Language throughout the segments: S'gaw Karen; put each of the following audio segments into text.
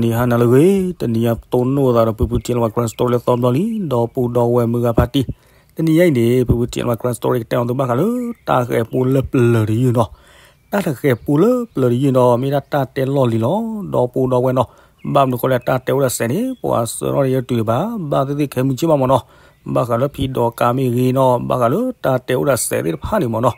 နံၤဟါနၤလၢအဂ့ၤ, တနံၤအံၤပတိၢ်နီၣ်သးဒီးဖုဖု TNLA Karen Story လၢသီဘျီလံ, ဒီပုၢ်ဒီဝဲၢ်မုၢ်ဂၤဖါတံၢ်, တနံၤအံၤန့ၣ် ဖုဖု TNLA Karen Story ကတဲအီၤသုဘၣ်ဃးလၢ တၢ်ဃဲၤပူလၢပျၢၤတယုၢ်နီၤ, တၢ်ဃဲၤပူလၢပျၢၤတယုၢ်နီၤ မ့ၢ်ဒၣ်တၢ်တဲလီၢ်လံၤလီၤ, ဒီပုၢ်ဒီဝဲၢ်နီၤ, ဘၣ်မနုၤဃိလဲၣ် တၢ်တဲအိၣ်ဒီးစဲးန့ၣ် ပှၤဆှၢထီၣ်တယုၢ်တုၤဒံးဘၣ်, ဘၣ်သ့ၣ်သ့ၣ်ခဲမုၢ်ဆ့ၣ်မးမးနီၤ, ဘၣ်ဃးလၢဖံဒီးကါမ့ၢ်ဂ့ၤနီၤ, ဘၣ်ဃးလၢတၢ်တဲအိၣ်ဒီးစဲးသ့ၣ်တဖၣ်န့ၣ်မးနီၤ,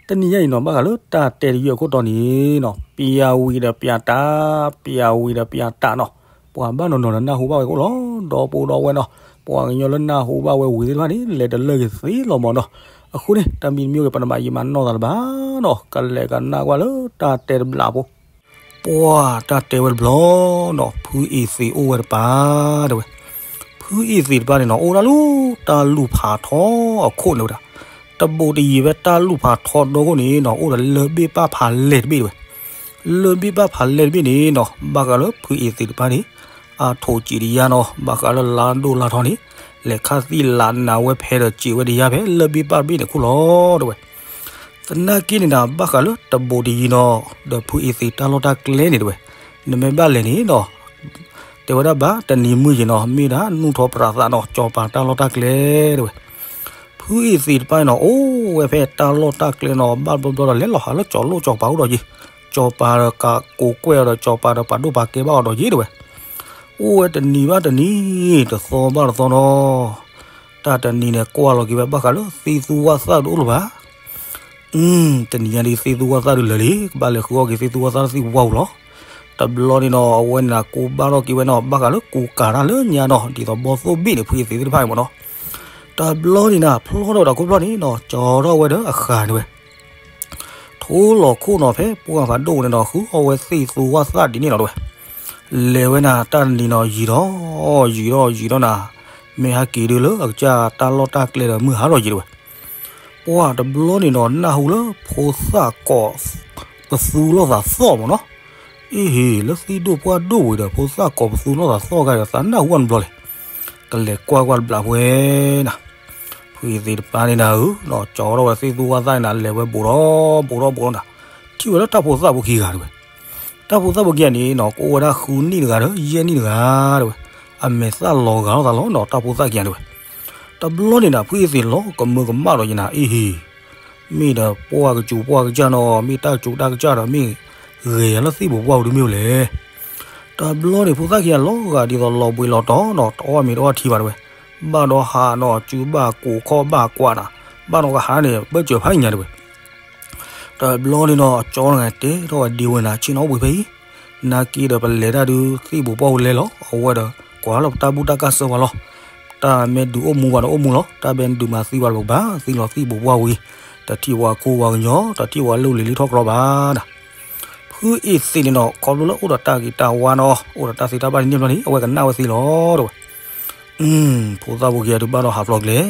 တနံၤညါအံၤနီၤ ဘၣ်ဃးလၢတၢ်တဲတယုၢ်အခိၣ်တီန့ၣ်နီၤ, ပယဝံၤဒီးပယတၢ်, ပယဝံၤဒီးပယတၢ်နီၤ, ပှၤဘၣ်နီၤနီၤဒီးနၢ်ဟူဘၣ်ဝဲအိၣ်လီၤ, ဒီပုၢ်ဒီဝဲၢ်နီၤ, ပှၤကညီလၢနၢ်ဟူဘၣ်ဝဲဝံၤသ့ၣ်တဖၣ်န့ၣ် လဲၤတလၢာ်က့ၤသ့လီၤမးနီၤ, အဃိန့ၣ် တၢ်မံတမံၤဂ့ၤ ပနဘၣ်ယံာ်မးနီၢ်သးလၢၤဘၣ်နီၤ, ကလဲၤကနၣ်ကွၢ်လၢတၢ်တဲတဘျီဖိ ပှၤတၢ်တဲဝဲတဘျီနီၤ, ဖုအ့သ့းအိၣ်ဝဲတပၤ တဲဝဲ, ဖုအ့သ့းတပၤန့ၣ်နီၤ အိၣ်ဒၣ်လၢတၢ်လူၢ်ဖးထီအခိၣ်န့ၣ်ဝဲဒၣ်, တဘူးတယံၤဖဲတၢ်လူၢ်ဖးထီဒီခိၣ်န့ၣ်နီၤ အိၣ်ဒီးလၢၢ်ဘ့ၣ်ပၢ်ဖးလဲၢ်တဘ့ၣ်တဲဝဲ, လၢၢ်ဘ့ၣ်ပၢ်ဖးလဲၢ်တဘ့ၣ်န့ၣ်နီၤ ဘၣ်ဃးလၢဖုအ့သ့းတပၤန့ၣ် အါထိးစံးတယါနီၤ, ဘၣ်ဃးလၢလါဒိၣ်လါထီန့ၣ် လဲၤခါသံလးနးဝဲဖဲဒီးစံးဝဲတယါဖဲလၢၢ်ဘ့ၣ်ပၢ်တဘ့ၣ်န့ၣ်ခိၣ်လီၤ တဲဝဲ သနာ်က့န့ၣ်ဒီး ဘၣ်ဃးလၢတဘူးတယံၤနီၤ ဒီးဖုအ့သ့းတၢ်လီၢ်တၢ်ကျဲန့ၣ်တဲဝဲ, နမ့ၢ်ဘၣ်လဲၤန့ၣ်ဒီး တဲဝဲဒၣ်ဘၣ်တနံၤမုၢ်ယံၤနီၤ မ့ၢ်ဒၣ်နူၢ်ထီၣ်ပြးသးနီၤ ကၠီၤပၤတၢ်လီၢ်တၢ်ကျဲတဲဝဲ, ဖုအ့သ့းတပၤနီၤ အိၣ်ဝဲဖဲတၢ်လီၢ်တၢ်ကျဲနီၤ ဘၣ်ဘျီဘျီဒီးလဲၤလီၤဟးလၢကၠီၤလိၣ်ကၠီၤပၤအိၣ်ဒီးယံၤ, ကၠီၤပၤဒီးကးကိးကွဲၢ်အီၤဒီး ကၠီၤပၤဒီးပာ်ဒိၣ်ပာ်ကဲဘၣ်အီၤဒီးယံၤတဲဝဲ, အိၣ်ဝဲတနံၤဘၣ်တနံၤ တသီဘၣ်တသီနီၤ တၢ်တနံၤန့ၣ် ကွၢ်လီၤက့ၤဝဲဘၣ်ဃးလၢသံသူဝၣ်သၣ်တအိၣ်လၢၤဘၣ်. တနံၤညါဒ်သံသူဝၣ်သၣ်ဒုးလၢာ်လံ ကဘၣ်လဲၤဃုအီၣ်က့ၤသံသူဝၣ်သၣ်လၢသံၣ်ပူၤဝါပူၤလီၤ. တဘျီန့ၣ်နီၤ အဝဲန့ၣ်ကိးဘၣ်ထီၣ်က့ၤဝဲနီၤ ဘၣ်ဃးလၢကူကၤတၢ်လၢညါနီၤ ဒ်သိးဘီသိၣ်ဘ့ၣ်န့ၣ် ဖုအ့သ့းသ့ၣ်တဖၣ်အံၤမ့ၢ်နီၤ. တဘျီန့ၣ်နၤ ဖျီထီၣ်ဝဲဒီးခိၣ်ဖျီၣ်န့ၣ်နီၤ ကၠီထီၣ်ဝဲဒီးအဃၤန့ၣ်ဝဲ ထိလီၤခိၣ်နီၤ ဖဲပှၢ်ဖးဒိၣ်န့ၣ်ဒီး ဃုအီၣ်ဝဲသ့ၣ်သူဝၣ်သၣ်ဒ်န့ၣ်လီၤတဲဝဲ. လဲၤဝဲနၤ တၢ်တနံၤနီၤ ယံာ်ထီၣ် ယံာ်ထီၣ် ယံာ်ထီၣ်နၤ, မ့ၢ်ဟဲက့ၤဒုးလၢအကစၢ်တၢ်လီၢ်တၢ်ကျဲဒီး မုၢ်ဟါထီၣ်ယံာ်တဲဝဲ. ပှၢ်တဘျီန့ၣ်ဒီး နၢ်ဟူလၢဖိသၣ်ကိးပသူလိာ်သးသီၣ်မ့ၢ်နီၤ. အ့ဟ့ၣ် လၢသံၣ်ဒိၣ်ပှၢ်ဒိၣ်ဝံၤဒီး ဖိသၣ်ကိးပသူလိာ်သးသီၣ်ဂၤဒီး သးနၢ်ဟူအီၤတဘျီလဲၣ်. ကလဲၤကွၢ်ကွၢ်တဘျီဝဲနၤ ဖုအ့သ့းတပၤန့ၣ်နၤဧၢ, ကၠီထီၣ်ဝဲသ့ၣ်သူဝၣ်သၣ်န့ၣ်နၤ လဲၤဝဲဘူးဒီးဘူးဒီးဘူးဒီးနၤ, ထံၣ်ဝဲလၢတၢ်ဖိသၣ်ဖိခံဂၤတဲဝဲ. တၢ်ဖိသၣ်ဖိခံဂၤန့ၣ်နီၤ ကအိၣ်ဝဲဒၣ်ဃုနံၣ်တဂၤဒီး ယဲၢ်နံၣ်တဂၤတဲဝဲ. အမဲာ်သၣ်လီၤဂာ်လိာ်သးလီၤနီၤ တၢ်ဖိသၣ်ခံဂၤတဲဝဲ. တဘျီန့ၣ်နၤ ဖုအ့သ့းလီၤကမၢကမၣ်ဒီးယနၤ အ့ဟ့ၣ် မ့ၢ်ဒီးပှၢ်ကစူၤပှၢ်ကစၢ်နီၤ မ့ၢ်တၢ်ကစူၤတၢ်ကစၢ်ဒီး မ့ၢ်ဂဲၤယၤလၢသ့ၣ်ပူၤပှၢ်ပူၤဒုးမ့ၢ်ဝဲလဲၣ်. တဘျီန့ၣ် ဖိသၣ်ခံဂၤလီၤဂာ်ဒ်သိးလီၤဘှံးလီၤတီၤနီၤ တအီၣ်မ့ၤတအီၣ်ထံဘၣ်တဲဝဲ. ဘၣ်ဒီးဟးနီၤ စုဘၣ်ကိးခီၣ်ဘၣ်ကွၢ်နၤ, ဘၣ်ဒီးကဟးန့ၣ် ဘၢၣ်စၢၤဖးညါတဲဝဲ. တဘျီန့ၣ်နီၤ ကၠီတဂၤတဲထီၣ်ဝဲဒ့ဝဲနၤ ဆ့ၣ်နီၤအိၣ်ဘှံးဖဲအံၤ, နာ်က့ဒီးပလဲၤတၢ်ဒုး သ့ၣ်ပူၤပှၢ်ပူၤလဲၤလီၤ အဝဲဒီး ကွၢ်လၢပတၢ်ဘူၣ်တၢ်ကၢ်စၢၤပှၤလီၤ. တၢ်မ့ၢ်ဒုးအိၣ်မူဘၣ်ဒီးအိၣ်မူလီၤ တၢ်မ့ၢ်ဒုးမၤသံဘၣ်ဒီးပကဘၣ်သံလီၤသ့ၣ်ပူၤပှၢ်ပူၤအံၤ, တထံၣ်ပှၤခိပှၤကညီ တထံၣ်ပှၤလီၢ်လံၤလံထီၣ်ကြီဘၣ်နၤ. ဖုအ့သ့းန့ၣ်နီၤ ခီဖျိလၢအိၣ်ဒီးတၢ်ဂ့ၤတၢ်ဝါနီၤ အိၣ်ဒီးတၢ်သ့တၢ်ဘၣ်န့ၣ်ဘျီန့ၣ် အဝဲကနၣ်ဝဲသ့လီၤတဲဝဲ. ဖိသၣ်ဖိခံဂၤဒုးဘၣ်ဒီးဟးဖျိးကျဲ,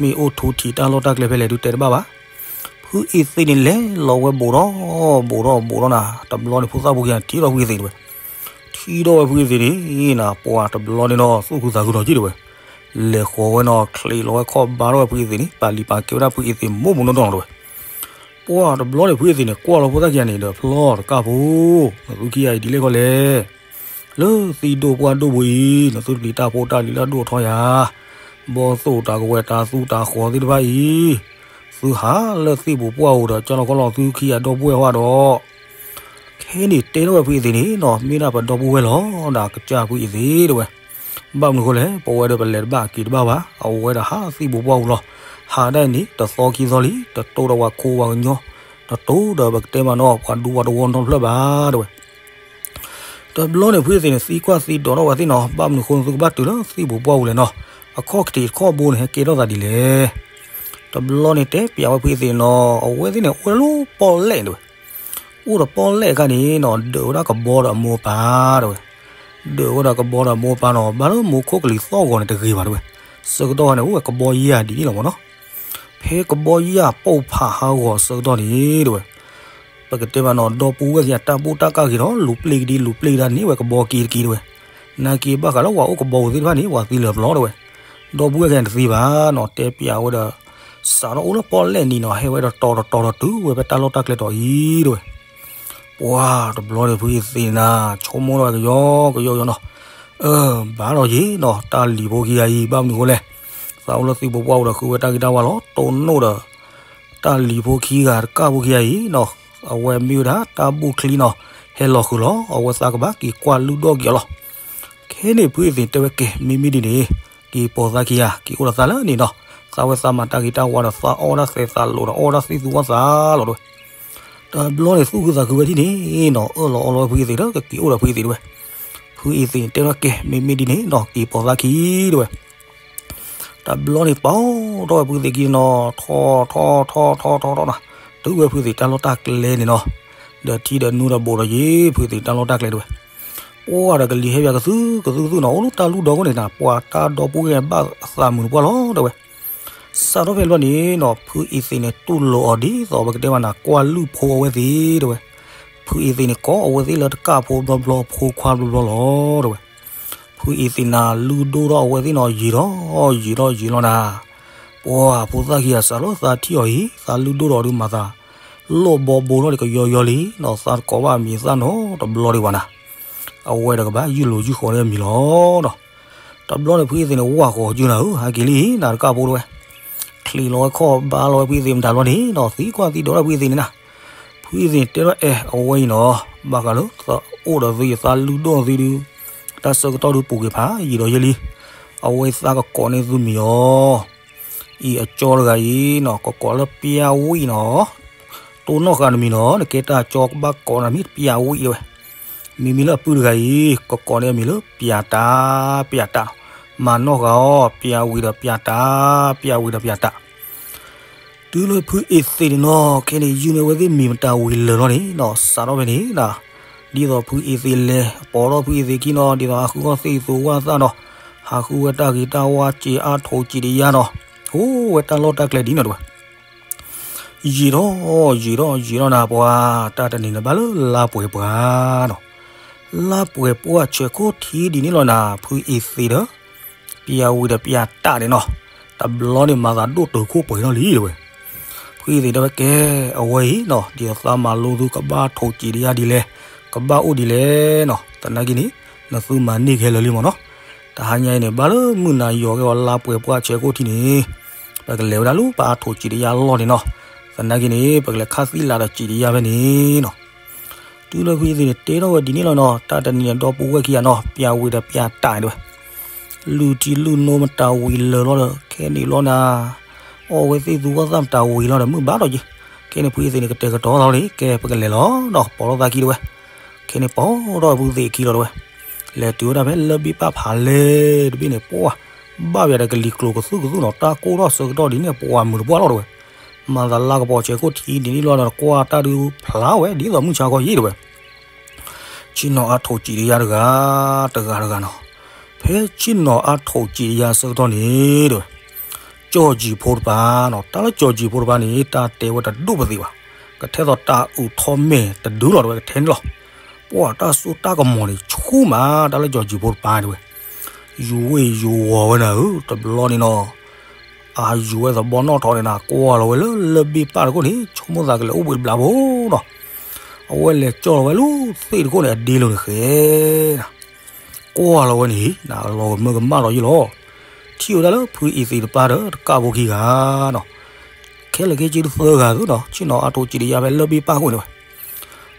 မ့ၢ်အိၣ်ထူထံးတၢ်လီၢ်တၢ်ကျဲဖဲလဲၣ်ဒုးတဲတဘၣ်ဘၣ်. ဖုအ့သ့းန့ၣ်လဲၤလီၤဝဲဘူးဒီးဘူးဒီးဘူးဒီးနၤ တဘျီန့ၣ် ဖိသၣ်ဖိခံဂၤထံၣ်ထီၣ်ဖုအ့သ့းတဲဝဲ. ထံၣ်ထီၣ်ဝဲဖုအ့သ့းန့ၣ်နၤ ပှၢ်တဘျီန့ၣ်နီၤ သူၣ်ခုသးခုဒီးက့ၤတဲဝဲ. လဲၤဃီၤဝဲနီၤ ချံးလီၤဝဲခီၣ်ဘါထီၣ်ဝဲဖုအ့သ့းန့ၣ် ပာ်လံၤပာ်ကဲဝဲဒၣ်ဖုအ့သ့းမိၢ်မိၢ်နီၢ်နီၢ်တဲဝဲ. ပှၢ်တဘျီန့ၣ် ဖုအ့သ့းန့ၣ် ကွၢ်လီၤဖိသၣ်ခံဂၤန့ၣ်ဒီးဖျီတကၢ်ဖိ, နသုခံဂၤအံၤဒ်လဲၣ်ခီလဲၣ်. လၢသံၣ်ဒိၣ်ပှၢ်ဒိၣ်ပူၤအံၤ နသုတပျံၤတၢ်ဖိတၢ်လံၤလၢအဒိၣ်အထီယၤ, ဘီသိၣ်တၢ်ကဝဲၤတၢ်သူတၢ်ဃီၤသ့ၣ်တဖၣ်အံၤ, သုဟးလၢသ့ၣ်ပူၤပှၢ်ပူၤဒီး ကၢလီၤခီလီၤသုခံဂၤဒီပုၢ်ဝဲၢ်ဟီဒီး ခဲန့ၣ်တဲထီၣ်ဝဲဖုအ့သ့းန့ၣ်နီၤ မ့ၢ်ဒၣ်ပဒီပုၢ်ဝဲၢ်လီၤ ဒီးကစၢ်ဖုအ့သ့းတဲဝဲ. ဘၣ်မနုၤဃိလဲၣ် ပဝဲဒီးပလဲၤတဘၣ်က့ၤတဘၣ်ဘၣ် အဝဲဒီးဟးသ့ၣ်ပူၤပှၢ်ပူၤလီၤ. ဟးဒၣ်အံၤန့ၣ် တသီခံသီလံ တတိၢ်ဒီးပှၤခိပှၤကညီ, တတိၢ်ဒီးပကတဲမးနီၤ ပှၤဒူပှၤတဝီနီတဖျၢၣ်ဘၣ်တဲဝဲ. တဘျီန့ၣ် ဖုအ့သ့းန့ၣ် သံကွၢ်သံဒိးထီၣ်ဝဲသ့ၣ်နီၤ ဘၣ်မနုၤဃိသုကဘၣ်တုၤလၢသ့ၣ်ပူၤပှၢ်ပူၤလဲၣ်နီၤ, အခီၣ်ထံးတခီၣ်ဘိန့ၣ် ဟဲကဲထီၣ်သးဒ်လဲၣ်. တဘျီန့ၣ်တဲပျးဝဲဖုအ့သ့းနီၤ အဝဲသ့ၣ်န့ၣ် အိၣ်လၢပီၣ်လဲၣ်တဲဝဲ. အိၣ်ဒီးပီၣ်လဲၣ်အခါန့ၣ်နီၤ ဒၢးဝဲဒၣ်ကဘီဒီးအမိၢ်အပၢ်တဲဝဲ. ဒၢးဝဲဒီးကဘီဒီးအမိၢ်အပၢ်နီၤ ဘၣ်လၢမိၢ်ခိၣ်ကလံၤသီၣ်ဂီၤန့ၣ်တဂ့ၤဘၣ်တဲဝဲ. ဆၢကတီၢ်ခါန့ၣ် အိၣ်ဝဲကဘီယၢ်ဒ်န့ၣ်လီၤမးနီၤ. ဖဲကဘီယၢ်ပိာ်ဖးဟးဂီၤဆၢကတီၢ်န့ၣ်တဲဝဲ ပကတဲမးနီၤ ဒီပုၢ်ဝဲၢ်ခံဂၤတၢ်ဘူၣ်တၢ်ကၢ်ဂ့ၤဒီး လူၤပျ့ၤကဒံလူၤပျ့ၤကဒါန့ၣ် ဝဲကဘီက့ၤတက့ၤတဲဝဲ. နာ်က့ဘၣ်ဃးလၢပှၤအိၣ်ကဘီပူၤသ့ၣ်တဖၣ်န့ၣ် ပှၤသံလၢာ်ပျီတဲဝဲဒီးပှၤအိၣ်ကဘီပူၤသ့ၣ်တဖၣ်န့ၣ်တသံဘၣ်နီၤ တဲပျးဝဲဒီး စးထီၣ်အိၣ်လၢပီၣ်လဲၣ်နံၤနီၤ ဟဲဝဲဒီးတီၤတတီၤဒီးတုၤဝဲဖဲတၢ်လီၢ်တၢ်ကျဲတီၤအံၤတဲဝဲ. ပှၤတဘျီန့ၣ် ဖုအ့သ့ၣ်နၤ ဆိကမိၣ်ထီၣ်ကယီကယီကယီနီၤ, အၢ ဘၣ်ဒီးယ့ၤနီၤ တၢ်လံၤဖိခံဂၤအံၤ ဘၣ်မနုၤအဃိလဲၣ်, သးအိၣ်လၢသံၣ်ဖိပှၢ်အိၣ်ဒီးဃုဝဲတၢ်ဂ့ၤတၢ်ဝါလီၤတိၢ်နီၣ်ဒီး တၢ်လံၤဖိခံဂၤတကၢ်ဖိခံဂၤအံၤနီၤ, အဝဲမ့ၢ်ဝဲဒၣ်တၢ်ဘူၣ်ချံနီၤ, ဟဲလီၤဃုာ်လီၤ အဝဲသးကဘၣ်က့ၤကွၢ်လုၢ်ဒိၣ်က့ၤအီၤလီၤ. ခဲန့ၣ် ဖုအ့သ့ၣ်တဲဝဲကဲ မ့မ့ၢ်ဒ်န့ၣ် က့ၤပိာ်သးခံဂၤ က့ၤအိၣ်ဒီးသးလၢန့ၣ်နီၤ, သးဝဲသးမၤတၢ်ဂ့ၤတၢ်ဝါဒီး သးအီၣ်ဝဲဒၣ်သဲးသးလိာ်ဒီး အီၣ်ဝဲဒၣ်သံၣ်သူဝၣ်သးလီၤတဲဝဲ. တဘျီန့ၣ် သူၣ်ခုသးခုဝဲဒ်န့ၣ်နီၤ, အၢၣ်လီၤအီလီၤဝဲဖုအ့သ့ၣ်ဒီး ကက့ၤအိၣ်ဒီးဖုအ့သ့ၣ်တဲဝဲ. ဖုအ့သ့ၣ်န့ၣ်တဲထီၣ်ကဲ မ့မ့ၢ်ဒ်န့ၣ်နီၤ က့ၤပိာ်သးခံတဲဝဲ. တဘျီန့ၣ် ပိာ်ထီၣ်ဝဲဖုအ့သ့ၣ်ခံနီၤ, ထီၣ်ထီၣ်ထီၣ်ထီၣ်ထီၣ်ထီၣ်နီၤ, တုၤဝဲဖုအ့သ့ၣ်တၢ်လီၢ်တၢ်ကျဲန့ၣ်နီၤ, ဒီးထံဒီးနူဒီးဘိးဒီးယ့ၤ ဖုအ့သ့ၣ်တၢ်လီၢ်တၢ်ကျဲတဲဝဲ. ပှၤဒီးကလံၤဟဲပၠးကသုကသုကသုနီၤ, အိၣ်လၢတၢ်လုၢ်ဒီခိၣ်န့ၣ်နၤ ပှၤတၢ်ဒီပုၢ်ဝဲၢ်ဘၣ်သးမုာ်တပှၢ်လီၤတဲဝဲ. စးထီၣ်ဖဲတဘျီန့ၣ်နီၤ ဖုအ့သ့ၣ်န့ၣ် တူၢ်လိာ်အီၤဒ်သိးပကတဲမးနၤ ကွၢ်လုၢ်ဖိအဝဲသ့ၣ်တဲဝဲ. ဖုအ့သ့ၣ်န့ၣ် ကိးအဝဲသ့ၣ်လၢတကၢ်ဖိဘျီဘျီ ဖိခွါဘျီဘျီလီၤတဲဝဲ. ဖုအ့သ့ၣ်နၤ လုၢ်ဒိၣ်ထီၣ်အဝဲသ့ၣ်နီၤ ယံာ်ထီၣ်ယံာ်ထီၣ်ယံာ်လီၤနၤ, ပှၤဖိသၣ်ခံဂၤစးထီၣ်သးထံၣ်အီၤအံၤ သးလုၢ်ဒိၣ်ထီၣ်ဒုးမၤသး လိၣ်ဘီဘိထီၣ်ဒံးကယီယီလံနီၤ, သးတကိးဘၣ်အမံၤသၣ်နီတဘျီဒံးဘၣ်နၤ, အဝဲဒီးကဘၣ်ယုၢ်လိာ်ယုၢ်ဃီၤဒီးအမံၤလီၤနီၤ. တဘျီန့ၣ် ဖုအ့သ့ၣ်န့ၣ် ဝၢ်ဃီၤယုၢ်နၤဧၢ ဟဲက့ၤလံနၤတကၢ်ဖိတဲဝဲ. ချံးလီၤဝဲခီၣ်ဘါလီၤဝဲဖုအ့သ့ၣ်မတၤဘျီန့ၣ်နီၤ သံကွၢ်သံဒိးထီၣ်ဖုအ့သ့ၣ်န့ၣ်နၤ. ဖုအ့သ့ၣ်န့ၣ်တဲထီၣ်အဲၣ်အဝဲအံၤနီၤ, ဘၣ်ဃးလၢသးအိၣ်ဒီးသုယသးလုၢ်ဒိၣ်သုဒုး တၢ်ဆၢကတီၢ်ဒုးပူၤကွံာ်ဖးယံာ်ဒီးယဲလံ, အဝဲသးကကိးန့ၢ်သုမံၤအီၤ အံၤအကၠီတဂၤအံၤနီၤ ကကိးလၢပျၢ်ဝံၣ်နီၤ, တိၢ်နီၣ်ဃာ်နမံၤနီၤ နကဲတၢ်ကၠီကဘၣ်ကိးနၤမ့ၢ်ပျၢ်ဝံၣ်တဲဝဲ. မ့မ့ၢ်လၢအပုၢ်တဂၤအံၤ ကကိးန့ၢ်အမံၤလၢပျၢ်တၢ် ပျၢ်တၢ်, မၤနီၣ်ဃာ်အီၤ ပျၢ်ဝံၣ်ဒီးပျၢ်တၢ် ပျၢ်ဝံၣ်ဒီးပျၢ်တၢ်. တုၤလၢဖုအ့သ့ၣ်န့ၣ်နီၤ ခဲန့ၣ် ယုၢ်န့ၢ်ဝဲသ့ၣ်မံၤမတၤဝံၤလၢာ်လီၤန့ၣ်နီၤ စးထီၣ်ဖဲန့ၣ်နၤ, ဒ်သိးဖုအ့သ့ၣ်လဲၤ ပိာ်ထီၣ်ဖုအ့သ့ၣ်ခံနီၤ ဒ်သိးဟးဃုအီၣ်သ့ၣ်သူဝၣ်သၣ်နီၤ, ဟးဃုဝဲတၢ်ဂ့ၤတၢ်ဝါစံးအါထိးစံးတယါနီၤ, အိၣ်ဝဲတၢ်လီၢ်တၢ်ကျဲဒ်န့ၣ်တဲဝဲ. ယံာ်ထီၣ်ယံာ်ထီၣ်ယံာ်ထီၣ်နၤ ပှၤတၢ်တနံၤန့ၣ်ဘၣ်လၢလါပှဲၤပှၢ်နီၤ, လါပှဲၤပှၢ်ဆဲးခိၣ်ထံးဒ်န့ၣ်လီၤနၤ ဖုအ့သ့ၣ်ဒီး ပျၢ်ဝံၤဒီးပျၢ်တၢ်န့ၣ်နီၤ, တဘျီန့ၣ်မၤသးဒိၣ်တုာ်ခိၣ်ပှဲၤထီၣ်လံတဲဝဲ. ဖုအ့သ့ၣ်တဲဝဲကဲ အဝဲအံၤနီၤ ဒ်သိးသးမၤလိသုကဘၣ်ထိးစံးတယါဒ်လဲၣ်, ကဘၣ်အိၣ်ဒ်လဲၣ်နီၤ, သနာ်က့န့ၣ် နသုမၤန့ၢ်ကဟဲလၢာ်လံမ့ၢ်နီၤ, တဟါညါအံၤန့ၣ် ဘၣ်လၢမုၢ်နၤယီၤကဲအီၤလါပှဲၤပှၢ်ဆဲးခိၣ်ထံးန့ၣ် ပကလဲၤဝဲဒၣ်လၢပအါထိးစံးတယါလီၢ်န့ၣ်နီၤ, သနာ်က့န့ၣ် ပကလဲၤခါသံလၢ်ဒီးစံးတယါဖဲန့ၣ်နီၤ. တုၤလၢဖုအ့သ့ၣ်န့ၣ်တဲထီၣ်ဝဲဒ်န့ၣ်လီၤနီၤ, တၢ်တနံၤန့ၣ် ဒီပုၢ်ဝဲၢ်ခံဂၤနီၤ ပျၢ်ဝံၤဒီးပျၢ်တၢ်တဲဝဲ, လုၢ်ထံလုၢ်နိမတၤဝံၤလၢာ်လီၤဒီး ခဲန့ၣ်လီၤနၤ, အီၣ်ဝဲသ့ၣ်သူဝၣ်သၣ်မတၤဝံၤလီၤဒီး မုၢ်ဘၣ်ဒီးက့ၤ, ခဲန့ၣ်ဖုအ့သ့ၣ်န့ၣ် ကတဲာ်ကတီၤသးလီၤန့ၣ် ကဲပကလဲၤလီၤနီၤ ပိာ်ထီၣ်သးခံတဲဝဲ, ခဲန့ၣ်ပိာ်ထီၣ်ဖုအ့သ့ၣ်ခံလီၤတဲဝဲ, လဲၤတုၤဝဲဒၣ်ဖဲလၢဘ့ၣ်ပၢ်ဖးလဲၢ်တဘ့ၣ်န့ၣ် ပှၤ ဘၣ်ဝဲဒီးကလံၤကျိၤကသုၣ်ကသုၣ်နီၤ တၢ်ကိၢ်ထီၣ်ဆၢကတီၢ်ဒ်န့ၣ် ပှၤမုာ်တပှၢ်လီၤတဲဝဲ, မၤသးလါကပီၤဆဲးခိၣ်ထံးဒ်န့ၣ်လီၤဒီး ကွၢ်တၢ်ဒုးဖျါဝဲဒ်သိးမုၢ်ဆါခီယံၤတဲဝဲ. ဆ့ၣ်နီၤအါထိးစံးတယါတဂၤ တဂၤတဂၤနီၤ, ဖဲဆ့ၣ်နီၤအါထိးစံးတယါဆၢကတီၢ်န့ၣ်တဲဝဲ, ကၠီၣ်ကၠံၣ်ဖိတပၤနီၤ, တၢ်လၢကၠီၣ်ကၠံၣ်ဖိတပၤန့ၣ် တၢ်တဲဝဲတဒိၣ်ပသ့ၣ်ဘၣ်, ကထဲသိးတၢ်အုးထီၣ်မဲာ်တဒုလီၤတဲဝဲ ကထဲန့ၣ်လီၤ. ပှၤတၢ်စိတၢ်ကမီၤန့ၣ် ဆူၣ်မး တၢ်လၢကၠီၣ်ကၠံၣ်ဖိတပၤတဲဝဲ, ယူၤဝ့ၢ်ယူၤဝီၤဝဲနၤဧၢ တဘျီန့ၣ်နီၤ အယူၤဝဲသဘီနီၣ်ထီၣ်န့ၣ်နၤ ကွၢ်လီၤဝဲလၢလၢဘ့ၣ်ပၢ်တခိၣ်န့ၣ် ဆိကမိၣ်သးကလဲၤအိၣ်ဘှံးတဘျီဖိနီၤ, အဝဲလဲၤကၠီၣ်လီၤဝဲလၢသ့ၣ်တခိၣ်န့ၣ် အဒ့လိၤန့ၣ်ဃဲ ကွၢ်လီၤဝဲန့ၣ် နလီၤမၢကမၣ်လီၤယံၤလီၤ, ထံၣ်ဝဲဒၣ်လၢဖုအ့သ့ၣ်တပၤဒီးတကၢ်ဖိခံဂၤနီၤ, ခဲလၢာ်ခဲဆ့တသၢဂၤသုနီၤ ဆ့ၣ်နီၤအါထိးစံးတယါဖဲလၢဘ့ၣ်ပၢ်ခိၣ်န့ၣ်ဝဲ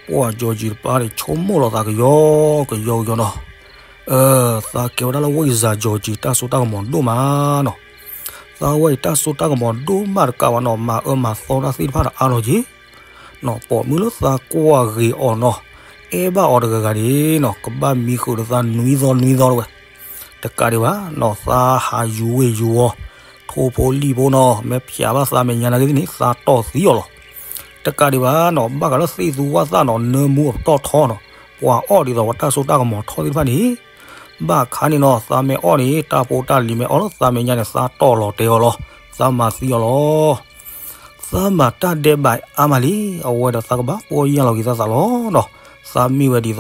ပှၤကၠီၣ်ကၠံၣ်တပၤန့ၣ် ဆိကမိၣ်လီၤသးကယီကယီကယီနီၤ, သးကဲဝဲဒၣ်လၢဝဲအံၤစၤကၠီၣ်ကၠံၣ် တၢ်စိတၢ်ကမီၤဒိၣ်မးနီၤ, သးဝဲအံၤတၢ်စိတၢ်ကမီၤဒိၣ်မးတကးဘၣ်နီၤ မၤအၢမၤသီတၢ်သ့ၣ်တဖၣ်ဒီးအါထီၣ်က့ၤ နီၤ ပိာ်မုၣ်လၢသးကွၢ်ဂ့ၤအီၤနီၤ, အဲၣ်ဘၣ်အီၤတဂၤဂၤန့ၣ်နီၤ ကဘၣ်မံဃုာ်ဒီးသးနွံသီနွံသီတဲဝဲ, တကးဒံးဘၣ်နီၤ သးဟးယူၤဝ့ၢ်ယူၤဝီၤ, ထိၣ်ဖိလံၣ်ဖိနီၤ မ့ၢ်ဖျးဘၣ်သးမဲာ်ညါနာ်က့သ့ၣ်န့ၣ် သးတီၢ်သံအီၤလီၤ. တကးဒံးဘၣ်နီၤ ဘၣ်ဃးလၢသ့ၣ်သူဝၣ်သၣ်နီၤ နၢမူအပတီၢ်ထီနီၤ, ပှၤအီၣ်ဒ်သိးပှၤတၢ်စိတၢ်ကမီၤထီသ့ၣ်တဖၣ်န့ၣ် ဘၣ်ခါန့ၣ်နီၤ သးမ့ၢ်အီၣ်န့ၣ် တၢ်ဖိတၢ်လံၤမ့ၢ်အီၣ်လၢသးမဲာ်ညါန့ၣ် သးတီၢ်လီၤတဲာ်အီၤလီၤ, သးမၤသံအီၤလီၤ. သးမၤတၢ်ဒဲးဘးအါမးလံ, အဝဲဒီးသးကဘၣ်ပီၢ်ယၢ်လီၤက့ၤသးသးလီၤနီၤ, သးမ့ၢ်ဝဲဒ်သိး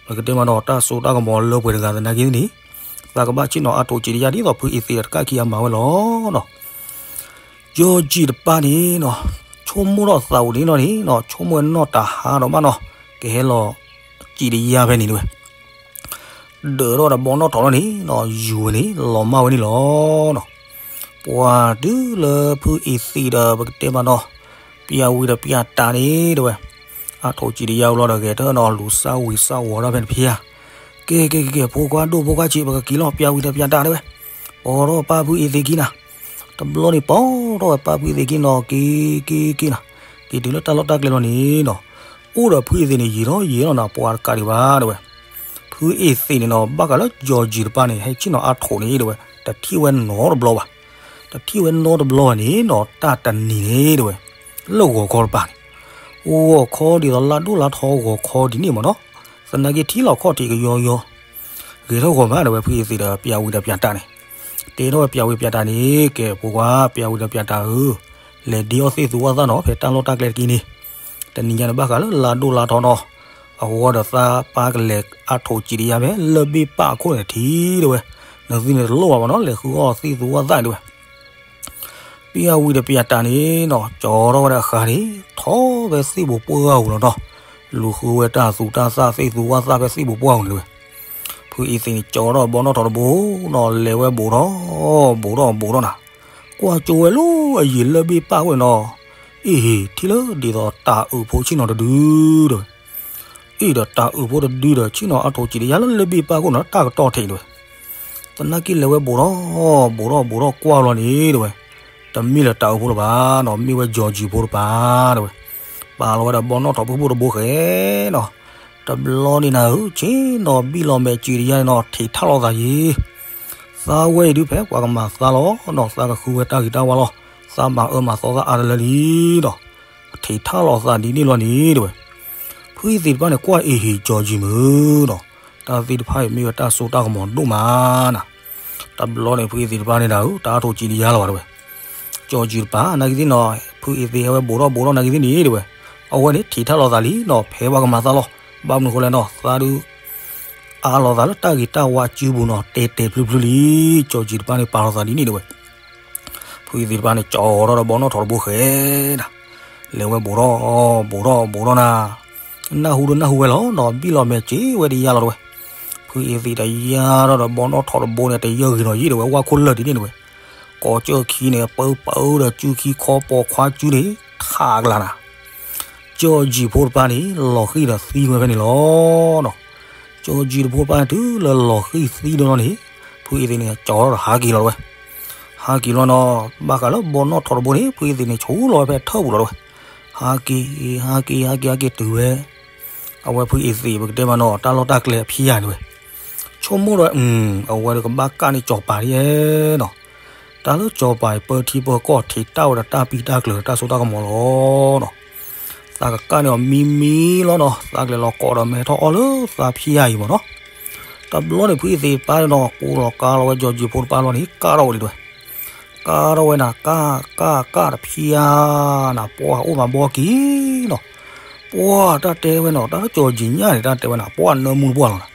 ပကတဲမးနီၤ တၢ်စိတၢ်ကမီၤလၢပှဲၤတဂၤသနာ်က့န့ၣ်, သးကဘၣ်ဆ့ၣ်နီၤအါထိးစံးတယါဒ်သိးဖုအ့သ့းဒီးတကၢ်ခံဂၤမၤဝဲလီၤနီၤ. ကၠီကၠံၣ်တပၤန့ၣ်နီၤ, ဆိကမိၣ်ထီၣ်သးအိၣ်န့ၣ်နီၤန့ၣ်နီၤ, ဆိကမိၣ်ဝဲနီၢ်တၢ်ဟးဒီးမးနီၤ, ကဟဲလီၤစံးတယါဖဲန့ၣ်တဝဲ, ဒၢးထီၣ်ဒီးဘီနီၣ်ထီၣ်လီၤန့ၣ်နီၤ ယူၤဝဲန့ၣ် လီၤမၢ်ဝဲန့ၣ်လီၤနီၤ. ပှၤတုၤလၢဖုအ့သံးဒီး ပကတဲမးနီၤ ပျၢ်ဝံၤဒီးပျၢ်တၢ်န့ၣ်တဝဲ, အါထီၣ်စံးတယါဝဲလီၤဒီး ဂဲၤထၢၣ်နီၤ လူၤစၢ်ဝံၤစၢ်ဝီၤဒၣ်ဖဲန့ၣ်ဖဲယါ, ကဲကဲကဲကဲ ဖိခွါဒိၣ်ဖိခွါဆံး ပကက့ၤလီၤ ပျၢ်ဝံၤဒီးပျၢ်တၢ်တဝဲ, ပိာ်ထီၣ်ပၢ်ဖုအ့သံးခံနီၤ. တဘျီန့ၣ် ပိာ်ထီၣ်ဝဲပၢ်ဖုအ့သံးခံနီၤ က့ၤက့ၤက့ၤနီၤ, က့ၤတုၤလၢတၢ်လီၢ်တၢ်ကျဲလီၤန့ၣ်နီၤ, အိၣ်ဒီးဖုအ့သံးန့ၣ် ယံာ်ထီၣ်ယံာ်ထီၣ်နီၤ ပှၤတကးဒံးဘၣ်တဝဲ. ဖုအ့သံးန့ၣ်နီၤ ဘၣ်ဃးလၢကၠီၤကၠံၣ်တပၤန့ၣ် ဟဲဆ့ၣ်နီၤအါထီၣ်န့ၣ်တဝဲ တထံၣ်ဝဲနီတဘျီဘၣ်. တထံၣ်ဝဲနီတဘျီဘၣ်န့ၣ်နီၤ တၢ်တနံၤန့ၣ်တဝဲ လၢဂီၤခီတပၤန့ၣ်, ဂီၤခီဒ်သိးလါဒိၣ်လါထီဂီၤခီဒ်န့ၣ်မးနီၤ, သနာ်က့ထံလီၤခီၣ်ထံးကယီယီ ဂဲၤထီၣ်ဂီၤမးတဝဲ ဖုအ့သံးဒီးပျၢ်ဝံၤဒီးပျၢ်တၢ်န့ၣ်, တဲထီၣ်ဝဲပျၢ်ဝံၤပျၢ်တၢ်န့ၣ် ကဲဖိခွါ ပျၢ်ဝံၤဒီးပျၢ်တၢ်ဧၢ, လဲၤဒ့အီၣ်သ့ၣ်သူဝၣ်သၣ်နီၤ ဖဲတၢ်လီၢ်တၢ်ကျဲတက့ၢ်န့ၣ်, တနံၤညါန့ၣ်ဘၣ်ဃးလၢလါဒိၣ်လါထီနီၤ, အဃိဒီးသးပၢ်ကလဲၤအါထီၣ်စံးတယါဖဲလၢၢ်ဘ့ၣ်ပၢ်အခိၣ်န့ၣ်ထံၣ်တဝဲ, နသုန့ၣ်တလိၣ်ဘၣ်မးနီၤ လဲၤဃုအီၣ်သ့ၣ်သူဝၣ်သၣ်တဝဲ ပျၢ်ဝံၤဒီးပျၢ်တၢ်န့ၣ်နီၤ ကၠီထီၣ်ဝဲဒၣ်ဃၤန့ၣ် ထီၣ်ဖဲသ့ၣ်ဘိးပှၢ်ဂၤပူၤလီၤနီၤ, လူၤဃုဝဲတၢ်သူတၢ်သၣ်သ့ၣ်သူဝၣ်သၣ်ဖဲသ့ၣ်ဘိးပှၢ်ဂၤန့ၣ်တဝဲ, ဖုအ့သံးန့ၣ်ကၠီထီၣ်ဘီနီၣ်ထီၣ်တဘိနီၤ လဲၤဝဲဘူးထီၣ်ဘူးထီၣ်ဘူးထီၣ်နၤ, ကွၢ်ကၠိဝဲလၢအယံၤလၢၢ်ဘ့ၣ်ပၢ်အခိၣ်န့ၣ်နီၤ, အ့ၣ် ထံၣ်လၢဒ်သိးတၢ်အုးဖိဆ့ၣ်နီၤတဒုဒီး အ့ၣ်ဒီးတၢ်အုးဖိတဒုဒီး ဆ့ၣ်နီၤအါထီၣ်စံးတယါလၢလၢၢ်ဘ့ၣ်ပၢ်အခိၣ်န့ၣ် တၢ်ကတီၢ်ထဲအံၤတဝဲ, သနာ်က့လဲၤဝဲဘူးထီၣ်ဘူးထီၣ်ဘူးထီၣ်ကွၢ်လီၤန့ၣ်တဝဲ, တမ့ၢ်လၢတၢ်အုးဖိလၢၤဘၣ်နီၤ မ့ၢ်ဝဲကၠီၤကၠံၣ်ဖိတပၤတဝဲ, ပာ်လီၤဝဲဒီးဘီနီၣ်ထီၣ်ဖုၣ်ဖုၣ်တဘိဃဲနီၤ, တဘျီန့ၣ်နၤဧၢ ဆ့ၣ်နီၤဘံၣ်လီၤမဲာ်စံးတယါန့ၣ်နီၤ ထံးထးလိာ်သးယံၤ သးဝဲအံၤဒုးဖဲပှၤကမၤသးလီၤနီၤ သးကဃုဝဲတၢ်ဂ့ၤတၢ်ဝါလီၤ, သးမၤအၢမၤသီသးအါတလၢလံနီၤ, ထံးထးလိာ်သးဒ်န့ၣ်လီၤန့ၣ်တဝဲ, ဖုအ့သံးတပၤန့ၣ် ကွၢ်အ့ၣ်ဟ့ၣ်ကၠီၤကၠံၣ်မုၢ်နီၤ, တၢ်သ့ၣ်တဖၣ်အံၤမ့ၢ်ဝဲတၢ်စိတၢ်ကမီၤဒိၣ်မးနၤ, တဘျီန့ၣ် ဖုအ့သံးတပၤန့ၣ်နၤဧၢ တၢ်အါထီၣ်စံးတယါလီၤဘၣ်တဝဲ, ကၠီၤကၠံၣ်တပၤ နာ်က့သ့ၣ်နီၤ ဖုအ့သံးဟဲဝဲဘူးထီၣ်ဘူးထီၣ်နာ်က့သ့ၣ်န့ၣ်တဝဲ, အဝဲန့ၣ်ထံးထးလိာ်သးလံနီၤ ဖဲပှၤကမၤသးလီၤ, ဘၣ်မနုၤဃိလဲၣ်နီၤ သးဒုး အါလိာ်သးလၢတၢ်ဂ့ၤတၢ်ဝါစုပူၤနီၤ တဲာ်တဲာ်ဖျုးဖျုးလံ, ကၠီၤကၠံၣ်တပၤန့ၣ် ပာ်လိာ်သးဒ်န့ၣ်တဝဲ, ဖုအ့သံးတပၤန့ၣ် ကၠီထီၣ်ဒီးဘီနီၣ်ထီၣ်တဘိဃဲနၤ, လဲၤဝဲဘူးထီၣ်ဘူးထီၣ်ဘူးထီၣ်နၤ, နၢ်ဟူဒီးနၢ်ဟူဝဲလီၤနီၤ ဘံၣ်လီၤမဲာ်စံးဝဲတယါလီၤတဝဲ, ဖုအ့သံးတယါထီၣ်ဒီးဘီနီၣ်ထီၣ်တဘိန့ၣ် တယၢၢ်ဂ့ၤနီၤယံၤတဝဲ ဝၣ်ခိၣ်လၢာ်ဒ်န့ၣ်တဝဲ, ကိးကၠၢၢ်ခံန့ၣ် ပၢပၢဒီးစုခံခီပိာ်ခွါစုန့ၣ် ထးကလၤနၤ ကၠီၤကၠံၣ်ဖိတပၤန့ၣ် လီၤဃံၢ်ဒီးသံဝဲဖဲန့ၣ်လီၤနီၤ, ကၠီၤကၠံၣ်တဖိတပၤန့ၣ် တုၤလၢလီၤဃံၢ်သံဒိၣ်လီၤန့ၣ်, ဖုအ့သံးန့ၣ် ကၠီထီၣ်ဒီးဟးက့ၤလီၤတဝဲ, ဟးက့ၤလီၤနီၤ, ဘၣ်ဃးလၢဘီနီၣ်ထီၣ်တဘိန့ၣ် ဖုအ့သံးန့ၣ် ဆိလီၤဝဲဖဲထၢၣ်ပူၤလီၤတဝဲ, ဟးက့ၤ ဟးက့ၤ ဟးက့ၤ ဟးက့ၤတုၤဝဲ အဝဲဖုအ့သံး ပကတဲမးနီၤ တၢ်လီၢ်တၢ်ကျဲအဖံးယၤန့ၣ်ဝဲ, ဆိကမိၣ်ဒီး အဝဲဒီးကဘၣ်ကၣ်န့ၢ်စီၤပၤဒ်နီၤ, တၢ်လၢစီၤပၤအံၤ ပၢထံပၢကီၢ်ထံးတၢ်ဝဲဒီးတၢ်ပံးတၢ်ကျၢၤတၢ်စိတၢ်ကမီၤလီၤနီၤ, သးကကၣ်န့ၢ်အီၤမံမံလီၤနီၤ, သးကလဲၤလီၤကိးဒီးမဲထီၣ်အီၣ်လၢသးဖံးယၤအံၤမးနီၤ, တဘျီန့ၣ် ဖုအ့သံးပၢ်န့ၣ်နီၤ ကိးလီၤကါလီၤဝဲ ကၠီၤကၠံၣ်ဖိတပၤလီၤန့ၣ် ကၣ်ထီၣ်ဝဲဒ်ဝဲ ကၣ်ထီၣ်ဝဲနၤ ကၣ် ကၣ် ကၣ်တဖံးဧါနၤ ပှၢ်အိၣ်မးဘီက့ၤနီၤ, ပှၢ်တၢ်တဲဝဲနီၤ တၢ်လၢကၠီၤကၠံၣ်ညါန့ၣ် တၢ်တဲဝဲနၤ ပှၢ်နၢမူတပှၢ်လီၤနၤ,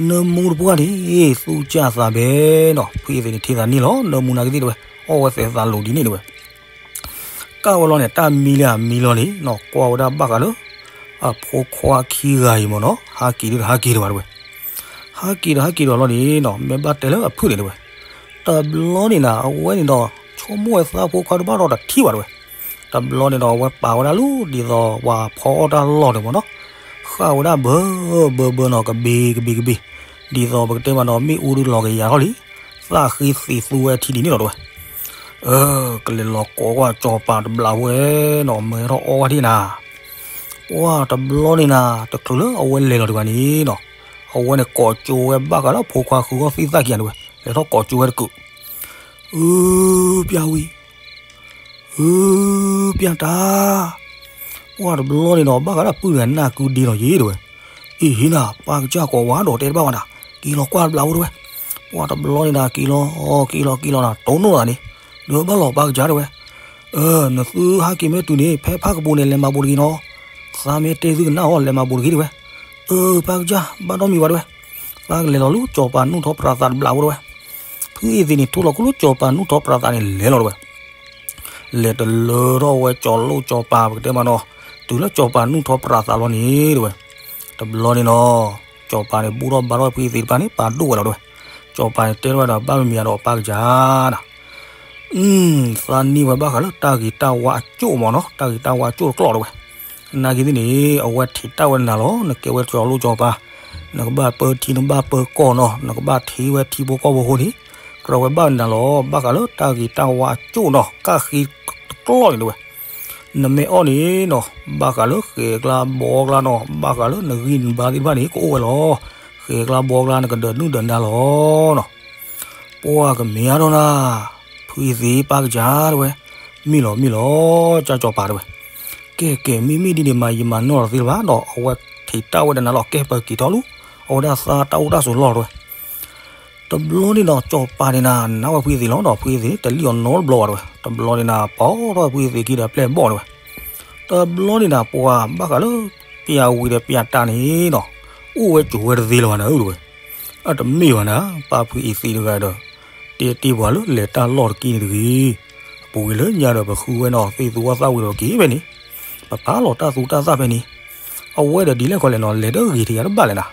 နၢမူတပှၢ်န့ၣ် သူၣ်ကၢ်သးဘဲနီၤ, ဖုအ့သံးန့ၣ် ထံၣ်သးန့ၣ်လီၤ နၢမူနာ်က့သ့ၣ်တဝဲ အီၣ်ဝဲသဲးသးလိၤဒ်န့ၣ်တဝဲ ကၣ်ဝဲလီၤန့ၣ် တၢ်မံလၢအမံလီၤန့ၣ်နီၤ ကွၢ်ဝဲဒၣ်ဘၣ်ဃးလၢ အဖိခွါခံဂၤအံၤမးနီၤ ဟးက့ၤဒီးဟးက့ၤဒီးဘၣ်တဝဲ, ဟးက့ၤဒီးဟးက့ၤဒီးလီၤန့ၣ်နီၤ မ့ၢ်ဘၣ်တဲလၢအဖုၣ်န့ၣ်တဝဲ, တဘျီန့ၣ်နၤ အဝဲန့ၣ်ဒီး ဆိကမိၣ်ဝဲသးဖိခွါတဘၣ်ဒီးတထံၣ်ဘၣ်တဝဲ, တဘျီန့ၣ်ဒီး အဝဲပာ်ဝဲဒၣ်လၢဒ်သိးပှၤဖီအီၣ်တၢ်လီၢ်န့ၣ်မးနီၤ, ဃၣ်ဝဲဒၣ်ဘၢဘၢဘၢနီၤ ကဘ့ကဘ့ကဘ့, ဒ်သိးပကတဲမးနီၤ မ့ၣ်အူဒုးလီၤကယၤထီၣ်လံ, သၣ်ဃ့သံးသူဝဲထံဒ်န့ၣ်လီၤတဝဲ ကလဲၤလီၤကိးကွၢ်စီၤပၤတဘျီဝဲနီၤ မၢထီၣ်အီၣ်ဝဲဒၣ်နၤ, ပှၢ်တဘျီန့ၣ်နၤ တချုးလၢအဝဲလဲၤလီၤတဂၤန့ၣ်နီၤ, အဝဲန့ၣ်ကိးကၠိဝဲဘၣ်ဃးလၢအဖိခွါဃုအီၣ်သ့ၣ်သၣ်ခံဂၤတဝဲ လဲၤထီၣ်ကိးကၠိဝဲတကုး, အၢ ပျၢ်ဝံၤ အၢ ပျၢ်တၢ်, ပှၢ်တဘျီန့ၣ်နီၤ ဘၣ်ဃးဒၣ်ပုၢ်တဂၤနၢ်ကုဒ့နီၤယ့ၣ်တဝဲ, အ့ၣ်ဟ့နၤ ပၢ်ကစၢ်ကိးဝဲဒီးတဲတဘၣ်ဝဲနၤ, က့ၤလီၤကွၢ်တဘျီဝဲတဝဲ, ပှၢ်တဘျီန့ၣ်နၤ က့ၤလီၤ က့ၤလီၤက့ၤလီၤနၤ တိၢ်နီၣ်သးန့ၣ်, ဒီးဘၣ်လီၤပၢ်ကစၢ်တဝဲ, အၢ နသုဟးက့ၤမ့ၢ်တုၤန့ၣ် ဖဲဖၣ်ကပူၤန့ၣ် လဲၤမၤဘူးတဂ့ၤနီၤ, သးမ့ၢ်တဲသုကနၣ်အီၤ လဲၤမၤဘူးတဂ့ၤတဝဲ, အၢ ပၢ်ကစၢ် ဘၣ်ဒီးမံၤဝဲတဝဲ, သးကလဲၤလီၤလၢစီၤပၤနူၢ်ထီၣ်ပြးသးတဘျီဝဲတဝဲ, ဖုအ့သ့ၣ်န့ၣ် ထိၣ်လီၤခူလၢစီၤပၤနူၢ်ထီၣ်ပြးသးန့ၣ် လဲၤလီၤတဝဲ လဲၤတလၢထီၣ်ဝဲစီၤလိၣ်စီၤပၤ ပကတဲမးနီၤ, တုၤလၢစီၤပၤနုၢ်ထီၣ်ပြးသးလီၤန့ၣ်တဲဝဲ, တဘျီန့ၣ်နီၤ, စီၤပၤန့ၣ် ဘူၣ်ထီၣ်ဘါထီၣ်ဝဲဖုအံၤသံးတဖၣ်န့ၣ် ပာ်ဒိၣ်ဝဲလီၤတဲဝဲ. စီၤပၤန့ၣ်တဲထီၣ်ဝဲဒီး ဘၣ်မမံၤအဒီးပၢ်ကစၢ်နီၤ, သးန့ၢ်ဝဲဘၣ်ဃးလၢတၢ်ဂ့ၤတၢ်ဝါအကၠိၣ်မးနီၤ, တၢ်ဂ့ၤတၢ်ဝါအကၠိၣ်တကျီၢ်တဲဝဲ. သနာ်က့သ့ၣ်န့ၣ် အဝဲထံးတၢ်ဝဲနၤလီၤ, နကဲဝဲစီၤလိၣ်စီၤပၤ, နကဘၣ်ပၢထံနဘၣ်ပၢကီၢ်နီၤ, နကဘၣ်ထံးဝဲထံဖိကီၢ်ဖိအဃိန့ၣ်, ကြၢးဝဲဘၣ်နၤလီၤ, ဘၣ်ဃးလၢတၢ်ဂ့ၤတၢ်ဝါအကၠိၣ်နီၤ, ကၣ်ဃ့တကျီၢ်န့ၣ်တဲဝဲ. နမ့ၢ်အီၣ်န့ၣ်နီၤ, ဘၣ်ဃးလၢဃဲၤကျါဘီကျါနီၤ, ဘၣ်ဃးလၢနဂံၢ်နဘါသ့ၣ်တဖၣ်န့ၣ် ကအိၣ်ဝဲလီၤ. ဃဲၤကျါဘီကျါ နကဒိးနုၢ်ဒိးနါလီၤနီၤ. ပှၢ်ကမ့ၢ်အါထီၣ်နၤ, ဖုအံၤသံးပၢ်ကစၢ်တဲဝဲ, မ့ၢ်လီၤမ့ၢ်လီၤ, ကၢ်စီၤပၤတဲဝဲ. ကဲကဲ မ့မ့ၢ်ဒ်န့ၣ်မး ယမၤနီၢ်လီၤသ့လၢၤဘၣ်ဒီး အဝဲထံးတၢ်ဝဲဒီးနၤလီၤ, ကဲပက့ၤထီၣ်လူၤ, အဝဲဒၣ်သးတၢ်အိၣ်တၢ်ဆိးလီၢ်တဲဝဲ. တဘျီန့ၣ်ဒီး စီၤပၤန့ၣ်နၤ နၢ်ဝဲဖုအံၤသံးလီၤဒီး ဖုအံၤသံးန့ၣ် တလံၣ်အီၤနီတဘျီဘၣ်တဲဝဲ. တဘျီန့ၣ်နၤ ပိာ်ထီၣ်ဖုအံၤသံးခံဒီးပျဲၢ်ဘီၣ်တဲဝဲ. တဘျီန့ၣ်နၤ ပှၤဘၣ်ဃးလၢ ပျၢ်ဝံၤဒီးပျၢ်တၢ်န့ၣ်နီၤ, အိၣ်ဝဲစိာ်ဝဲတသ့လၢၤဘၣ်နၤဧၢတဲဝဲ. အတမ့ၢ်ဘၣ်နၤ, ပၢ်ဖုအံၤသံးတဂၤဒီး တဲတ့ၢ်ပှၤလၢလဲၤတၢ်လီၢ်တက့ၢ်န့ၣ်တဂ့ၤ. အပူၤကွံာ်လၢညါဒီး ပဃုဝဲနီၤ သ့ၣ်သူဝဲသၣ်ဝံၤဒီးက့ၤဖဲန့ၣ်, ပပာ်လီၤတၢ်သူတၢ်သၣ်ဖဲန့ၣ်, အဝဲဒီးဒ်လဲၣ်ခီလဲၣ်နီၤ လဲၤတဂ့ၤထံၣ်ယၤတဘၣ်လဲၣ်နၤ.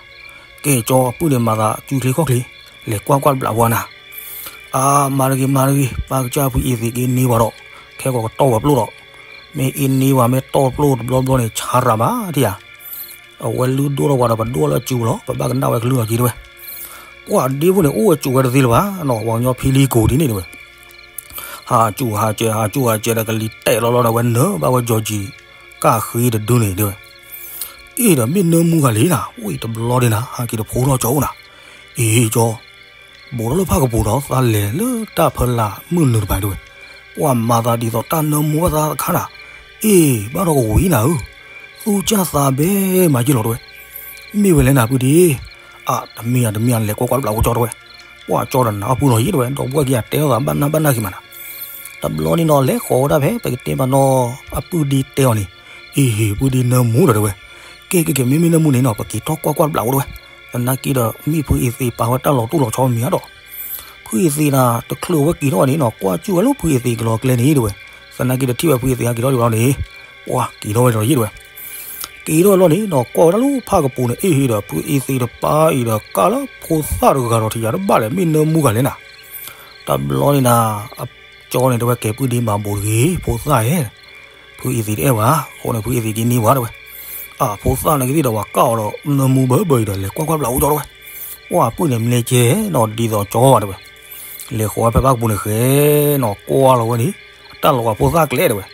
ကဲကၠီအပုၢ်န့ၣ်မၤသးစုချ့ခီၣ်ချ့, လဲၤကွၢ်ကွၢ်တဘျးပှၤနၤ. အါ မၤတဂ့ၤမၤတဂ့ၤ, ပၢ်ကစၢ်ဖုအံၤသံးက့ၤန့ၢ်ပှၤဒီး ခဲကိာ်ကတီၢ်ဝဲပျိၢ်ဒီး, မ့ၢ်အ့န့ၢ်ပှၤမ့ၢ်တီၢ်ပျိၢ်တဘျီဘျီန့ၣ် ဆါရၤမးထံၣ်ဧါ. အဝဲလုၢ်ဒိၣ်ထီၣ်ပှၤဒီး ပဒိၣ်လၢအစုပူၤလီၤ, ပဘၣ်ကနၣ်ဝဲကလုၢ်လီၤက့ၤတဲဝဲ. ပှၤဒ့ဖိန့ၣ် အိၣ်ဝဲစိာ်ဝဲတသ့လၢၤဘၣ်နီၤ, ပှၤကညီဖံလံကိာ်ဒ်န့ၣ်တဲဝဲ. ဟးစူၣ်ဟးစဲး ဟးစူၣ်ဟးစဲးဒီး ကလံၤတဲာ်လီၤလီၤဒီး ဝဲနၢၤဘၣ်ဝဲ ကၠီကၠံ ကၣ်ဃ့တဒုန့ၣ်တဲဝဲ. အ့ၣ်ဒီးမ့ၢ်နၢမူဂၤလံနၤ, အိၣ်အံၤတဘျီန့ၣ်နၤ ဟးက့ၤတဖိထီၣ်ကၠီအိၣ်နၤ. အ့ၣ်ကၠီ ဘူးထီၣ်လၢဖၣ်ကပူၤဒီး သးလဲၤလၢတၢ်ဖီလာ်မုၢ်နုာ်တပၤတဲဝဲ. ပှၤမၤသးဒ်သိးတၢ်နၢမူဘၣ်သးတခါနၤ, အ့ၣ်ဘၣ်ဒီးကဝံၤနၤဧၢ, သူကၢ်သးဘဲမၤယ့ၢ်လီၤတဲဝဲ. မ့ၢ်ဝဲလဲၣ်နၤပုၢ်ဒ့, အတမ့ၢ်အတမ့ၢ် လဲၤကွၢ်ကွၢ်တဘျးအိၣ်ကၠီတဲဝဲ. ပှၤကၠီဒီးနၤအီၣ်ပုၢ်လီၤယံၤတဲဝဲ, ဒီပုၢ်ဝဲၢ်ခံဂၤတဲလိာ်သးဘၣ်နၢ်ဘၣ်နၢ်ခံမးနၤ. တဘျီန့ၣ်နီၤ လဲၤဃီၤဝဲဒၣ်ဖဲ ပကတဲမးနီၤ အပုၢ်ဒ့တဲအီၤန့ၣ်, အ့ၣ်ဟ့ၣ် ပုၢ်ဒ့နၢမူဒီးတဲဝဲ. ကဲကဲကဲ မ့မ့ၢ်နၢမူန့ၣ်နီၤ ပက့ၤထီၣ်ကွၢ်ကွၢ်တဘျးအိၣ်တဲဝဲ. သနာ်က့ဒီး မ့ၢ်ဖုအံၤသံးပာ်ဝဲတၢ်လီၤတိၢ်လီၤဆီမ့ၢ်ဧါဒီး ဖုအံၤသံးနၤ တချုးဝဲက့ၤထီၣ်ဝဲန့ၣ်နီၤ ကွၢ်ကၠူၣ်ဝဲလၢဖုအံၤသံးကလီၤကျဲန့ၣ်တဲဝဲ. သနာ်က့ဒီးထံၣ်ဝဲဖုအံၤသံးဟးက့ၤထီၣ်ဒံးဘၣ်န့ၣ်, ပှၤက့ၤထီၣ်ဝဲဒီးယံၤတဲဝဲ. က့ၤထီၣ်ဝဲလီၤန့ၣ်နီၤ ကွၢ်ဝဲဒၣ်လၢဖၣ်ကပူၤန့ၣ် အ့ၣ်ဟ့ၣ်ဒီး ဖုအံၤသံးတပၤအံၤဒီး ကၣ်လၢဖိသၣ်တဂၤဒီးထံၣ်ယၤတဘၣ်လဲၣ် မ့ၢ်နၢမူဂၤလဲၣ်နၤ. တဘျီန့ၣ်နၤ အကၠီန့ၣ်တဲဝဲ ကဲပုၢ်ဒ့မၤဘူးတဂ့ၤ ဖိသၣ်ဧၢ, ဖုအံၤသံးတအဲၣ်ဘၣ်, အဃိန့ၣ် ဖုအံၤသံးက့ၤန့ၢ်ဝဲတဲဝဲ. အဖိသၣ်န့ၣ်ကသံၣ်ဒီး ပှၤကၣ်အီၤဒီးနၢမူဘၢဘၢအံၤဒီး လဲၤကွၢ်ကွၢ်တဘျးအိၣ်ကၠီတဲဝဲ. ပှၤပုၢ်န့ၣ် မလဲၤကဲနီၤ ဒ်သိးကၠီဘၣ်တဲဝဲ. လဲၤဃီၤဝဲဖဲဖၣ်ကပူၤန့ၣ်ဃဲနီၤ ကွၢ်လီၤဝဲန့ၣ် အတၢ်လီၤဂာ်ဖိသၣ်ကျဲတဲဝဲ.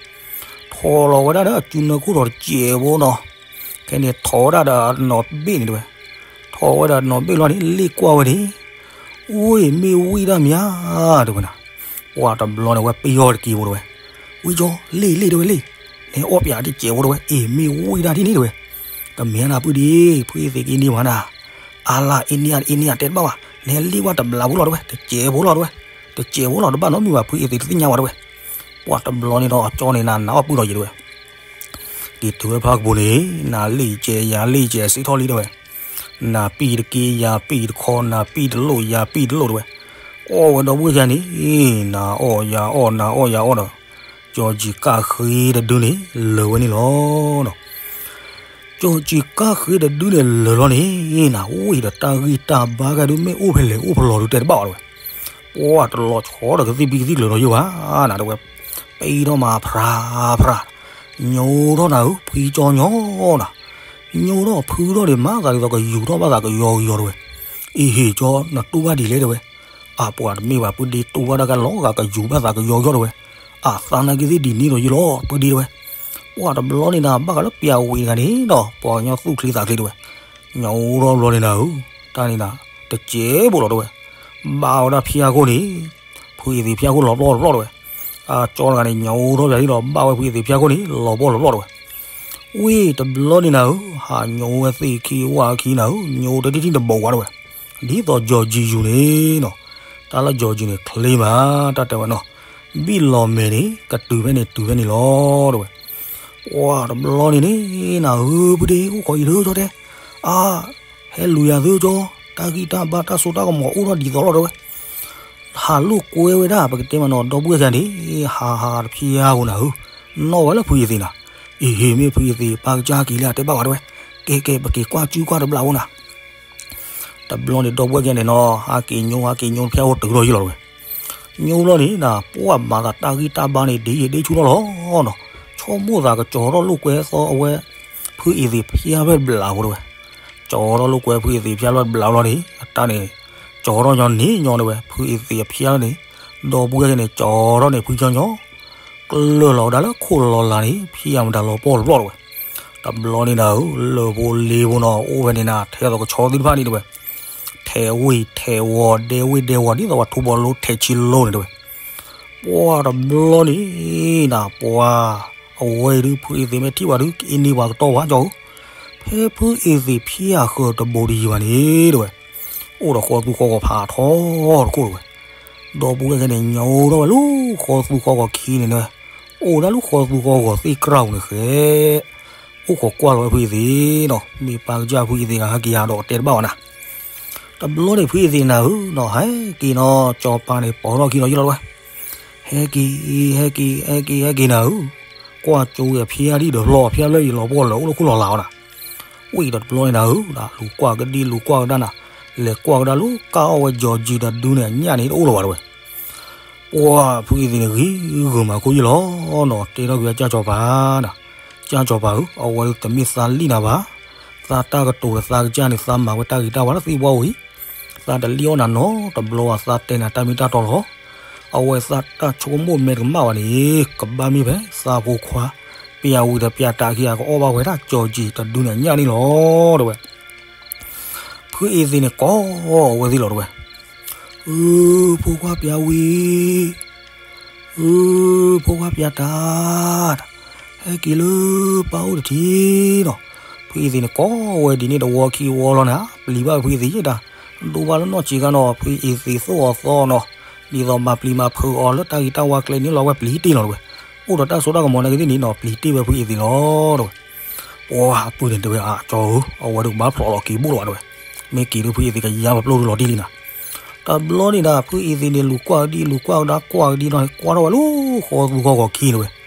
ထီၣ်လီၤဝဲဒၣ်ဒီးအစုနၢခိၣ်ဒီးတစဲးဖိနီၤ, ခဲန့ၣ်ထီၣ်ဝဲဒၣ်ဒီးအနီၢ်ဘ့ၣ်န့ၣ်တဲဝဲ. ထီၣ်ဝဲဒီးနီၢ်ဘ့ၣ်လီၤန့ၣ် လ့ၣ်ကွၢ်ဝဲန့ၣ်, ဝ့ၢ်မ့ၢ်ဝံၣ်တၢ်မ့ၢ်ဧါတဲဝဲနၤ. ပှၤတဘျီန့ၣ် ဝဲပယီၤတက့ၢ်ဖိတဲဝဲ. ဝံၣ်ကၠီ လ့ၣ်လ့ၣ်တဲဝဲလ့ၣ်, နဟဲအီၣ်ပၠးတစဲးဖိတဲဝဲ အ့ၣ်မ့ၢ်ဝံၣ်တၢ်ထံၣ်န့ၣ်တဲဝဲ. ကမ့ၢ်နၤပုၢ်ဒ့, ဖုအံၤသံးက့ၤန့ၢ်ဝဲနၤ. အါလၢအ့ၣ်န့ၢ်အ့ၣ်န့ၢ်အတဲတဘၣ်ဘၣ်, နဟဲလ့ၣ်ဝဲတဘျးဖိလီၤတဲဝဲ တစဲးဖိလီၤတဲဝဲ. တစဲးဖိလီၤတဘၣ်နီတမံၤဘၣ် ဖုအံၤသံးတသ့ၣ်ညါဝဲတဲဝဲ. ပှၤတဘျီန့ၣ်ဒီးအကၠီန့ၣ်နၤ နၤအီၣ်ပုၢ်လီၤယံၤတဲဝဲ. က့ၤတုၤဝဲဖၣ်ကပူၤန့ၣ် နၤလ့ၣ်ကဲယၤလ့ၣ်ကဲစ့ထီၣ်လံတဲဝဲ. နၤပံၢ်တက့ၢ်ယၤပံၢ်တခီ နၤပံၢ်တလိၣ်ယၤပံၢ်တလိၣ်တဲဝဲ. အီၣ်ဝဲဒီပုၢ်ဝဲၢ်ခံဂၤန့ၣ် နၤအီၣ်ယၤအီၣ် နၤအီၣ်ယၤအီၣ်ဒီး ကၠီကၠံကၣ်ဃ့တဒုန့ၣ် လၢာ်ဝဲန့ၣ်လီၤ. ကၠီကၠံကၣ်ဃ့တဒုန့ၣ်လၢာ်လီၤန့ၣ် နၤဝ့ၢ်ဒီးတၢ်ဂံၢ်တၢ်ဘါကဒု မ့ၢ်အိၣ်ဖဲလဲၣ်အိၣ်ဖဲလဲၣ်ဒုတဲတဘၣ်အီၤတဲဝဲ. ပှၤတလီၤဆီဒီးကသံၣ်ဘံကသံၣ်ကျၢၤဒီးယိၣ်ဘၣ်နၤတဲဝဲ. ပံထီၣ်မးဖြးဖြး, ညိထီၣ်နၤဧၢ ဖှံကၠီညီနၤ, ညိထီၣ်ဖုထီၣ်ဒံးမၤသးဒ်သိးကယူၤထီၣ်ဘၣ်သးကယီကယီတဲဝဲ. အ့ၣ်ဟ့ၣ်ကၠီ နတူၢ်ဘၣ်ဒ်လဲၣ်တဲဝဲ. အပှၤတမ့ၢ်ဘၣ် ပုၢ်ဒ့တူၢ်ဘၣ်တၢ်ကလီၤဂာ်ကယူၤဘၣ်သးကယီကယီတဲဝဲ. အသးနာ်က့သ့ၣ်ဒ်န့ၣ်ဒီးယိၣ်လီၤ ပုၢ်ဒ့တဲဝဲ. ပှၤတဘျီန့ၣ်နၤ ဘၣ်ဃးလၢပျၢ်ဝံၤတဂၤန့ၣ်ဒီး ပှၤကညီသူၣ်ချ့သးချ့တဲဝဲ. ညိထီၣ်ဘျီန့ၣ်နၤဧၢ, တၢ်န့ၣ်နၤ တစဲးဖိလီၤတဲဝဲ. ဘၣ်ဝဲဒၣ်ဖၠါခိၣ်န့ၣ် ဖုအံၤသံးဖၠါခိၣ်လီၤပျီၢ်လီၤပျီၢ်တဲဝဲ. အကၠီတဂၤန့ၣ် ညိထီၣ်ပၠးဒ်ဒီး ဘၣ်ဝဲဖုအံၤသံးဖၠါခိၣ်န့ၣ် လီၤပျီၢ်လီၤပျီၢ်တဲဝဲ. ဝ့ၢ်တဘျီန့ၣ်နၤဧၢ, ဟးညိဝဲသ့ၣ်ခံဝၣ်ခံနၤဧၢ, ညိတထံၣ်ထံၣ်တဘိးဝါတဲဝဲ. ဒ်သိးကၠီကၠံယူၤန့ၣ်နီၤ, တၢ်လၢကၠီကၠံန့ၣ် ချ့မး တၢ်တဲဝဲနီၤ, ဘံၣ်လီၤမဲာ်န့ၣ် ကတုၤဖဲန့ၣ်တုၤဖဲန့ၣ်လီၤတဲဝဲ. ပှၤတဘျီန့ၣ်န့ၣ် နၤဧၢ ပုၢ်ဒ့ အိၣ်ခိးယံၤသုကၠီတဲ, အါ ဟဲလူၤယၤသုကၠီ, တၢ်ဂံၢ်တၢ်ဘါတၢ်စိတၢ်ကမီၤအိၣ်ထီၣ်ဒ်သိးလီၤတဲဝဲ. ဟးလိာ်ကွဲဝဲဒၣ် ပကတဲမးနီၤ ဒီပုၢ်ဝဲၢ်ခံဂၤန့ၣ် ဟးဟးတဖျါဧိၤနၤဧၢ, နီၣ်ဝဲလၢဖုအံၤသံးနၤ, အ့ၣ် မ့ၢ်ဖုအ့သ့ၣ် ပၢ်ကစၢ်ဟဲက့ၤလံ တဲဘၣ်ဝဲ တဲဝဲ, ကဲကဲ ပက့ၤကွၢ်စုကွၢ်တဘျီဖိနၤ. တဘျီန့ၣ် ဒီပုၢ်ဝဲၢ်ခံဂၤန့ၣ်နီၤ ဟဲက့ၤညိ ဟဲက့ၤညိတဖျၢၣ်အိၣ်တုၤထီၣ်ယံာ်လီၤတဲဝဲ. ညိဘျီန့ၣ်နၤ ပှၢ်မၤသးတၢ်ဂံၢ်တၢ်ဘါန့ၣ် ဒ့ယံာ်ဒ့ဆူၣ်ထီၣ်လီၤနီၤ. ဆိကမိၣ်သးကကၠီထီၣ်လိာ်ကွဲသီအဝဲ ဖုအ့သ့ၣ်ဖၠၣ်ဖျၢၣ်တဘျီဖိတဲဝဲ. ကၠီထီၣ်လိာ်ကွဲဖုအ့သ့ၣ်ဖၠၣ်ဖျၢၣ်တဘျီဖိလီၤန့ၣ် အတၢ်န့ၣ် ကၠီထီၣ်ညီန့ၣ်ညီတဲဝဲ ဖုအ့သ့ၣ်အဖၠၣ်န့ၣ် ဒီပုၢ်ဝဲၢ်ခံဂၤန့ၣ် ကၠီထီၣ်န့ၣ် ဖုကၠီညီ ကလၢာ်လီၤဝဲဒၣ်လၢခိၣ်လီၤလၤန့ၣ် ဖၠၣ်မတၤလီၤပှီၢ်တဘျီတဲဝဲ. တဘျီန့ၣ်နၤဧၢ လၢၢ်ဖိလ့ဖိနီၤ အိၣ်ဝဲန့ၣ်နၤ ထဲသိးကဆီသ့ၣ်တဖၣ်န့ၣ်တဲဝဲ, ထဲးဝ့ၢ်ထဲးဝီၤ ဒဲဝ့ၢ်ဒဲဝီၤ ဒ်သိးပှၤထူပီၤလိထဲးဆံလိၤန့ၣ်တဲဝဲ. ပှၢ်တဘျီန့ၣ်နၤ ပှၢ် အဝဲအံၤဒုး ဖုအ့သ့ၣ်မ့ၢ်ထံၣ်ဘၣ်ဒုး ကအ့န့ၢ်ပှၤကတီၢ်ဘၣ်ကၠီဧၢ, ဖဲဖုအ့သ့ၣ်ဖၠၣ်ဃၢၤတဘိတယံၤဘၣ်န့ၣ်တဲဝဲ, အိၣ်ဒီးဃီသူဃီဂီၤဖးထီတခိၣ်တဲဝဲ. ဒီပုၢ်ဝဲၢ်ခံဂၤန့ၣ် ညိထီၣ်ဝဲလၢဃီသူဃီဂီၤခံန့ၣ်တဲဝဲ, အိၣ်ဝဲဒၣ်လၢဃီသူဃီဂီၤသ့ၣ်ကြၢးပူၤန့ၣ်ဃဲ အိၣ်ခိးကွၢ်လီၤဝဲဖုအ့သ့ၣ်နီၤ မ့ၢ်ပၢ်ကစၢ်ဖုအ့သ့ၣ်ဂၤဟဲက့ၤယၤဒီးတဲတဘၣ်ဝဲနၤ. တဘျီန့ၣ်ဖုအ့သ့ၣ်နၤဧၢနီၤ ဟဲက့ၤနီၤ ကၠီၤပၤန့ၣ် ပိာ်ထီၣ်ခံဒီးယံာ်လီၤတဲဝဲ, ဟဲက့ၤ ဟဲက့ၤ ဟဲက့ၤ ဟဲက့ၤနၤဧၢ, ကွၢ်ကၠိဝဲအဖၠၣ်ဒံၣ်ဒီးဖျီအဖၠၣ်ဖျၢၣ်အံၤလီၤပှီၢ်လၢာ်အိၣ်လၢခိၣ်လီၤလၤအီၤနၤ. ဝံၤဒီးတဘျီန့ၣ်နၤဧၢ လူၤကွၢ်ကဒံၣ်လူၤကွၢ်ကဒါနၤ, လဲၤကွၢ်ကဒါလၢကၢ်အီၣ်ဝဲကၠီၤကၠံၤတဒုန့ၣ် အညၣ်န့ၣ်တအိၣ်လၢၤဘၣ်တဲဝဲ. ပှၢ်ဖုအ့သ့ၣ်န့ၣ်ဂ့ၤဂ့ၤမၤခိၣ်ယံာ်လီၤနီၤ တဲထီၣ်က့ၤဝဲကၠၢ်ကၠီၤပၤနၤ, ကၠၢ်ကၠီၤပၤဧၢ အဝဲဒုးတမ့ၢ်သးလံၣ်နၤဘၣ်, သးတၢ်ကတိၤဒီးသးကစၢ်န့ၣ် သးမၤဝဲတၢ်ဂ့ၤတၢ်ဝါလၢသံၣ်ဘှီအိၣ်အံၤ, သးတလံၣ်အီၣ်နၤနီတဘျီဘၣ် သးတဲနၤတၢ်မ့ၢ်တၢ်တီလီၤ. အဝဲသးတၢ်ဆိကမိၣ်မ့ၢ်တကမၣ်ဘၣ်န့ၣ် ကဘၣ်မ့ၢ်ဖဲသးဖိခွါ ပျၢ်ဝံၤဒီးပျၢ်တၢ်ခံဂၤကအီၣ်ဘၣ်ဝဲဒၣ်ကၠီၤကၠံၤတဒုန့ၣ်အညၣ်န့ၣ်လီၤတဲဝဲ. ဖုအ့သ့ၣ်န့ၣ်ကိးအဝဲသ့ၣ်လီၤတဲဝဲ, အၢ ဖိခွါပျၢ်ဝံၤ အၢ ဖိခွါပျၢ်တၢ်, ဟဲက့ၤလၢပၢ်အိၣ်တထံၣ်နီၤ. ဖုအ့သ့ၣ်န့ၣ်ကိးဝဲဒ်န့ၣ်တဝီခံဝီလီၤနၤ ပျံၤဘၣ်ဖုအ့သ့ၣ်ယဲဒၣ်, ဒိးဘၣ်လၢနီၢ်ဆံးခါနီၤ ဖုအ့သ့ၣ်သိၣ်အီၤသီနီၤ, ဒ်သိးမၤပျံၤမၤဖုးအီၤလၢတၢ်ဂ့ၤတၢ်ဝါကျဲန့ၣ်လီၤ အဝဲပျံၤတ့ၢ်လီၤတဲဝဲ, အိၣ်ဒီးတၢ်စိတၢ်ကမီၤနာ်က့သ့ၣ်န့ၣ်နီၤ ပျံၤတ့ၢ်ဝဲဖုအ့သ့ၣ်လီၤတဲဝဲ. ပှၢ်အပုၢ်န့ၣ်တဲဝဲ အကၠီဧၢ အဝဲဒုးကဘၣ်ဖျိးလီၤက့ၤဘိၣ်လီၤဘၣ်တဲဝဲ, မ့ၢ်က့ၤဒုးဖုအ့သ့ၣ်ကယါပျိၢ်ဒုးလီၤတံၢ်လံနၤ. တဘျီန့ၣ်ဒၣ် ဖုအ့သ့ၣ်န့ၣ် လူၤကွၢ်ကဒံလူၤကွၢ်ကဒါကွၢ်ကဒံနီၤ ကွၢ်ထီၣ်ဝဲလၢဃီသူဃီဂီၤခံတဲဝဲ,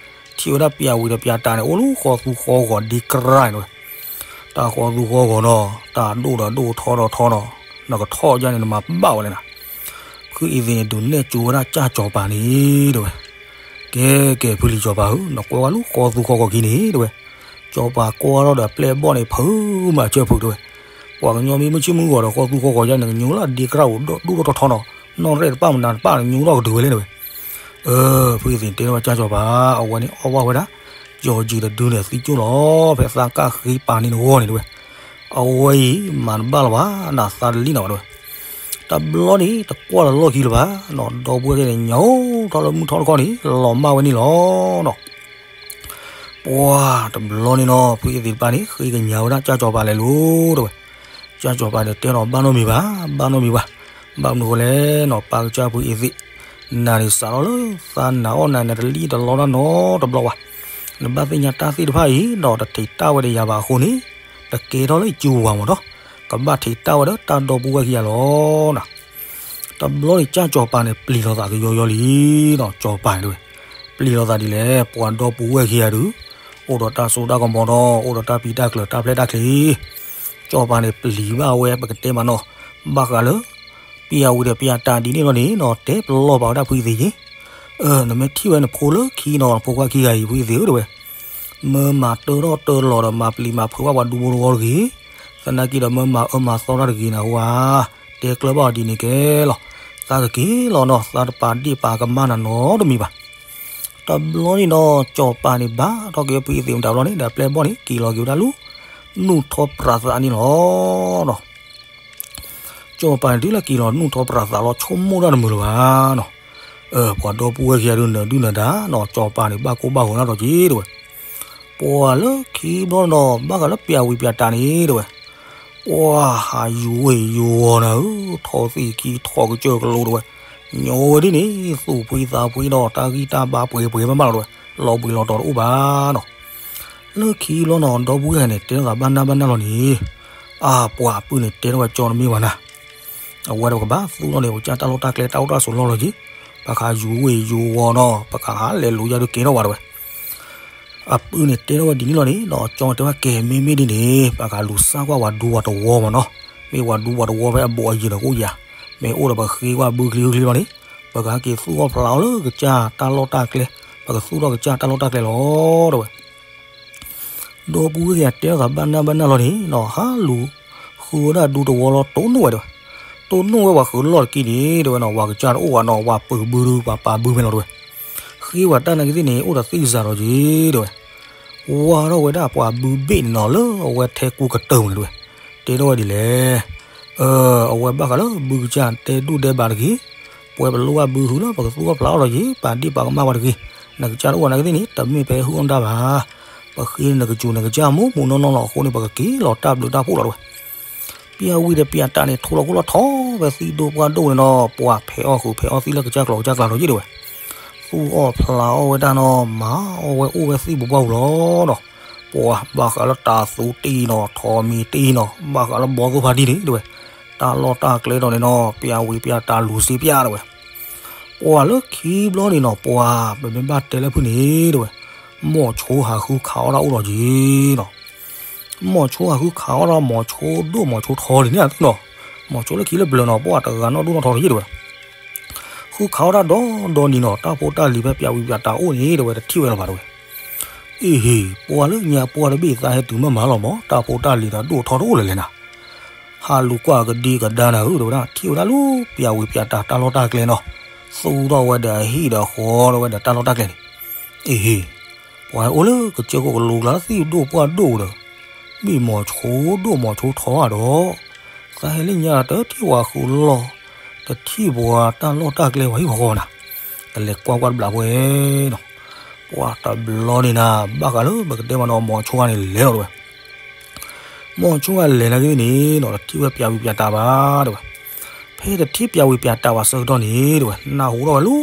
ထံၣ်ဝဲဒၣ်ပျၢ်ဝံၤဒီးပျၢ်တၢ်န့ၣ် အိၣ်လၢဃီသူဃီဂီၤဒ့ကရၢ်တဲဝဲ, တၢ်ဃီသူဃီဂီၤနီၤ တၢ်ဒိၣ်ဒီးဒိၣ်ထီဒီးထီနီၤ, နကထီၣ်ယါန့ၣ် နမၤဘၣ်ဝဲလဲၣ်နၤ. ဖုအ့သ့ၣ်န့ၣ် ဒုးနဲၣ်ကၠိဝဲဒၣ်ကၠၢ်ကၠီၤပၤန့ၣ်တဲဝဲ, ကဲကဲ ဖုလံၤကၠီၤပၤဧၢ နကွဲဝဲလၢဃီသူဃီဂီၤခံန့ၣ်တဲဝဲ, ကၠီၤပၤကွၢ်ထီၣ်ဒီးပျဲၢ်ဘီၣ်န့ၣ် ဖုးမၤဆၢဖုးတဲဝဲ, ပှၤကညီမ့ၢ်မုၢ်ဆ့ၣ်မုၢ်ဂီၤဒီးဃီသူဃီဂီၤယါန့ၣ် နကညိလၢအဒ့ကရၢ်အိၣ်ဒိၣ်ဒိၣ်ထီထီနီၤ, နီၣ်ရဲၣ်တပၣ်မနုၤတပၣ် နကညိထီၣ်ကတုၤဝဲလဲၣ်တဲဝဲ. အၢ ဖုအ့သ့ၣ်န့ၣ် တဲထီၣ်ဝဲကၠၢ်ကၠီၤပၤ အဝဲန့ၣ်အီၣ်ဘၣ်ဝဲဒၣ် ကၠီၤကၠံၤတဒုန့ၣ် သံကၠိၣ်လီၤ ဖဲသးကၢ်ဃ့ပာ်န့ၢ်နဂီၢ်န့ၣ်တဲဝဲ, အဝဲအံၤ မၤတဘၣ်လၢၤဘၣ် နသးတလံၣ်နၤဘၣ်တဲဝဲ. တဘျီန့ၣ် တကွၢ်လီၤလီၢ်ခံလၢၤဘၣ်နီၤ ဒီပုၢ်ဝဲၢ်ခံဂၤန့ၣ် ညိထီၣ်လၢမုၢ်ထီၣ်တခီန့ၣ် လီၤမၢ်ဝဲန့ၣ်လီၤနီၤ. ပှၢ်တဘျီန့ၣ်နီၤ ဖုအ့သ့ၣ်တဖၣ်န့ၣ် ဃ့ကညးဝဲဒၣ်ကၠၢ်ကၠီၤပၤလဲၤလိၤတဲဝဲ, ကၠၢ်ကၠီၤပၤန့ၣ် တဲနီၤ ဘၣ်နီတမံၤဘၣ် ဘၣ်နီတမံၤဘၣ်, ဘၣ်မနုၤဃိလဲၣ်နီၤ ပၢ်ကစၢ်ဖုအ့သ့ၣ်, နၤန့ၣ်စးထီၣ်လၢသးနာ်အီၣ်နၤန့ၣ် တလံၣ်တလီတၢ်နီတဘျီဘၣ်, နဘၣ်သ့ၣ်ညါတၢ်သ့ၣ်တဖၣ်အံၤဒီး တထံးတၢ်ဝဲဒီးယၤဘၣ်အဃိန့ၣ်, တကဲထီၣ်လၢယစုပူၤမးနီၤ, ကဘၣ်ထံးတၢ်ဝဲဒီးတၢ်ဒီပုၢ်ဝဲၢ်ခံဂၤလီၤနၤ. တဘျီန့ၣ် ကၠၢ်ကၠီၤပၤန့ၣ် ပျံၤလိာ်သးကယီယီလံနီၤ ကၠီၤပၤန့ၣ်တဲဝဲ, ပျံၤလိာ်သးဒ်လဲၣ် ပှၤဒီပုၢ်ဝဲၢ်ခံဂၤဒုး, အိၣ်ဒီးတၢ်စိတၢ်ကမီၤဒီး အိၣ်ဒီးတၢ်ပျံၤတၢ်ကျၢၤတၢ်ဖျဲၣ်တၢ်ချ့, ကၠီၤပၤန့ၣ် ပျံၤဘၣ်ဝဲပကတဲမးနီၤ, ဘၣ်ဃးလၢ ပျၢ်ဝံၤဒီးပျၢ်တၢ်ဒ်န့ၣ်လီၤန့ၣ်နီၤ တဲပလီၢ်ပာ်ဝဲဒၣ်ဖုအ့သ့ၣ်က့ၤ, အၢ နမ့ၢ်ထံၣ်ဝဲနဖိလၢခံနီၤ နဖိခွါခံဂၤအံၤ ဖုအ့သ့ၣ်ဧၢတဲဝဲ, မၢမၤတၢထီၣ်တၢလီၤဒီး မၤပျံၤမၤဖုးဘၣ်ပှၤဒူဖိတဝီတဂ့ၤ, သနာ်က့ဒီး မၢမၤအၢမၤသီတၢ်တဂ့ၤနၤဟူဧါ, တဲကျၢၤဘၣ်အီၤဒ်န့ၣ်ကဲလီၤ, သးကက့ၤလီၤနီၤ သးတပာ်ဒ့ၣ်ပာ်ကမၣ်နၤနီတမံၤဘၣ်. တဘျီန့ၣ်နီၤ ကၠီၤပၤန့ၣ် ဘၣ်ထီၣ်က့ၤဖုအ့သ့ၣ်မတၤဘျီန့ၣ် ဒီးပျဲၢ်ဘီၣ်န့ၣ် က့ၤလီၤက့ၤဝဲဒၣ်လၢ နူၢ်ထီပြးသးန့ၣ်လီၤ. ကၠီၤပၤန့ၣ် တုၤလၢက့ၤလီၤနူၢ်ထီပြးသးလီၤ ဆိကမိၣ်တၢ်တမုာ်လၢၤဘၣ်နီၤ, ပှၤဒီပုၢ်ဝဲၢ်ခံဂၤဒုး နဒုၣ်နဒါနီၤ ကၠီၤပၤန့ၣ် ဘၣ်ကိၢ်ဘၣ်ဂီၤနၢ်ဒီးက့ၤတဲဝဲ, ပှၤလၢခံဘျီနီၤ ဘၣ်ဃးလၢပျၢ်ဝံၤပျၢ်တၢ်န့ၣ်တဲဝဲ, ပှၤဟးယူၤဝ့ၢ်ယူၤဝီၤနၤဧၢ, ထီၣ်သ့ၣ်ခံထီၣ်ကစၢၢ်ကလိတဲဝဲ, ညီဝဲဒ်န့ၣ် သူၣ်ဖှံသးဖှံဒီး တၢ်ဂံၢ်တၢ်ဘါပှဲၤပှဲၤမးမးလီၤတဲဝဲ, လီၤဘှံးလီၤတီၤတအိၣ်ဘၣ်နီၤ. လၢခံဘျီနီၤ ဒီပုၢ်ဝဲၢ်န့ၣ် တဲထီၣ်သးဘၣ်နၢ်ဘၣ်နၢ်လီၤန့ၣ်, အါ ပှၤအပုၢ်န့ၣ် တဲထီၣ်ဝဲကၠီတမ့ၢ်ဘၣ်နၤ, အဝဲဒီးပကဘၣ်သူၣ်ထီၣ်န့ၣ် ပကစၢ်တၢ်လီၢ်တၢ်ကျဲတၢ်အိၣ်တၢ်ဆိးလီၢ်လီၤက့ၤ, ပကဟးယူၤဝ့ၢ်ယူၤဝီၤနီၤ ပကဟးလဲၤလူၤယါဒုးကဲထီၣ်ဝဲတဲဝဲ. အပုၢ်န့ၣ်တဲထီၣ်ဝဲဒ်န့ၣ်လီၤန့ၣ် ဒီးကၠီတဲဝဲ ကဲ မ့မ့ၢ်ဒ်န့ၣ် ပကလူၤစၢ်ကွၢ်ပှၤဒူပှၤတဝီမးနီၤ, မ့ၢ်ပှၤဒူပှၤတဝီဖဲအဘူးအယံၤဒီးကအိၣ်ယၤ, မ့ၢ်အိၣ်ဒီးပဃ့ကွၢ်ဘုချံဃုချံလီၤန့ၣ် ပကဟဲက့ၤသူၣ်အီၣ်ဖျးအီၣ်လၢကစၢ်တၢ်လီၢ်တၢ်ကျဲ, ပကသူၣ်ထီၣ်ကစၢ်တၢ်လီၢ်တၢ်ကျဲလီၤ တဲဝဲ. ဒီပုၢ်ဝဲၢ်သ့ၣ်တဲထီၣ်သးဘၣ်နၢ်ဘၣ်နၢ်လီၤန့ၣ်နီၤ ဟးလူၤဃုဝဲဒၣ်ဒူတဝီလီၤ တိၢ်နီၣ်ဝဲတဲဝဲ, တိၢ်နီၣ်ဝဲပှၤဃုလီၢ်တက့ၢ်န့ၣ် တဲဝဲနီၤ ပှၤကစၢ်တအိၣ်ဘၣ်နီၤ ပှၤပုၢ်ဘုဒုး ပှၤပာ်ဘုဖဲလီၤတဲဝဲ, ဃ့ပှၤတၢ်နာ်က့သ့ၣ်န့ၣ် အိၣ်ဒီးသ့ၣ်စၤဒီးက့ၤ တဲဝဲ. ဝါထီၣ်ဝဲဒၣ်ပှၤဘုဘ့ၣ်န့ၣ်နီၤ လၢအဝဲထဲကူကတၢၢ်မးန့ၣ်တဲဝဲ, တဲထီၣ်ဝဲဒ်လဲၣ် အဝဲဘၣ်ဃးလၢဘုကစၢ်တဲဒိၣ်တဲဘၣ်တဂ့ၤ, ပဝဲပလိၣ်ဘၣ်ဘုဟုလၢပကသူၣ်အီၣ်ဖျးအီၣ်လီၤက့ၤ ပာ်ဒ့ၣ်ပာ်ကမၣ်ပှၤတဂ့ၤ, နကစၢ်တအိၣ်ဘၣ်နာ်က့သ့ၣ်န့ၣ် တမ့ၢ်ဖဲဟုအီၣ်တၢ်ဘၣ်, ပဃ့နကစူၤနကစၢ်မူးမူးနီၢ်နီၢ်လီၤအဃိန့ၣ် ပကက့ၤလီၤတၢ်ဘျုးတၢ်ဖှိၣ်လီၤတဲဝဲ. ပျၢ်ဝံၤဒီးပျၢ်တၢ်န့ၣ် ထိလီၤခိၣ်လီၤထီဖဲသံၣ်ဒိၣ်ပှၢ်ဒိၣ်န့ၣ်နီၤ ပှၤဖဲးအီၣ်ဃုာ်ဖဲးအီၣ်သံၣ်လၢကစၢ်ကျိၤကစၢ်ကျါလီၤယ့ၣ်တဲဝဲ, သူၣ်အီၣ်ဖျးအီၣ်ဝဲဒၣ်နီၤ မၤအီၣ်ဝဲအိၣ်ဝဲသံၣ်ပူၤပှၢ်ပူၤလီၤနီၤ, ပှၤဘၣ်ဃးလၢတၤသူတ့ၢ်နီၤ ထိးမံၤတ့ၢ်နီၤ ဘၣ်ဃးလၢဘီသိၣ်ဖါတံၢ်န့ၣ်တဲဝဲ, တၢ်လီၢ်တၢ်ကျဲဒီးန့ၣ်နီၤ ပျၢ်ဝံၤပျၢ်တၢ်လူၤစ့ပျၢ်တဲဝဲ ပှၤလၢခံဘျီန့ၣ်နီၤ ပှၤပမ့ၢ်ဘၣ်တဲလၢဖုၣ်န့ၣ်တဲဝဲ, မိၤဆိဟးဃုခးအီၣ်တၢ်အိၣ်ဒီးက့ၤနီၤ, မိၤဆိဟးဃုခးအီၣ်ဒီးမိၤဆိထီန့ၣ်န့ၣ်နီၤ, မိၤဆိလၢခံလၢဘျၢနီၤ ပှၤတဂၤနီၢ်ဒိၣ်နီၢ်ထီတယ့ၣ်တဲဝဲ, ဃုခးအီၣ်တၢ်ဒီဒီနံၤနီၤ တၢ်ဖိတၢ်လံၤဖဲပျၢ်ဝံၤပျၢ်တၢ်အိၣ်န့ၣ်တဲဝဲ တထံၣ်ဝဲလၢၤဘၣ်တဲဝဲ အ့ဟ့ၣ် ပှၤလၢညါပှၢ်တဘ့ၣ်သးဟဲတုၤမးမးလီၤမး တၢ်ဖိတၢ်လံၤဒီးဒိၣ်ထီတအိၣ်လၢၤလဲၣ်နၤ, ဟးလူၤကွၢ်ကဒံကဒါနၤဧၢ တဲဝဲဒၣ် ထံၣ်ဝဲဒၣ်လၢပျၢ်ဝံၤပျၢ်တၢ်တၢ်လီၢ်တၢ်ကျဲနီၤ, သူၣ်ထီၣ်ဝဲဒီးအဟံၣ်ဒီးဃီထီၣ်ဝဲဒီးတၢ်လီၢ်တၢ်ကျဲန့ၣ်, အ့ဟ့ၣ် ပှၤဟဲအိၣ်လၢကစၢၢ်ခိၣ်ကလူၤကျါသံၣ်ဒိၣ်ပှၢ်ဒိၣ်ဒီး မ့ၢ်မိၤဆိဒိၣ်မိၤဆိထီဧါဒီး သးဟဲလၢညါတထံၣ်ပှၤဃုာ်လီၢ်, တထံၣ်ပှၤတၢ်လီၢ်တၢ်ကျဲပှၤဟံၣ်ပှၤဃီနၤ, ကလဲၤကွၢ်ကွၢ်တဘျီဖိနီၤ, ပှၤတဘျီန့ၣ်နၤ ဘၣ်ဃးလၢပကတဲမးနီၤ မိၤဆိဂၤန့ၣ်လဲၤလီၤတဲဝဲ, မိၤဆိဂၤလဲၤနာ်က့န့ၣ်နီၤ တထံၣ်ဝဲပျၢ်ဝံၤပျၢ်တၢ်ဘၣ်တဲဝဲ, ဖဲတထံၣ်ပျၢ်ဝံၤပျၢ်တၢ်ဘၣ်ဆၢကတီၢ်န့ၣ်တဲဝဲ နၢ်ဟူထီၣ်ဝဲလၢ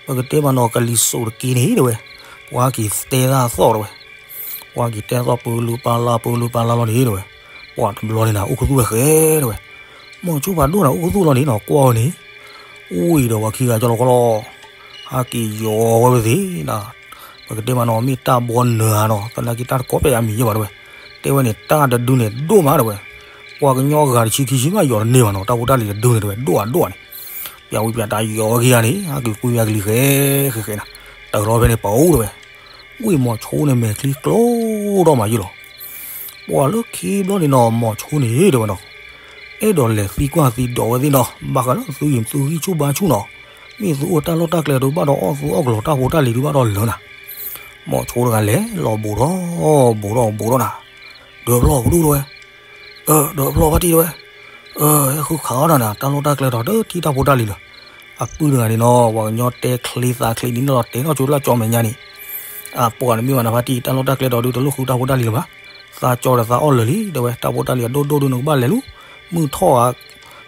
ပကတဲမးနီၤ ကလံၤစိးတက့ၢ်န့ၣ်တဲဝဲ, ပှၤက့ၤတဲတၢ်သီၣ်တဲဝဲ ပှၤက့ၤတဲသီၣ်ပူၤလူၤပာ်လၢပူၤလူၤပာ်လၢလီၤန့ၣ်တဲဝဲ, ပှၤတဘျီန့ၣ်နၤ အိၣ်ခူသူၣ်ဝဲဃဲတဲဝဲ, မိၤဆိဖးဒိၣ်နၤ အိၣ်ခူသူၣ်လီၤန့ၣ်နီၤ ကွၢ်ဝဲန့ၣ်, ဝံၤဒီးပှၤခံဂၤကၠီလီၤကီလီၤ, ဟးက့ၤယီၤဝဲဝဲသ့ၣ်နၤ, ပကတဲမးနီၤ မ့ၢ်တၢ်ဘီနၢၤဧါနီၤ သနာ်က့တၢ်တကိးပဲၢ်အမံၤယဲၢ်ဘၣ်တဲဝဲ, တဲဝဲန့ၣ် တၢ်တဒုန့ၣ်ဒိၣ်မးတဲဝဲ, ပှၤကညီဂၤတဆံခံဆံမးယီၤတန့ၢ်ဘၣ်နီၤ တၢ်ဖိတၢ်လံၤတဒုန့ၣ်တဲဝဲ ဒိၣ်ဧါဒိၣ်ဧါန့ၣ်, ပျၢ်ဝံၤပျၢ်တၢ်ယီၤဝဲခံဂၤန့ၣ် ဟးက့ၤကွံဝဲကလံၤဃဲဃဲဃဲနၤ, တၢ်လီၤဖဲန့ၣ်ပအိၣ်တဲဝဲ, ဝံၤမိၤဆိန့ၣ်မဲာ်ချံကျိထီၣ်မးယဲၢ်လီၤ ပှၤလၢခံဘျီန့ၣ်နီၤ မိၤဆိန့ၣ်တဲဝဲနီၤ, အဲၣ်ဒိးလဲၤသံကွၢ်သံဒိးဝဲသ့ၣ်နီၤ ဘၣ်ဃးလၢသုဂံၢ်သုဂံၢ်ဆူၣ်ဘါဆူၣ်နီၤ, မ့ၢ်သုအိၣ်တၢ်လီၢ်တၢ်ကျဲဒုးဘၣ်ဒီးအီၣ်သုအီၣ်ကလီၤ တၢ်ဖိတၢ်လံၤဒုးဘၣ်ဒီးလၢာ်နၤ, မိၤဆိတဂၤလဲၤလီၤဘူးထီၣ် ဘူးထီၣ်ဘူးထီၣ်နၤ, ဒုးဖျီၣ်ပဒိၣ်တဲဝဲ, ဒုးဖျီၣ်ဖါတံၢ်တဲဝဲ, ဟဲဃုခးအီၣ်တၢ်နၤ တၢ်လီၢ်တၢ်ကျဲဒီးတထံၣ်တၢ်ဖိတၢ်လံၤလၢၤ, အပုၢ်တဂၤန့ၣ်နီၤ ပှၤကညီတဲချ့သးချ့ဒ်န့ၣ်လီၤ တဲထီၣ်ကၠိလၢကၠီမဲာ်ညါန့ၣ်, အပှၤန့ၣ်မ့ၢ်ဝဲနၤဖါတံၢ် တၢ်လီၢ်တၢ်ကျဲဒီးဒုးတလိၣ်ဃုတၢ်ဖိတၢ်လံၤလၢၤဘၣ်, သးကၠီဒီးသးအီၣ်လၢာ်လံ တဲဝဲ တၢ်ဖိတၢ်လံၤအဒိၣ်ဒိၣ်ဒုးနကဘၣ်လဲၤလူၤ, မုၢ်ထီၣ်ဧါ,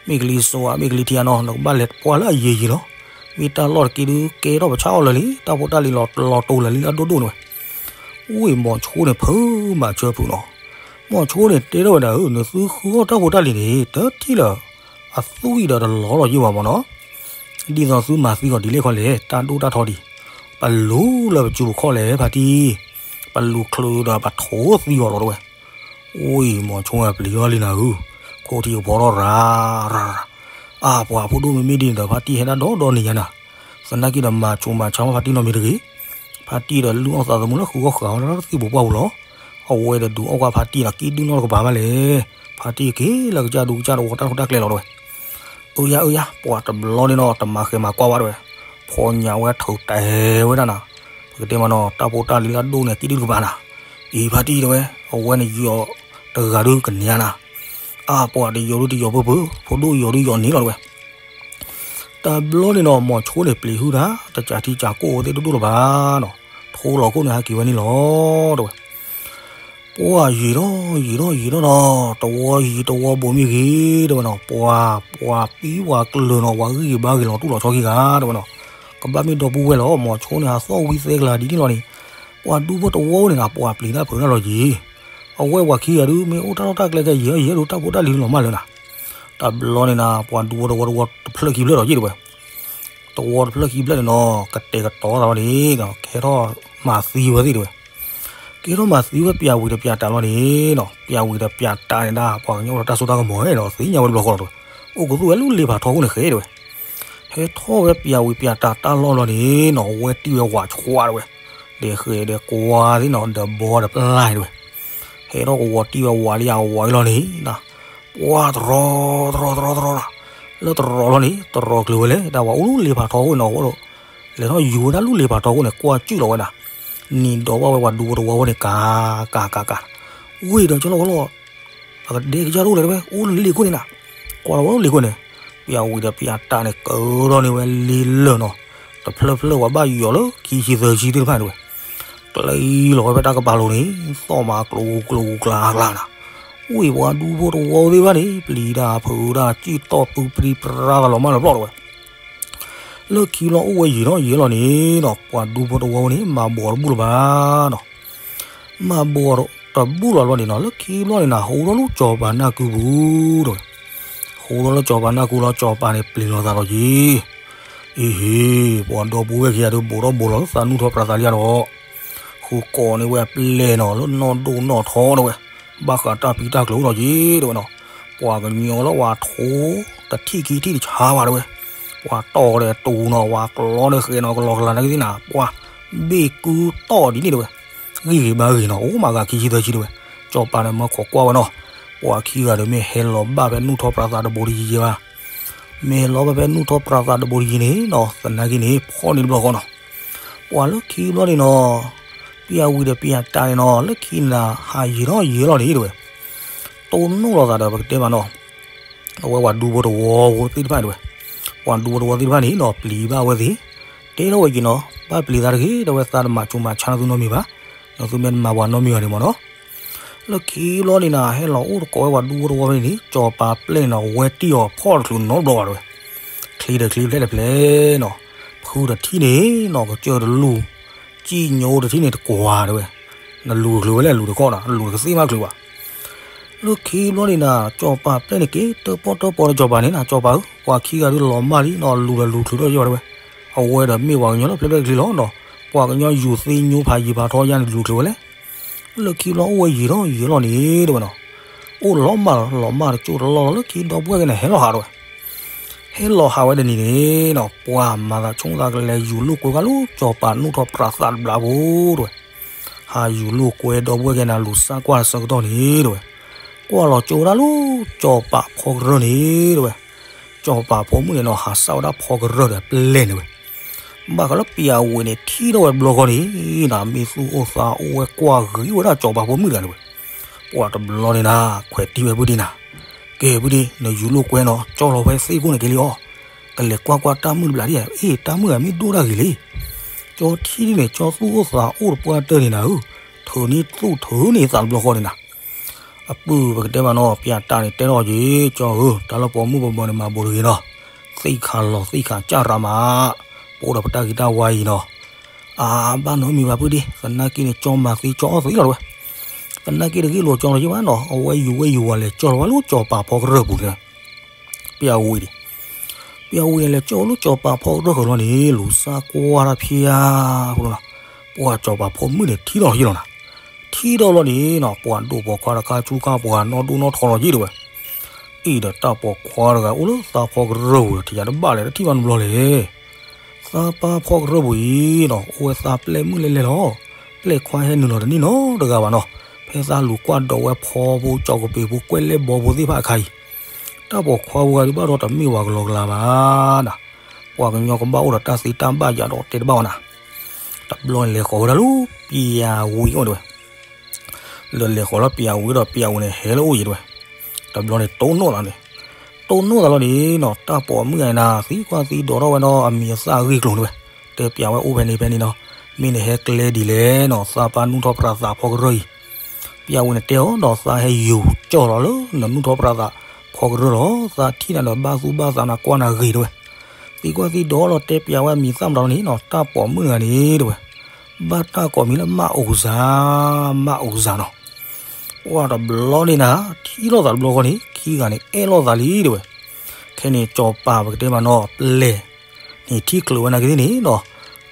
မ့ၢ်ကလံၤစိးဧါ မ့ၢ်ကလံၤထံးဧါနီၤ နကဘၣ်လဲၤပှၢ်လၢအယံၤယံၤလီၤ, မ့ၢ်တၢ်လီၢ်တက့ၢ်ဒုးကဲထီၣ်ပဆၣ်အီၣ်လၢာ်လံ တၢ်ဖိတၢ်လံၤလီၤလီၤတိၤလၢာ်လံလၢအဒိၣ်ဒိၣ်န့ၣ်ဝဲ ဝံၤမိၤဆိန့ၣ်ဖုးမၤစၢၤဖုးနီၤ, မိၤဆိန့ၣ်တဲထီၣ်ဝဲဒၣ်ဧၢ နသုဃုအီၣ်တၢ်ဖိတၢ်လံၤန့ၣ် တထံၣ်လၢၤ အသွံၣ်ဒီးတလီၤလီၤယ့ၢ်ဘၣ်မးနီၤ, ဒ်သိးသုမၤသံအီၤဒ်လဲၣ်ခီလဲၣ် တၢ်ဒိၣ်တၢ်ထီဒံး, ပလူၤလၢပစုပခီၣ်လဲၣ်ဖါတံၢ်, ပလူၤချုးဒီးပထိးသံအီၤလီၤတဲဝဲ, ဝံၤမိၤဆိပျံၤထီၣ်လံနၤဧၢ, ခိၣ်ထံးကဖီထီၣ်ရၤရၤ အါပှၤဖိဒိၣ်မ့မ့ၢ်ဒ်န့ၣ်ဒီး ဖါတံၢ်ဟဲဒၣ်ဒီဒီနံၤညါနၤ, သနာ်က့ဒီးမၤဆူးမၤဆါမးဖါတံၢ်နီတမံၤတဂ့ၤ, ဖါတံၢ်ဒီးလုၢ်အီၣ်သးသမူလၢဃုဂီၢ်ဃုဂၤဝဲဒၣ်သံၣ်ပူၤပှၢ်ပူၤလီၤ, အဝဲဒီးဒုးအီၣ်ကွၢ်ဖါတံၢ်ဒီးကံၣ်ဒုၣ်နီတကပၤဘၣ်လဲၣ်, ဖါတံၢ်က့ၤလၢကစၢ်ဒူကစၢ်တဝီတၢ်လီၢ်တၢ်ကျဲလီၤတဲဝဲ, အၢယါအၢယါ ပှၤတဘျီန့ၣ်နီၤ တမၤဃဲၤမၤကွၢ်ဘၣ်တဲဝဲ, ဖီညါဝဲထုးတဲဝဲဒၣ်နၤ, ပကတဲမးနီၤ တၢ်ဖိတၢ်လံၤလၢအဒိၣ်န့ၣ် ကံၣ်ဒုၣ်တကပၤနၤ, အံၤဖါတံၢ်တဲဝဲ, အဝဲန့ၣ်ယီၤတဂၤဒုးကနံၤနၤ, အါပှၤတယီၤဒုးတယီၤပၢၢ်ပၢၢ် ဖိဒိၣ်ယီၤဒုးယီၤန့ၣ်လီၤတဲဝဲ တဘျီန့ၣ်နီၤ မိၤဆိန့ၣ်ပျံၤဟုတၢ် တကးထံကးကီၢ်ဝဲသ့ၣ်ဒိၣ်ဒိၣ်လၢၤဘၣ်နီၤ, ထိလီၤခိၣ်န့ၣ်ဟဲက့ၤဝဲန့ၣ်လီၤတဲဝဲ, ပှၤယံာ်ထီၣ်ယံာ်ထီၣ်ယံာ်ထီၣ်နီၤ တဝီယံာ်တဝီဘူးမ့ၢ်ဂ့ၤတဲဝဲနီၤ ပှၤ ပှၤပံၤပှၤကျၢၤနီၤ ပှၤဂံၢ်ဂ့ၤဘါဂ့ၤလီၤတူၢ်လီၤဆီခံဂၤတဲဝဲနီၤ, ကဘၣ်မ့ၢ်ဒီပုၢ်ဝဲၢ်လီၤ မိၤဆိန့ၣ် ဟးသီၣ်ဝံသဲကလၤဒ်န့ၣ်လီၤန့ၣ်, ပှၤဒူဖိတဝီန့ၣ်နီၤ ပှၤပျံၤတၢ်ဖုးတၢ်လီၤယံာ်, အဝဲပှၤခံဂၤဒုး မ့ၢ်အိၣ်တၢ်လီၢ်တၢ်ကျဲခဲယံာ်ယံာ်ဒုး တၢ်ဖိတၢ်လံၤဒုးလီၤမၢ်လၢၤနၤ, တဘျီန့ၣ်နၤ ပှၤဒူဖိတဝီတဝီတဖျၢၣ်ခံဖျၢၣ်ဒီးယ့ၢ်တဲဝဲ, တဝီတဖျၢၣ်ခံဖျၢၣ်န့ၣ်နီၤ ကတဲာ်ကတီၤသးဝဲန့ၣ် ကဲထီၣ်မၤသံဝဲသ့ၣ်တဲဝဲ, ကဲထီၣ်မၤသံဝဲပၠးဝံၤဒီးပၠးတၢ်လီၤန့ၣ်နီၤ, ပၠးဝံၤဒီးပၠးတၢ်န့ၣ်ဒၣ် ပှၤကညီအိၣ်ဒီးတၢ်စိတၢ်ကမီၤနီၤ သ့ၣ်ညါဝဲတဘျီဃီလီၤတဲဝဲ, အိၣ်ကသူၣ်ဝဲလၢလ့ဖးထီခိၣ်န့ၣ်ဃဲတဲဝဲ, ဟဲထီၣ်ဝဲပၠးဝံၤပၠးတၢ်တၢ်လီၢ်လီၤန့ၣ်နီၤ, ဝဲတံၢ်ဝဲဝးဆှးတဲဝဲ, ဒီးဃဲဒီးကွၢ်သ့ၣ်နီၤ ဒီးဘီဒီးပျၢ်တဲဝဲ, ဟဲထီၣ်ကဝီၤတံၢ်ဝဲဝးလံအဝးအံၤလီၤန့ၣ်နီၤ, ပှၤတရီတရီတရီတရီနီၤ, လၢတရီလီၤန့ၣ် တရီကျၢၤဝဲလဲၣ် တၢ်ဝဲအိၣ်လၢလ့ဖးထီခိၣ်နီၤ, အိၣ်ဒီး လဲၤထီၣ်ယူၤဝဲဒၣ်လၢလ့ဖးထီခိၣ်န့ၣ် ကွၢ်ကၠုၣ်လီၤဝဲဒၣ်, နံၤဒီးဘၣ်ဝဲပှၤဒူဖိတဝီဖိန့ၣ် ကၤကၤကၤ, ဝ့ၢ်ဒီးကၠီလီၤဝဲလီၤ, အကဒဲကစၢ်တအိၣ်လဲၣ်တဲဝဲ အိၣ်လၢလ့ခိၣ်န့ၣ်နၤ, ကွၢ်လီၤဝဲလၢလ့ခိၣ်န့ၣ်, ပၠးဝံၤဒီးပၠးတၢ်န့ၣ် ကၢထီၣ်န့ၢ်ဝဲလ့လၢာ်နီၤ, တဖျၢၣ်ဖျၢၣ်ဝဲဘၣ်ယီၤလၢခံဆံသၢဆံသ့ၣ်တဖၣ်န့ၣ်တဲဝဲ, ကျဲလီၤဝဲဖဲတၢ်ကပၤလိၤန့ၣ်, သီၣ်မးကျိၤကျိၤကျါကျါနၤ, ဝ့ၢ်ပှၤဒူဖိတဝီသ့ၣ်တဖၣ်န့ၣ် ပျံၤတၢ်ဖုးတၢ် စံၣ်တီၢ်ပုၢ်ပြံပြါကလီၤမၢ်လီၤပျီၢ်တဲဝဲ လၢခံဘျီအိၣ်ဝဲယံာ်ထီၣ်ယံာ်လီၤန့ၣ်ဒီး ပှၤဒူဖိတဝီဖိန့ၣ် မၤဘီးတဘူၣ်လၢၤဘၣ်နီၤ, မၤဘီးတဘူၣ်လီၤဘျီန့ၣ်နီၤ, လၢခံဘျီန့ၣ်နၤ ဟူထီၣ်လၢစီၤပၤနၢ်ကုပူၤတဲဝဲ, ဟူထီၣ်လၢစီၤပၤနၢ်ကုလီၤ စီၤပၤန့ၣ်ပျံၤလီၤသးလီၤယံာ်, အ့ဟ့ၣ် ပှၤဒီပုၢ်ဝဲၢ်ခံဂၤဒီး ဘိးထီၣ်ဘိးလီၤလၢသးနူၢ်ထီၣ်ပြးသးလံဒီး ဃုကိးန့ၢ်ဝဲအပျဲၢ်နီၤ လၢနီၢ်ဒိၣ်နီၢ်ထီတဲဝဲ, ဘၣ်ဃးတၢ်ပံတၢ်ကျိၤအိၣ်လီၤယံာ်တဲဝဲနီၤ, ပှၤကညီလၢပှၤထိ တထံၣ်ခံထံၣ်တဆါဘၣ်တဲဝဲ, ပှၤတီၢ်ဒီးတူနီၤ ပှၤကျီဒီးဃဲၤနီၤ ကလီကလီနကသ့ၣ်နၤ ပှၤဘ့ၣ်ကုတီၢ်ဒ်န့ၣ်တဲဝဲ, ဂံၢ်ဂ့ၤဘါဂ့ၤနီၤ အိၣ်မးဂၤခံဆံသၢဆံတဲဝဲ, စီၤပၤန့ၣ်မၢခိးကွၢ်ဝဲနီၤ, ပှၤခံဂၤဒီးမ့ၢ်ဟဲလီၤဘၣ်ဖဲနူၢ်ထီၣ်ပြးသးတဘိတယံၤယံၤဘၣ် မ့ၢ်လီၤဘၣ်ဖဲနူၢ်ထီၣ်ပြးသးတဘိတယံၤန့ၣ်နီၤ သနာ်က့န့ၣ် ဖီၣ်န့ၢ်တဘျီဃီနီၤ, ပှၤလၢခံဘျီန့ၣ်နီၤ, ပၠးဝံၤဒီးပၠးတၢ်န့ၣ်နီၤ လၢခံန့ၣ် ဟးယံာ်ထီၣ်ယံာ်လီၤန့ၣ်တဲဝဲ, တိၢ်နီၣ်လိာ်သးဒီးပကတဲမးနီၤ, အဝဲပှၤဒူဖိတဝီဖိသ့ၣ်တဖၣ်တဲဝဲ, ပှၤဒူဖိတဝီသ့ၣ်တဖၣ်န့ၣ်နီၤ ပျံၤဘၣ်ဝဲသ့ၣ်, တဲထီၣ်ဝဲက့ၤနီၤ ဘၣ်ပျံၤသးတဂ့ၤ တဲဝဲ သးတမၤဆူးမၤဆါနသုနီတမံၤဘၣ်, နသုမ့ၢ်တမၤပှၤနီတမံၤဘၣ်န့ၣ်မးနီၤ လၢခံဘျီန့ၣ်နၤ ဟဲလီၤအိၣ်တကိးဝဲပှၤဒူဖိတဝီဖဲန့ၣ်န့ၣ် စီၤပၤပျဲၢ်န့ၣ်နီၤ ဝဲတံၢ်အီၤဖီၣ်တချုးနီတဘျီဘၣ်တဲဝဲ, ချံတချံဖျဲၣ်တဖျဲၣ်နီၤ, ဖုတထံၣ်န့ၣ်နီၤ ကစၢၢ်တလူၢ်, ကံၣ်ညိတထံၣ်န့ၣ်တကွၢ်တဲဝဲ, နလူၤချုးဝဲလဲၣ် လူၤတခီနီၤ လူၤတကသ့ၣ်မးချုးဘၣ် လၢခံဘျီန့ၣ်နၤ စီၤပၤပျဲၢ်န့ၣ်က့ၤတၢၣ်ပီၣ်တၢၣ်ပီဒီးစီၤပၤန့ၣ်နၤ စီၤပၤဧၢ ပှၤခံဂၤဒုးလီၤမၢ်လံနီၤ လူၤဒီးလူၤချုးထီၣ်ယီၢ်တဲဝဲ, အဝဲဒီးမ့ၢ်ပှၤကညီလၢပျဲၢ်ပျဲၢ်တချံလီၤနီၤ, ပှၤကညီယူၤသ့ညိဖးယံၤဖးထီယါန့ၣ် လူၤချုးဝဲလဲၣ် လၢခံဘျီအိၣ်ဝဲယံာ်ထီၣ်ယံာ်လီၤန့ၣ်တဲဝဲနီၤ, အိၣ်လီၤမၢ်လီၤမၢ်တကၠိတလီၢ်လီၤ လၢခံဒီပုၢ်ဝဲၢ်က့ၤန့ၣ် ဟဲလီၤဟးတဲဝဲ, ဟဲလီၤဟးဝဲတနံၤန့ၣ်နီၤ ပှၤမၤသးဆိသးကလဲၤယူၤလိာ်ကွဲဝဲလၢစီၤပၤနူၢ်ထီၣ်ပြးသးတဘျီဖိတဲဝဲ, ဟးယူၤလိာ်ကွဲဒီပုၢ်ဝဲၢ်က့ၤန့ၣ် လူၤစၢ်ကွၢ်ဆၢကတီၢ်န့ၣ်တဲဝဲ, ကွၢ်လီၤကၠိဝဲဒၣ်လၢ စီၤပၤဖီကရၢၢ်န့ၣ်တဲဝဲ, စီၤပၤဖိမုၣ်န့ၣ်နီၤ ဟးစၢ်ဝဲဒၣ်ဖီကရၢၢ်ဒီးပျဲၢ်န့ၣ်ဝဲ ဘၣ်ဃးလၢပၠးဝံၤန့ၣ် ထံၣ်ထီၣ်ဝဲတဘျီဃီန့ၣ် မ့ၢ်သူၣ်အိၣ်သးအိၣ်ဝဲကွၢ်ဂ့ၤဝဲဒၣ်စီၤပၤဖိမုၣ်တဂၤန့ၣ်ဝဲ, ပှၤတဘျီန့ၣ်နၤ ခွဲးတံၢ်ဝဲပုၢ်ဒ့နၤ, ကဲပုၢ်ဒ့ နယူၤလိာ်ကွဲနီၤ ကၠီလီၤဖဲသ့ၣ်ခိၣ်န့ၣ်က့ၤလံအီၤ, ကလဲၤကွၢ်ကွၢ်တၢ်မုၣ်တဘျီဒ်, အ့ၣ် တၢ်မုၣ်ဂၤမ့ၢ်ဒိၣ်တၢ်ဂ့ၤလံ, ကၠီထံၣ်ဒ်န့ၣ် ကၠီသူၣ်အိၣ်သးအိၣ်တပှၢ်တၢၢ်န့ၣ်နၤဧၢ, ထုးန့ၢ်သူၣ်ထုးန့ၢ်သးတဘျီဃီန့ၣ်နၤ အပုၢ်ပကတဲမးနီၤ ပၠးတၢ်န့ၣ်တဲထီၣ်က့ၤ ကၠီဧၢ တၢ်လၢပိာ်မုၣ်ပိာ်မၢၤန့ၣ် မၤဘူးတဂ့ၤနီၤ, သ့ၣ်ခါလီၤသ့ၣ်ခါစၢ်ရၤမး, ပအိၣ်ဒီးပတၢ်ဂ့ၤတၢ်ဝါအံၤနီၤ, အါဘၣ်နီတမံၤဘၣ်ပုၢ်ဒ့ သနာ်က့န့ၣ် ကၠီမၤသ့ကၠီအီၣ်သ့လီၤတဲဝဲ, သနာ်က့တဂ့ၢ်လိာ်ကၠီလီၤယ့ၢ်ဘၣ်နီၤ အဝဲယူၤဝဲယူၤဝဲလဲၤကၠီလီၤဝဲလၢစီၤပၤဖီကရၢၢ်ပူၤန့ၣ် ပၠးဝံၤန့ၣ်, ပၠးဝံၤန့ၣ်လဲၤကၠီလၢစီၤပၤဖီကရၢၢ်ဃၢၤလီၤန့ၣ် လူၤစၢ်ကွၢ်တၢ်ဖၠါဖိလီၤ, ပှၤစီၤပၤဖိမုၣ်န့ၣ် ထံၣ်ထီၣ်လီၤယ့ၢ်လီၤနၤ, ထံၣ်ထီၣ်လီၤန့ၣ်နီၤ ပှၤဒိၣ်ပိာ်ခွါတခါဆူခါပှၤနီၢ်ဒိၣ်နီၢ်ထီလီၤယ့ၢ်တဲဝဲ, အံၤဒီးတၢ်ပိာ်ခွါတဂၤအိၣ်လၢသးဖီကရၢၢ်ပူၤဒီး ထံၣ်ယၤတဘၣ်လဲၣ် တထံၣ်ဘၣ်နဘျီလဲၣ် သးပၤဖီကရၢၢ်ပူၤအံၤနီၤ အိၣ်ဝဲသးပျဲၢ်မုၣ်လဲၣ်လဲၣ်လီၤ, ပျဲၢ်ခွါဟဲနုာ်လီၤတန့ၢ်နီတဂၤဘၣ်နီၤ, ဖဲသးလူၤကွၢ်ဒိးဝဲဖီဖိ ကၠီကပ့ၤဖိ ကွဲၢ်လဲၣ်ဘီဖိသ့ၣ်တဖၣ်အခါအံၤ, တၢ်ပိာ်ခွါဖိဂၤဒုးဘၣ်ဒီးတမ့ၢ်ပှၤကလီကလီဘၣ်နၤ, ပှၤကညီကဘၣ်အိၣ်ဒီးတၢ်သ့တၢ်ဘၣ်ယၤဒီးတဲတဘၣ်ဝဲနၤ, တဘျီန့ၣ်လဲၤဃီၤဝဲဒၣ်လၢပၠးဝံၤအိၣ်တဲဝဲ ဒီးလဲၤဃီၤလၢပၠးဝံၤဒီးပၠးဝံၤန့ၣ် ဟဲလၢအိၣ်ယံၤတဲဝဲ, တဘျီန့ၣ်တိၢ်နီၣ်သးန့ၣ်, တိၢ်နီၣ်သးလီၤန့ၣ်နီၤ တၢ်ပိာ်မုၣ်ဂၤန့ၣ်နၤ သံကွၢ်သံဒိးထီၣ်ဝဲဒီးအမံၤအသၣ်အဂ့ၢ်အကျိၤန့ၣ်ဝဲ, တဲပၠးဝဲအိၣ်ဖဲန့ၣ်ဖဲန့ၣ်နီၤ, မ့ၢ်နဟဲကျဲဒ်လဲၣ်နီၤ သးပၤနူၢ်ထီၣ်ပြးသးဖီကရၢၢ်အံၤ, ပၠးဝံၤန့ၣ်တဲအီၤဒီးသးဟဲယူၤကၠီလီၤလၢနနူၢ်ထီၣ်ပြးသးဖီကရၢၢ်လီၤ သးထံၣ်နၤဒီးဘၣ်သူၣ်ဘၣ်သးနၤကွၢ်နၤဂ့ၤတဲဝဲ, သံကွၢ်သံဒိးလီၤတဲပၠးဝဲအမံၤသၣ်မတၤလီၤန့ၣ်နီၤ တၢ်ပိာ်မုၣ်တဂၤန့ၣ်တဲဝဲ, ဘၣ်တၢ်ကိးမံၤလၢမၢ်အိစၢ်, မၢ်အိစၢ်နီၤ, ပှၤတဘျီန့ၣ်နၤ ထံၣ်လိာ်သးတဘျီဃီန့ၣ် ခံဂၤန့ၣ်အဲၣ်လိာ်သးလံတဲဝဲ, ခဲန့ၣ်စီၤပၤပကတဲမးနီၤ ပျဲၢ်န့ၣ်ထံၣ်ချုးဝဲနာ်က့သ့ၣ်န့ၣ်နီၤ,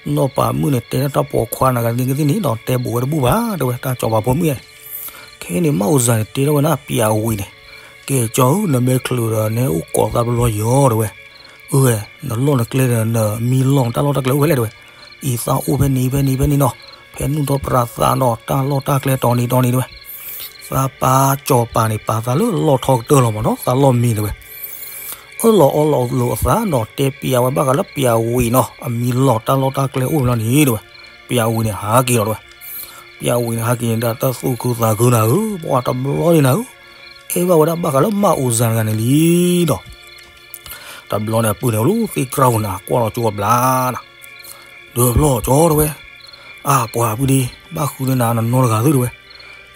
နီၢ်ပၤမုၣ်န့ၣ် တဲဒၣ်တၢ်ပိာ်ခွါနၤကသ့ကသ့ၣ်န့ၣ်ဒီး တဲဘူးဝဲတဘူၣ်ဘၣ်တဲဝဲ တၢ်စီၤပၤဖိမုၣ်ဧၢ. ခဲအံၤန့ၣ် မၢ်အိၣ်စၢ်န့ၣ် တဲထီၣ်ဝဲဒၣ်ပျးဝံၤန့ၣ်, ကဲကၠီဧၢ, နမ့ၢ်ချုးဒီး နအိၣ်ကိးသးတဘျီယီၤတဲဝဲ, အၢဝဲ, နလီၢ်နကျဲဒီး နမံလီၢ်နတၢ်လီၢ်တၢ်ကျဲအိၣ်ဖဲလဲၣ်တဲဝဲ, အံၤသးအိၣ်ဖဲန့ၣ်ဖဲန့ၣ်ဖဲန့ၣ်နီၤ, ဖဲနုၢ်ထီၣ်ပြးသးဒီး တၢ်လီၢ်တၢ်ကျဲတီၤန့ၣ်တီၤန့ၣ်တဲဝဲ, သးပာ်စီၤပၤန့ၣ် ပာ်သးလၢလီၢ်ထီကတၢၢ်လီၤမးနီၤ, သးလီၢ်မံတဲဝဲ အၢၣ်လီၤအီလီၤလိာ်အသးဒီး တဲပျးဝဲဘၣ်ဃးလၢပျးဝံၤနီၤ အမံလီၢ်တၢ်လီၢ်တၢ်ကျဲအိၣ်ဖဲလဲၣ်န့ၣ်တဲဝဲ, ပျးဝံၤန့ၣ်ဟးက့ၤလီၤတဲဝဲ, ပျးဝံၤန့ၣ်ဟးက့ၤန့ၣ် တၢ်သူၣ်ခုသးခုနၤဧၢ, ပှၤတဘျီန့ၣ်နၤဧၢ, အဲၣ်ဘၣ်ဝဲဒၣ်ဘၣ်ဃးလၢမၢ်အိၣ်စၢ်တဂၤန့ၣ်လံဒီး တဘျီန့ၣ်အပုၢ်န့ၣ် အိၣ်လၢသ့ၣ်ကြၢးပူၤန့ၣ် ကွၢ်လီၤကၠိအဘျါနၤ, ဒုးဖျီၣ်ကၠီတဲဝဲ, အါပှၤပုၢ်ဒ့, ဘၣ်ဃုန့ၢ်နၤနနီတဂၤသုတဲဝဲ,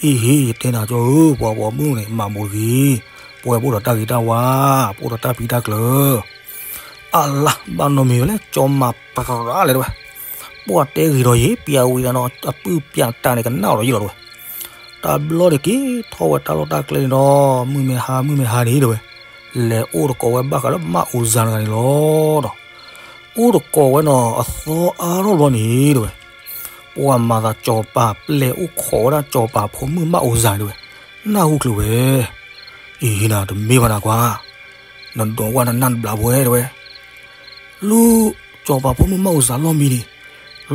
အံၤဟ့ၣ် ယတဲနၤကၠီဧၢ, ပှၤပိာ်မုၣ်န့ၣ် မၤဘူးတဂ့ၤ, ပဝဲပအိၣ်ဒီးတၢ်ဂ့ၤတၢ်ဝါ, ပအိၣ်ဒီးတၢ်ပံတၢ်ကျၢၤ အလါ ဘၣ်နီတမံၤဝဲလဲၣ်, ကၠီမၤပြးလဲၣ်တဲဝဲ, ပှၤတဲဂ့ၤဒီးယ့ၤ ပျးဝံၤဒီးနီၤ အပုၢ်ပျးတၢ်န့ၣ် ကနၣ်အီၤဒီးယ့ၤလီၤတဲဝဲ, တဘျီန့ၣ်က့ၤထီၣ်ဝဲတၢ်လီၢ်တၢ်ကျဲန့ၣ်ဒီး မုၢ်မ့ၢ်ဟါမုၢ်မ့ၢ်ဟါန့ၣ်တဲဝဲ, လဲၤအိၣ်တကိးဝဲဘၣ်ဃးလၢမၢ်အိၣ်စၢ်တဂၤန့ၣ်လီၤဒီး အိၣ်တကိးဝဲနီၤ အသီအါထီၣ်တဘျီန့ၣ်တဲဝဲ, ပှၤမၤသးစီၤပၤပျဲၢ်အိၣ်ခိးဝဲဒၣ်စီၤပၤဖိမုၣ်မၢ်အိၣ်စၢ်တဲဝဲ, နၢ်ဟူချုးဝဲ, အံၤနၤတမ့ၢ်ဘၣ်နၤကွၢ်, နဒိးဝဲနနၢ်တဘျးဘၣ်တဲဝဲ လၢစီၤပၤဖိမုၣ်မၢ်အိၣ်စၢ်လီၢ်မံန့ၣ်,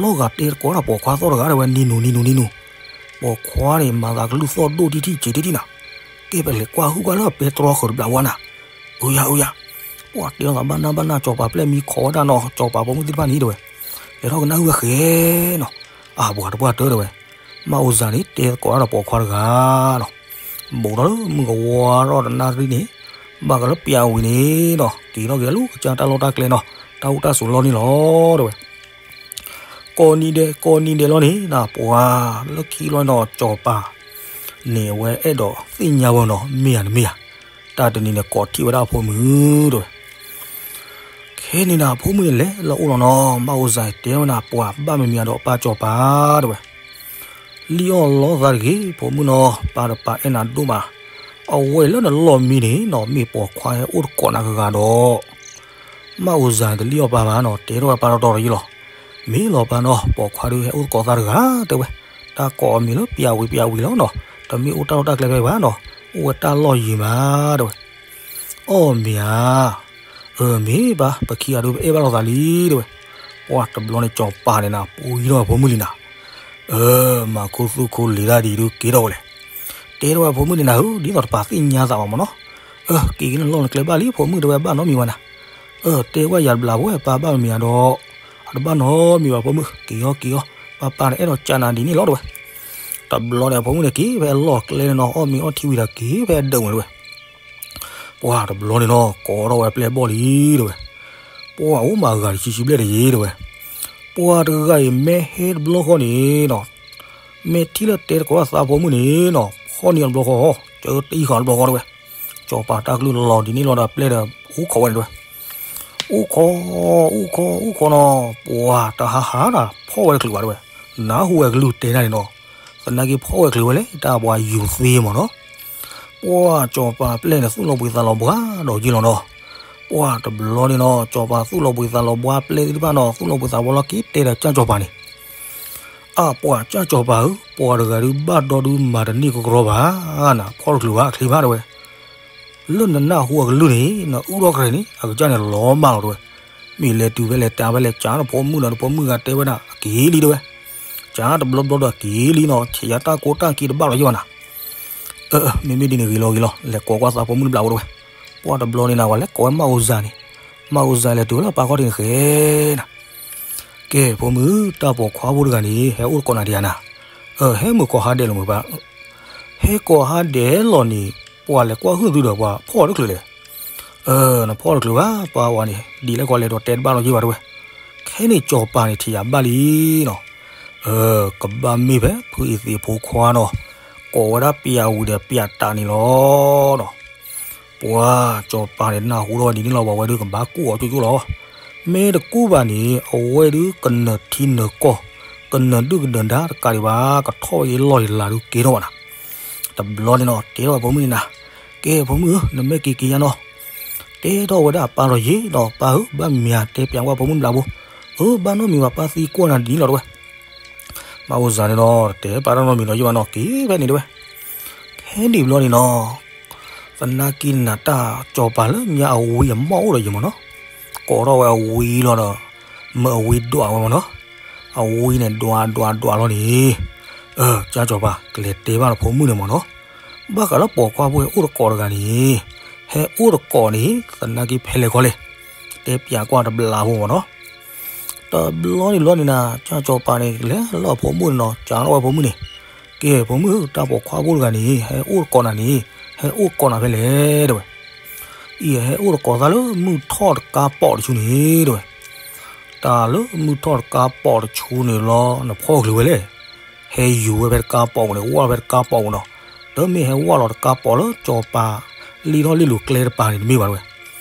လီၤဂာ်တဲတကိးဒၣ်ပိာ်ခွါသီၣ်တဂၤတဲဝဲ နံၤနူၤ နံၤနူၤ နံၤနူၤ, ပိာ်ခွါန့ၣ် မၤသးကလုၢ်သီၣ်ဒိၣ်ထံထံဆံးထံထံနၤ, ကဲပလဲၤကွၢ်ဟုၣ်ကွၢ်လၢအပဲတြီဃုာ်တဘျးဝဲနၤ, အုယၤအုယၤ, ပှၤတဲလိာ်သးဘၣ်နၢ်ဘၣ်နၢ် စီၤပၤပျဲၢ်မံခိးဝဲဒၣ်နီၤ စီၤပၤဖိမုၣ်သ့ၣ်တဖၣ်န့ၣ်တဲဝဲ, လဲၤထီၣ်ကနၣ်ဟုၣ်ဝဲဃဲနီၤ, အါပှၤတပှၢ်တၢၢ်တဲဝဲ, မၢ်အိၣ်စၢ်န့ၣ် တဲသကိးဒၣ်ဒီးပိာ်ခွါတဂၤနီၤ ဘူးထီၣ်လၢမုၢ်ကဝါထီၣ်တနၣ်ရံၣ်န့ၣ်, ဘၣ်ဃးလၢပျးဝံၤန့ၣ်ဒီး က့ၤထီၣ်က့ၤလၢကစၢ်တၢ်လီၢ်တၢ်ကျဲနီၤ, တၢ်အိၣ်တၢ်ဆိးလီၢ်န့ၣ်လီၤတဲဝဲ, ကိးနံၤဒဲး ကိးနံၤဒဲးလီၤန့ၣ် ပှၤလၢခံလီၤန့ၣ်ဒီး စီၤပၤန့ၣ် အဝဲအဲၣ်ဒိးသ့ၣ်ညါဝဲနီၤ မ့ၢ်ဧါတမ့ၢ်ဧါ, တၢ်တနံၤန့ၣ် ကိးထံၣ်ဝဲဒၣ်အဖိမုၣ်တဲဝဲ ခဲန့ၣ်နၤ ဖိမုၣ်န့ၣ်လဲၤလီၤအိၣ်လီၤနီၤ, မၢ်အိၣ်စၢ်တဲဝဲနၤ ပှၤဘၣ်မံၤမံၤဒီးပၢ်စီၤပၤတဲဝဲ, လံၣ်အီၣ်လီသးတဂ့ၤ ဖိမုၣ်နီၤ, ပၢ်တပာ်အဲၣ်နၤဒိၣ်မး, အဝဲလၢနလီၢ်မံန့ၣ်နီၤ မ့ၢ်ပိာ်ခွါဟဲအိၣ်တကိးနၤကဂၤဒီး မၢ်အိၣ်စၢ်တလံၣ်အီၣ်ပၢ်ဘၣ်နီၤ, တဲထီၣ်ဝဲပၢ်တီတီတယုၢ်လီၤ, မ့ၢ်လီၤပၢ်နီၤ ပိာ်ခွါဒုးဟဲအိၣ်သကိးသးတဂၤတဲဝဲ, တၢ်ကိးအမံၤလၢပျးဝံၤပျးဝံၤလီၤနီၤ, တမ့ၢ်အိၣ်တၢ်လီၢ်တၢ်ကျဲဖဲဘၣ်နီၤ, အိၣ်ဝဲတၢ်လီၢ်ယံၤမးတဲဝဲ, အီၣ်မ့ၢ်ဧါ, အၢ မ့ၢ်ဘၣ် ပခံဂၤဒုးပအဲၣ်ဘၣ်လိာ်သးလံတဲဝဲ, ပှၤတဘျီန့ၣ် စီၤပၤန့ၣ်နၤ ပှံထီၣ်ဖိမုၣ်လံနၤ, အၢ မၤခူသူၣ်ခူလံၤတၢ်ဒ်အံၤဒုးက့ၤထီၣ်ဝဲလဲၣ်, တဲထီၣ်ဝဲဖိမုၣ်န့ၣ်နၤဧၢ, ဒ်သိးတပာ်သ့ၣ်ညါသးဘၣ်မးနီၤ, အၢ က့ၤက့ၤနလီၢ်နကျဲဘၣ်လံ ဖိမုၣ်တဲဝဲ ဘၣ်နီတမံၤဘၣ်နၤ, အၢ တဲဝဲယၤတဘျးဖိ ပၢ်ဘၣ်မံၤမံၤဧါဒီး, အတဘၣ်နီတမံၤဘၣ်ဖိမုၣ် က့ၤအီၤက့ၤအီၤ, ပၢ်ပၢ်န့ၣ်အဲၣ်ဒိးကးနၤဒ်န့ၣ်လီၤတဲဝဲ, တဘျီန့ၣ် ဖိမုၣ်န့ၣ်က့ၤဖဲအလီၢ်ကျဲန့ၣ်နီၤ အီၣ်မ့ၤအီထံဝံၤဒီးက့ၤဖဲအဒၢးဝဲတဲဝဲ ပှၤတဘျီန့ၣ်နီၤ ကိးထီၣ်ဝဲပျဲၢ်ဘီၣ်လံတဲဝဲ, ပှၤအိၣ်မးဂၤတဆံဆံဘျဲၣ်တယ့ၤတဲဝဲ, ပှၤတဂၤအံၤမ့ၢ်ဟဲတဘျီဃီန့ၣ်နီၤ, မ့ၢ်ထံၣ်လၢတဲသကိးသးဖိမုၣ်န့ၣ်နီၤ ဖီၣ်န့ၢ်အီၤတဘျီဃီ, ကတံၢ်ဃီတဘျီဃီတဲဝဲ, စီၤပၤတၢ်ကလုၢ်လီၤဒ်န့ၣ်လီၤဒီးပျဲၢ်ဒီး အိၣ်ခိးဝဲန့ၣ်တဲဝဲ, အိၣ်ခိး, အိၣ်ခိး အိၣ်ခိးနီၤ, ပှၤတဟါဟါဒီး ဖီၣ်ဝဲတချုးဘၣ်တဲဝဲ, နၢ်ဟူဝဲကလုၢ်တဲနၤန့ၣ်နီၤ, သနာ်က့ဖီၣ်ဝဲချုးဝဲလဲၣ် တၢ်ပှၤယူၤသ့မးနီၤ ပှၤစီၤပၤပျဲၢ်န့ၣ် သူၣ်လီၤဘှံးသးလီၤဘှါဒီးယ့ၢ်လီၤနီၤ, ပှၤတဘျီန့ၣ်နီၤ စီၤပၤသူၣ်လီၤဘှံးသးလီၤဘှါ ပျဲၢ်သ့ၣ်တဖၣ်နီၤ သူၣ်လီၤဘှံးသးလီၤဘှါလီၤ က့ၤတဲဒီးကၢ်စီၤပၤန့ၣ်, အၢ ပှၤကၢ်စီၤပၤဧၢ, ပှၤတဂၤဒုးဘၣ်ဒီဒုးမၤတန့ၢ်ကရီဘၣ်နၤ, ဖီၣ်တချုးဘၣ်အချ့ဘၣ်တဲဝဲ လၢနနၢ်ဟူအကလုၢ်န့ၣ် နအုၣ်ထီၣ်ကရဲန့ၣ် အကစၢ်န့ၣ်လီၤမၢ်လီၤတဲဝဲ, မ့ၢ်လဲၤတုၤဖဲလဲၣ်တၢ်ဖဲလဲၣ် ကၢ်နဖိမုၣ်ဒီးနဖိမုၣ်ဂၤတဲဝဲဒၣ် အက့ၤလံတဲဝဲ, ကၢ်တဘျီဘျီဒီးက့ၤလံနီၤ ဆဲးယၤတၢ်ကိးတၢ်က့ၤတဘၣ်လီၤယဲၢ်ဘၣ်နၤ, အၢ မ့မ့ၢ်ဒ်န့ၣ်ဂ့ၤလီၤဂ့ၤလီၤ လဲၤကိးကွၢ်သးဖိမုၣ်တဘျးဖိတဲဝဲ, ပှၤတဘျီန့ၣ်နၤ ပှၤလဲၤကိးဝဲမၢ်အိၣ်စၢ်န့ၣ်, မၢ်အိၣ်စၢ်လဲၤတုၤလၢပၢ်ခီၣ်ထံးန့ၣ်ဃဲနၤ ကဲ ဖိမုၣ် တၢ်ပိာ်ခွါဖိတဂၤန့ၣ် ဟဲအိၣ်တကိးနၤဒံးဧါနၤ, အၢ ဟဲမုၢ်ကီၢ်ဟါဒဲးလီၤမုၢ်ဘၣ်, ဟဲကီၢ်ဟါဒဲးလီၤန့ၣ် ပှၤလဲၤကွၢ်ဟုၣ်သုဒီးပှၤဖီၣ်တချုးလဲၣ်, အၢ နဖီၣ်တချုးဘၣ် ပှၤဝဲန့ၣ် ဒ်လဲၣ်ကီးလဲၤဒီးတဲတဘၣ်လီၤယဲၢ်ဘၣ်တဲဝဲ, ခဲန့ၣ်စီၤပၤန့ၣ် ထံၣ်ယၤဘၣ်လံနီၤ, အၢ ကဘၣ်မ့ၢ်ဖဲဖုအံၤသ့ၣ်ဖိခွါနီၤ, ကိးဝဲဒၣ်ပျးဝံၤဒီးပျးတးန့ၣ်လီၤနီၤ ပှၤစီၤပၤန့ၣ်နၢ်ဟူထီၣ်ဝဲဒ်န့ၣ်လီၤ ပှၤဝဲဒုးကဘၣ်ကူၣ်အီၤကၠိကၠိလီၤ, မ့ၢ်တကူၣ်ဘၣ်န့ၣ် အဝဲဒုးကနၢၤထံနၢၤကီၢ်, ကနၢၤဒုၣ်ကနၢၤဒါတကးဒံးဘၣ် ကထီၣ်ဝဲအလီၢ်အလၤဒုးကဲထီၣ်ဘၣ်နၤ, တဘျီန့ၣ်နီၤ တဲထီၣ်ဝဲဖိမုၣ်န့ၣ်နၤ, ကဲဖိမုၣ်ဧၢ နမ့ၢ်က့ၤက့ၤယါနီၤ, တဲထီၣ်ဝဲဒၣ်အပၢ်လီၤယ့ၤဒီး ပၢ်ဧၢ ဘၣ်မ့ၢ်ဧါ တဲပျးဝဲဖိမုၣ်ဘျးဘိ အၢ ဘၣ်နီတမံၤဘၣ် ပၢ်သံကွၢ်နၤဒ်န့ၣ်လီၤ တဲဝဲ. မါအိၣ်စၢ်န့ၣ်ဒီး တဲပၢ်တၢ်နီတမံၤဒီး ယဘၣ်နီၣ်က့ၤဖဲန့ၣ် တဲဝဲ. ဖဲန့ၣ်ဘျီန့ၣ်နီၤ သနာ်က့နၤ တၢ်စီၤပၤလၢညါအဝံအမီၢ်အိၣ်ဒီးယမၢ်နီၤ, ကိးထီၣ်ဝဲအဝံလီၤဒီး မၢအဝံဒွးဝဲမၢ်နီၤ. အဝံန့ၣ်ဒွးဒွးဒွးလီၤန့ၣ်, အၢ ကၢ်စီၤပၤ ကလဲၤတဲဘၣ်နဖိမုၣ်န့ၣ်မၢ်နီၤ, ဘၣ်ဃးလၢပိာ်ခွါဖိဟဲအိၣ်တကိးတဂၤန့ၣ်, ဟဲအိၣ်တကိးန့ၣ် သနာ်က့ဖဲလဲၣ်ခီလဲၣ်, တဲပၠးကွၢ်တဘျးဖိမၢ်နီၤ. တဘျီန့ၣ်ဘျီန့ၣ်နၤ ကၢ်စီၤပၤန့ၣ် လဲၤလၢအဖိမုၣ်န့ၣ်နီၤ, ကးထီၣ်ဝဲဖိမုၣ်န့ၣ်, ကဲ ဖိမုၣ်ဧၢ တၢ်ပိာ်ခွါဖိတဂၤန့ၣ် ဟဲအိၣ်တကိးနၤန့ၣ် ဟဲအိၣ်တကိးနၤဖဲလဲၣ် တဲဝဲ. အံၤ ဟဲအိၣ်တကိးသးလၢမုၢ်ထီၣ်တကါပိာ်တဆူန့ၣ် တဲဝဲ. တၢ်လၢမုၢ်ထီၣ်တကါပိာ်တဆူန့ၣ်လီၤ နဖီၣ်ချုးဝဲလဲၣ်, ဟဲယူၤဝဲဖဲတကါပိာ်ပူၤန့ၣ် ဝၢ်လီၤဖဲတကါပိာ်ပူၤနီၤ, တမ့ၢ်ဟဲဝၢ်လီၤတကါပိာ်လၢစီၤပၤလံထီၣ်လံလူၤကျဲတပၤန့ၣ် တမ့ၢ်ဘၣ် တဲဝဲ.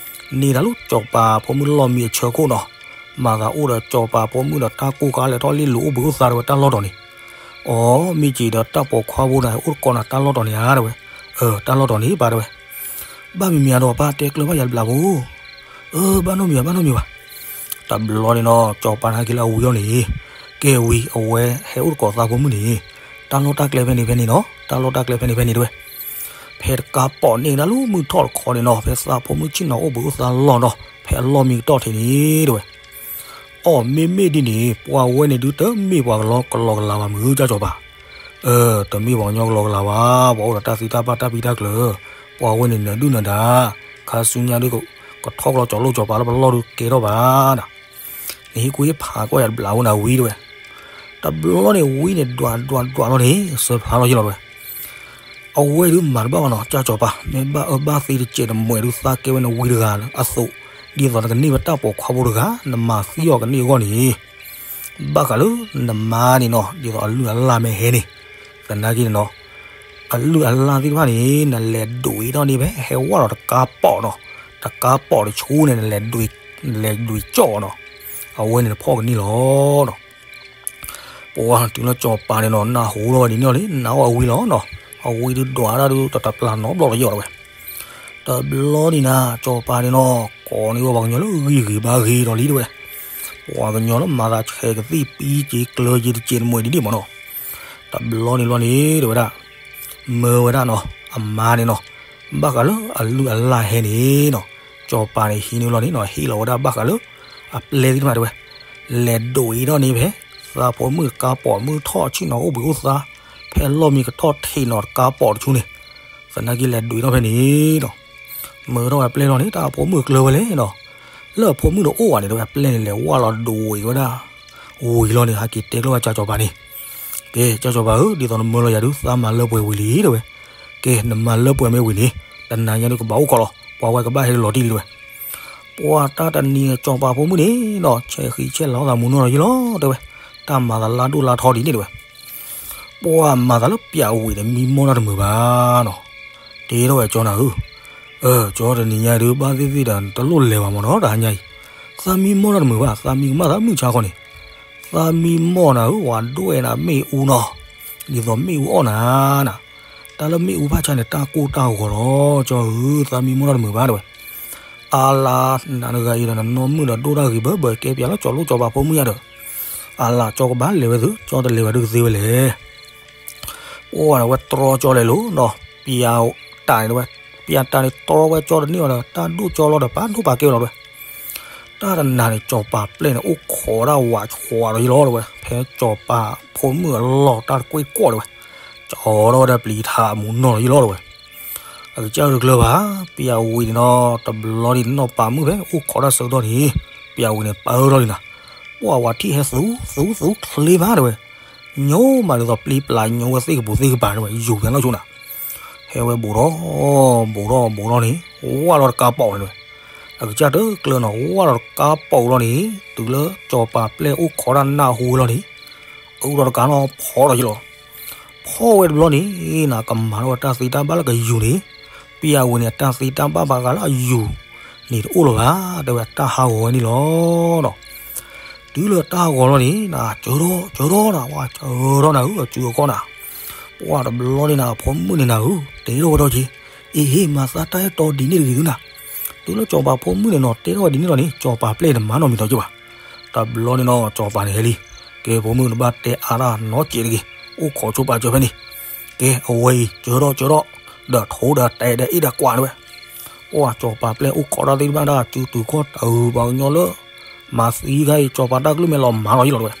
န့ၢ်တၢ်လၢစီၤပၤဖိမုၣ်လီၢ်မံအဆၢခိၣ်နီၤ, မၤသးအိၣ်ဒီးစီၤပၤဖိမုၣ်ဒီးတၢ်ကိၢ်ခါလဲၤထီၣ်လံလူၤအိၣ်ဘှံးအိၣ်သါ တဲဝဲ တၢ်လီၢ်တီၤန့ၣ်. အီ မ့ၢ်က့ၤဒီးတၢ်ပိာ်ခွါဖိန့ၣ် ဟဲအိၣ်တကိးနၤတၢ်လီၢ်တီၤန့ၣ်ဧါ တဲဝဲ. အၢ တၢ်လီၢ်တီၤန့ၣ် ပၢ် တဲဝဲ. ဘၣ်မံၤမံၤဧါဒီး ပၢ်တဲကျၢၤဘၣ်ယၤတဘျးဖိ. အၢ ဘၣ်နီတမံၤဘၣ် ဘၣ်နီတမံၤဘၣ်. တဘျီန့ၣ်နီၤ စီၤပၤန့ၣ်ဟဲက့ၤလၢအဝံအီၤန့ၣ်, ကဲဝံ အဝဲဟဲအိၣ်တကိးသးဖိမုၣ်န့ၣ်, တၢ်လီၢ်တၢ်ကျဲဖဲန့ၣ်ဖဲန့ၣ်နီၤ, တၢ်လီၢ်တၢ်ကျဲဖဲန့ၣ်ဖဲန့ၣ် တဲဝဲ. ဖဲတကါပိာ်န့ၣ်ကဒါလၢမုၢ်ထီၣ်တခီန့ၣ်နီၤ ဖဲသးဖိမုၣ်ဆ့ၣ်နီၤအိၣ်ဘှံးအိၣ်သါလီၤဒီး ဖဲအလီၢ်မံကတီၢ်ထံးန့ၣ် တဲဝဲ. အီ မ့မ့ၢ်ဒ်န့ၣ် ပှၤဝဲန့ၣ်ဒုးတမ့ၢ်ပှၤကလီကလီကလးဘၣ်မုၢ် ကၢ်စီၤပၤ. အၢ တမ့ၢ်ပှၤကညီကလီကလးဘၣ်, ပှၤအိၣ်ဒီးတၢ်သံတၢ်ဘၣ်တၢ်ပံတၢ်ကျၢၤ, ပှၤဝဲန့ၣ်နၢၤဒုၣ်နၢၤဒါ, ခါဆူညါဒုး ကထီၣ်ကလီကၠီၤလိၣ်ကၠီၤပၤလၢပလီၢ်ဒုးကဲထီၣ်ဘၣ်နၤ. နဟ့ၣ်ကူၣ်ဟ့ၣ်ဖးကွၢ်ယၤတဘျးဖိနၤဝံ တဲဝဲ. တဘျီန့ၣ်ဝံန့ၣ် ဒွးဒွးဒွးလီၤန့ၣ် စၢဖျါလီၤယ့ၣ်လီၤ တဲဝဲ. အဝဲဒုးမၤတဘၣ်ဘၣ်နီၤ ကၢ်စီၤပၤ, မ့ၢ်ဘၣ်အၢဘၣ်သီတစဲးတမှဲးဒုးသးကဲဝဲန့ၣ်ဝံတဂၤအသိး, ဒ်သိးနကန့ၢ်ဝဲတၢ်ပိာ်ခွါဖိတဂၤ နမၤသံအီၤကန့ၢ်အဂီၢ်န့ၣ်, ဘၣ်ဃးလၢနမါန့ၣ်နီၤ ဒ်သိးအလုၢ်အလၢ်မ့ၢ်ဟဲန့ၣ်, သနာ်က့န့ၣ်နီၤ အလုၢ်အလၢ်သ့ၣ်တဖၣ်န့ၣ် နလဲၤဒွးအံၤထီၣ်န့ၣ်ဖဲ ဟဲဝၢ်လီၤတကါပိာ်နီၤ, တကါပိာ်တဆူန့ၣ် နလဲၤဒွးကၠီၣ်နီၤ, အဝဲန့ၣ်နဖီၣ်ကန့ၢ်လီၤနီၤ. ပှၤတုၤလၢစီၤပၤန့ၣ်နီၤ နၢ်ဟူထီၣ်ဝဲဒ်န့ၣ်လီၤလံ နၢ်ဟူအဝံလီၤနီၤ, အဝံဒုးဒွးဒၣ်ဒုးတတပျၢ်နီတဘျီလီၤယ့ၣ်လီၤ တဲဝဲ. တဘျီန့ၣ်နၤ စီၤပၤန့ၣ်နီၤ ကိးန့ၢ်ဝဲပှၤကညီလၢဂံၢ်ဂ့ၤဘါဂ့ၤဒီးလံ တဲဝဲ. ပှၤကညီလၢမၤသးဆဲးကသံၣ်ပံက့ၤကျၢၤက့ၤတစဲးတမှဲးဒ်န့ၣ်မၢ်နီၤ. တဘျီန့ၣ်ဘျီန့ၣ် တဲဝဲဒၣ် မၢဝဲဒၣ်နီၤ အမါန့ၣ်နီၤ ဘၣ်ဃးလၢအလုၢ်အလၢ်ဟဲန့ၣ်နီၤ, စီၤပၤန့ၣ်ဟံးန့ၢ်လီၤန့ၣ်နီၤ ဟ့ၣ်လီၤဝဲဒၣ်ဘၣ်ဃးလၢ အပျဲၢ်သ့ၣ်တဖၣ် တဲဝဲ, လဲၤဒွးအံၤထီၣ်န့ၣ်ဖဲ သးဖိမုၣ်တကါပိာ်မုၣ်ထီၣ်ဆ့ၣ်နီၤအိၣ်ဘှံးအိၣ်သါ ဖဲအလီၢ်မံကတီၢ်ထံးနီၤတကါပိာ်တဆူန့ၣ်, သနာ်က့လဲၤဒွးအံၤထီၣ်ဖဲန့ၣ်နီၤ. မၢထီၣ်ဝဲအပျဲၢ်လီၤန့ၣ် တၢ်အဖိမုၣ်ကျၢၤဝဲလဲၣ်နီၤ, လၢအဖိမုၣ်တအိၣ်ဘၣ်န့ၣ် တဲဝဲ အပျဲၢ်န့ၣ်လဲၤဝၢ်လီၤဒွးအံၤဝဲဒၣ် ဝံၤလီၤန့ၣ် ဟဲက့ၤတဲကျၢၤဝဲကၢ်စီၤပၤန့ၣ်, ကဲ ကၢ်စီၤပၤဧၢ ဒ်သိးနမၢလီၤယၤဒုး သးမၤလၢပှဲၤဝံၤလံ တဲဝဲ. ကဲ နမၤလၢပှဲၤမ့ၢ်ဝံၤန့ၣ် တနၤညါဒုးကဘၣ်အိၣ်ခိးလီၤ ပှၤဝဲကဘၣ်ဟဲလီၤတံၢ်လံ တဲဝဲ. ပှၤတၢ်တနံၤန့ၣ် စီၤပၤဖိမုၣ်န့ၣ်နီၤ ဆဲးဃံးဆဲးလၤသးမူနီၢ်လီၤယ့ၣ်လီၤ တဲဝဲ, တၢ်မၤသးလါဒိၣ်လါထီဒ်န့ၣ် တဲဝဲ. ပှၤမၤသးလၢပၠးဝံၤန့ၣ် မံမီၢ်တၢ်တမုာ်ဘၣ်နီၤ, တဲထီၣ်ဝဲကၠီနၤဧၢ, အၢ ကၠီတနံၤညါဒုး ဘၣ်သ့ၣ်သ့ၣ်ဒီး တလိၣ်လဲၤဘၣ်မၢ်နီၤ တဟါညါအံၤ, သးမံမီၢ်တၢ်တမုာ်ဘၣ် သးမံကမၣ်သးမုၢ်ဆါခီန့ၣ်, သးမံမီၢ်နၤဧၢ ဝၤဒွဲၣ်နၤမ့ၣ်အူနီၤ, ဒ်သိးမ့ၣ်အူအီၣ်နၤနၤ, တၢ်လၢမ့ၣ်အူဘၣ်ဆါန့ၣ် တၢ်ကိၢ်တၢ်ဂီၤလီၤ ကၠီဧၢ သးမံမီၢ်တၢ်တမုာ်ဘၣ် တဲဝဲ. အါလါ နၤတဂၤအံၤဒီး နနီၢ်မုၣ်ဒီးဒိၣ်တၢ်ဂ့ၤဘၢဘၢ ကဲပၠးလၢကၠီၤလိၣ်ကၠီၤပၤဖိမုၣ်ယါဒီး, အါလါ ကၠီကဘၣ်လဲၤဝဲသု ကၠီတလဲၤဘၣ်ဒုးကသ့ဝဲလဲၣ်. ပှၤန့ၣ်ဝဲတြီကၠီလဲၤလိၤနီၤ, ပၠးတၢ်န့ၣ်ဝဲ, ပၠးတၢ်န့ၣ်တြီဝဲကၠီတန့ၢ်အီၤဒီး တၢ်ဒိၣ်ကၠီလီၤဒီး ပာ်ဒိၣ်ပာ်ကဲဝဲလီၤတဲဝဲ. တၢ်တနၤန့ၣ် စီၤပၤပျဲၢ်န့ၣ် အိၣ်ခိးဒၣ်ဝးဆှးလီၤယ့ၣ်လီၤတဲဝဲ, ဖဲစီၤပၤဖိမုၣ်အလီၢ်တၢ်တကွ့ၢ်တကွီၢ်တဲဝဲ, ကၠီထီၣ်ဝဲဒၣ်ပျံၤထးမူနီၢ်လီၤယ့ၣ်လီၤတဲဝဲ. အကစၢ်တကျၢၤဘၣ်, ပၠးဝံၤန့ၣ်နီၤ တဘျီဒံးနီၢ်ပာ်မုၣ်ဖဲအိၣ်ခိးတၢ်ဆၢကတီၢ်န့ၣ်, ပၠးဝံၤန့ၣ် ပၢထီၣ်လံနၤ, ပှၤဝၤထံၣ်ဟဲသူသူသူချ့မးတဲဝဲ, ညိမးဒ်သိးပျံၤပျးညိဝဲသ့ၣ်ကပူၤသ့ၣ်ကပၤတဲဝဲ, ယူၤပၠးလီၤဆိနၤ. ဟဲဝဲဘူးထီၣ်, ဘူးထီၣ်ဘူးထီၣ်န့ၣ်, ဝၢ်လီၤတကါပိာ်န့ၣ်တဲဝဲ. အကစၢ်တကျၢၤနီၤ ဝၢ်လီၤတကါပိာ်လီၤန့ၣ်, တုၤလၢစီၤပၤပျဲၢ်အိၣ်ခိးတၢ်နၢ်ဟူဝဲလီၤန့ၣ်, အုၣ်ထီၣ်တကါနီၤ ဖီထီၣ်ယ့ၣ်လီၤ. ဖီၣ်ဝဲတဘျီန့ၣ် နကမၤထီၣ်ဝဲတၢ်သ့တၢ်ဘၣ်လၢကယူၤန့ၣ်, ပၠးဝံၤန့ၣ် အတၢ်သ့တၢ်ဘၣ်ဘၣ်ဃးလၢအယူၤန့ၣ်တအိၣ်လၢၤဘၣ် တဲဝဲ တၢ်ဟးဂီၤဝဲန့ၣ်လီၤနီၤ. တုၤလၢတၢ်ဟးဂီၤလီၤန့ၣ် နကၢထီၣ်ကၢထီၣ်နၤ ဝဲကၢထီၣ်နၤဧၢ အစုအကီၢ်နၤ. ပှၤတဘျီန့ၣ်နၤ အဖိမုၣ်န့ၣ်နၤဧၢ တဲထီၣ်ဝဲဒီးက့ၤ, အ့ဟ့ၣ် မၤသးတၢ်အဲၣ်တီဒ်န့ၣ်တဂ့ၤသုနၤ. တုၤလၢစီၤပၤဖိမုၣ်န့ၣ်နီၤ တဲထီၣ်ဝဲဒ်န့ၣ်လီၤန့ၣ် စီၤပၤပျဲၢ်န့ၣ်မၤနီတမံၤဒီးက့ၤဘၣ်. တဘျီန့ၣ်နီၤ စီၤပၤန့ၣ်ဟဲလံ, ကဲ ဖိမုၣ်နဘၣ်တဲအါတၢ်နီတစဲးတဂ့ၤ, အိၣ်ခိးဆိပာ်စၢၤဖဲန့ၣ်, ကဲ အဝဲအံၤ ကၢထီၣ်ကၢထီၣ်, ဒီးထိဒီးတဲာ်ဒီးအ့ၣ်ဒီးကွးတဝဲ, ပှၢ်စီၤပၤပျဲၢ်အိၣ်ခိးတၢ်သ့ၣ်တဖၣ်တၢ်စုတုၤခီၣ်တၢ်ဂုၤပှၤကညီလၢ မၤသံခါအံၤ စီၤပၤတၢ်ကလုၢ်မ့ၢ်လီၤမၤလီၤယံလီၤတဝဲ,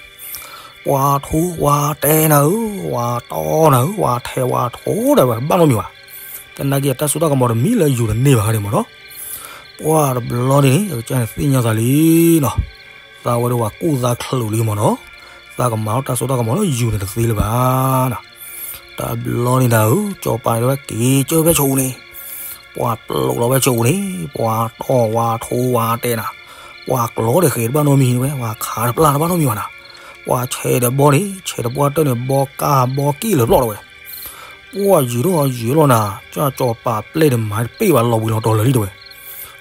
ပှၤထိဝဲတဲနၤဧၢ, ဝဲတီနၤဧၢ, ဝဲထဲဝဲထိဒီးဝဲဘၣ်နီတမံၤဘၣ်, သနာ်က့အတၢ်စိတၢ်ကမီၤတမံၤလၢယူၤတန့ၢ်ဘၣ်န့ၣ်မ့ၢ်နီၤ, ပှၢ်တဘျီန့ၣ်န့ၣ် အကစၢ်န့ၣ်သ့ၣ်ညါသးလံနီၤ, သးဝဲဒီးပှၤကူၣ်သးချုးလံမ့ၢ်နီၤ, သးကမၤထီၣ်တၢ်စိတၢ်ကမီၤလၢယူၤန့ၣ်တသ့လၢၤဘၣ်နီၤ, တဘျီန့ၣ်နၤဧၢ, စီၤပၤန့ၣ်ဝဲက့ၤကၢဖဲဆိန့ၣ်, ပှၤပျိးလီၤဝဲဆိန့ၣ်, ပှၤတီဝဲထိဝဲတဲနၤ, ပှၤကျီဒီးဃဲၤတဘၣ်နီတမံၤဝဲ, ပှၤခးတပျၢ်တဘၣ်နီတမံၤဘၣ်နၤ, ပှၤဆဲးဒီးဘီန့ၣ် ဆဲးဒီးပှၢ်တၢၢ်န့ၣ် ဘီကၢ်ဘီက့ၣ်လၢၤပျီတဝဲ, ပှၢ်ယံၤထီၣ်ယံၤလီၤနၤ, ကၢ်စီၤပၤပျဲၢ်န့ၣ်မၤတပ့ၢ်ဘၣ်လီၤဘှံးလီၤတီၤလၢာ်လံတဝဲ,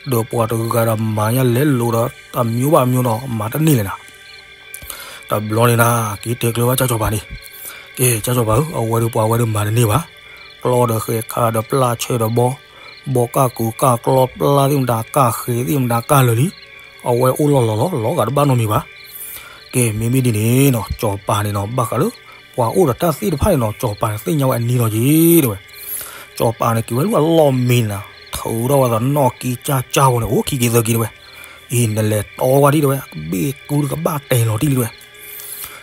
ဒီးပှၤတဂၤဒီးမၤညါလဲၤလိာ်ဒီး တမျိုးဘၣ်မျိုးဒီး မၤတန့ၢ်လဲၣ်နၤ တဘျီန့ၣ်နၤ က့ၤတဲကျၢၤဘၣ်ကၢ်စီၤပၤန့ၣ်, ကဲ ကၢ်စီၤပၤဧၢ, အဝဲဒီးပှၤဝဲဒီးမၤတန့ၢ်ဘၣ်, ကျီဒီးဃဲၤခးဒီးပျၢ်ဆဲးဒီးဘီ, ဘီကၢ်ကူၤကၢ်ကျီပျၢ်သ့ၣ်မတၤကၢ်ဃဲၤသ့ၣ်မတၤကၢ်လၢာ်လံ, အဝဲအိၣ်လီၤလီၤလီၤလီၤဂာ်တဘၣ်နီတမံၤဘၣ်, ကဲ မ့မ့ၢ်ဒ်န့ၣ်နီၤ စီၤပၤန့ၣ်နီၤ ဘၣ်ဃးလၢ ပှၤအိၣ်ဒီးတၢ်သ့ၣ်တဖၣ်န့ၣ်နီၤ စီၤပၤန့ၣ်သ့ၣ်ညါဝဲအနံၤလီၤက့ၤတဝဲ, စီၤပၤန့ၣ်က့ၤဝဲလူၢ်အလီၢ်မ့ၤနၤ, ထုးထီၣ်ဝဲသးနီၣ်က့ကၢ်ကၢ်ဝဲန့ၣ် အိၣ်ခံက့ၤသၢက့ၤတဝဲ, အံၤနလဲၤတီဝဲဒံးတဝဲ ကဘ့ၣ်ကူတကဘၣ်တဲာ်လီၤတံၢ်လံတဝဲ,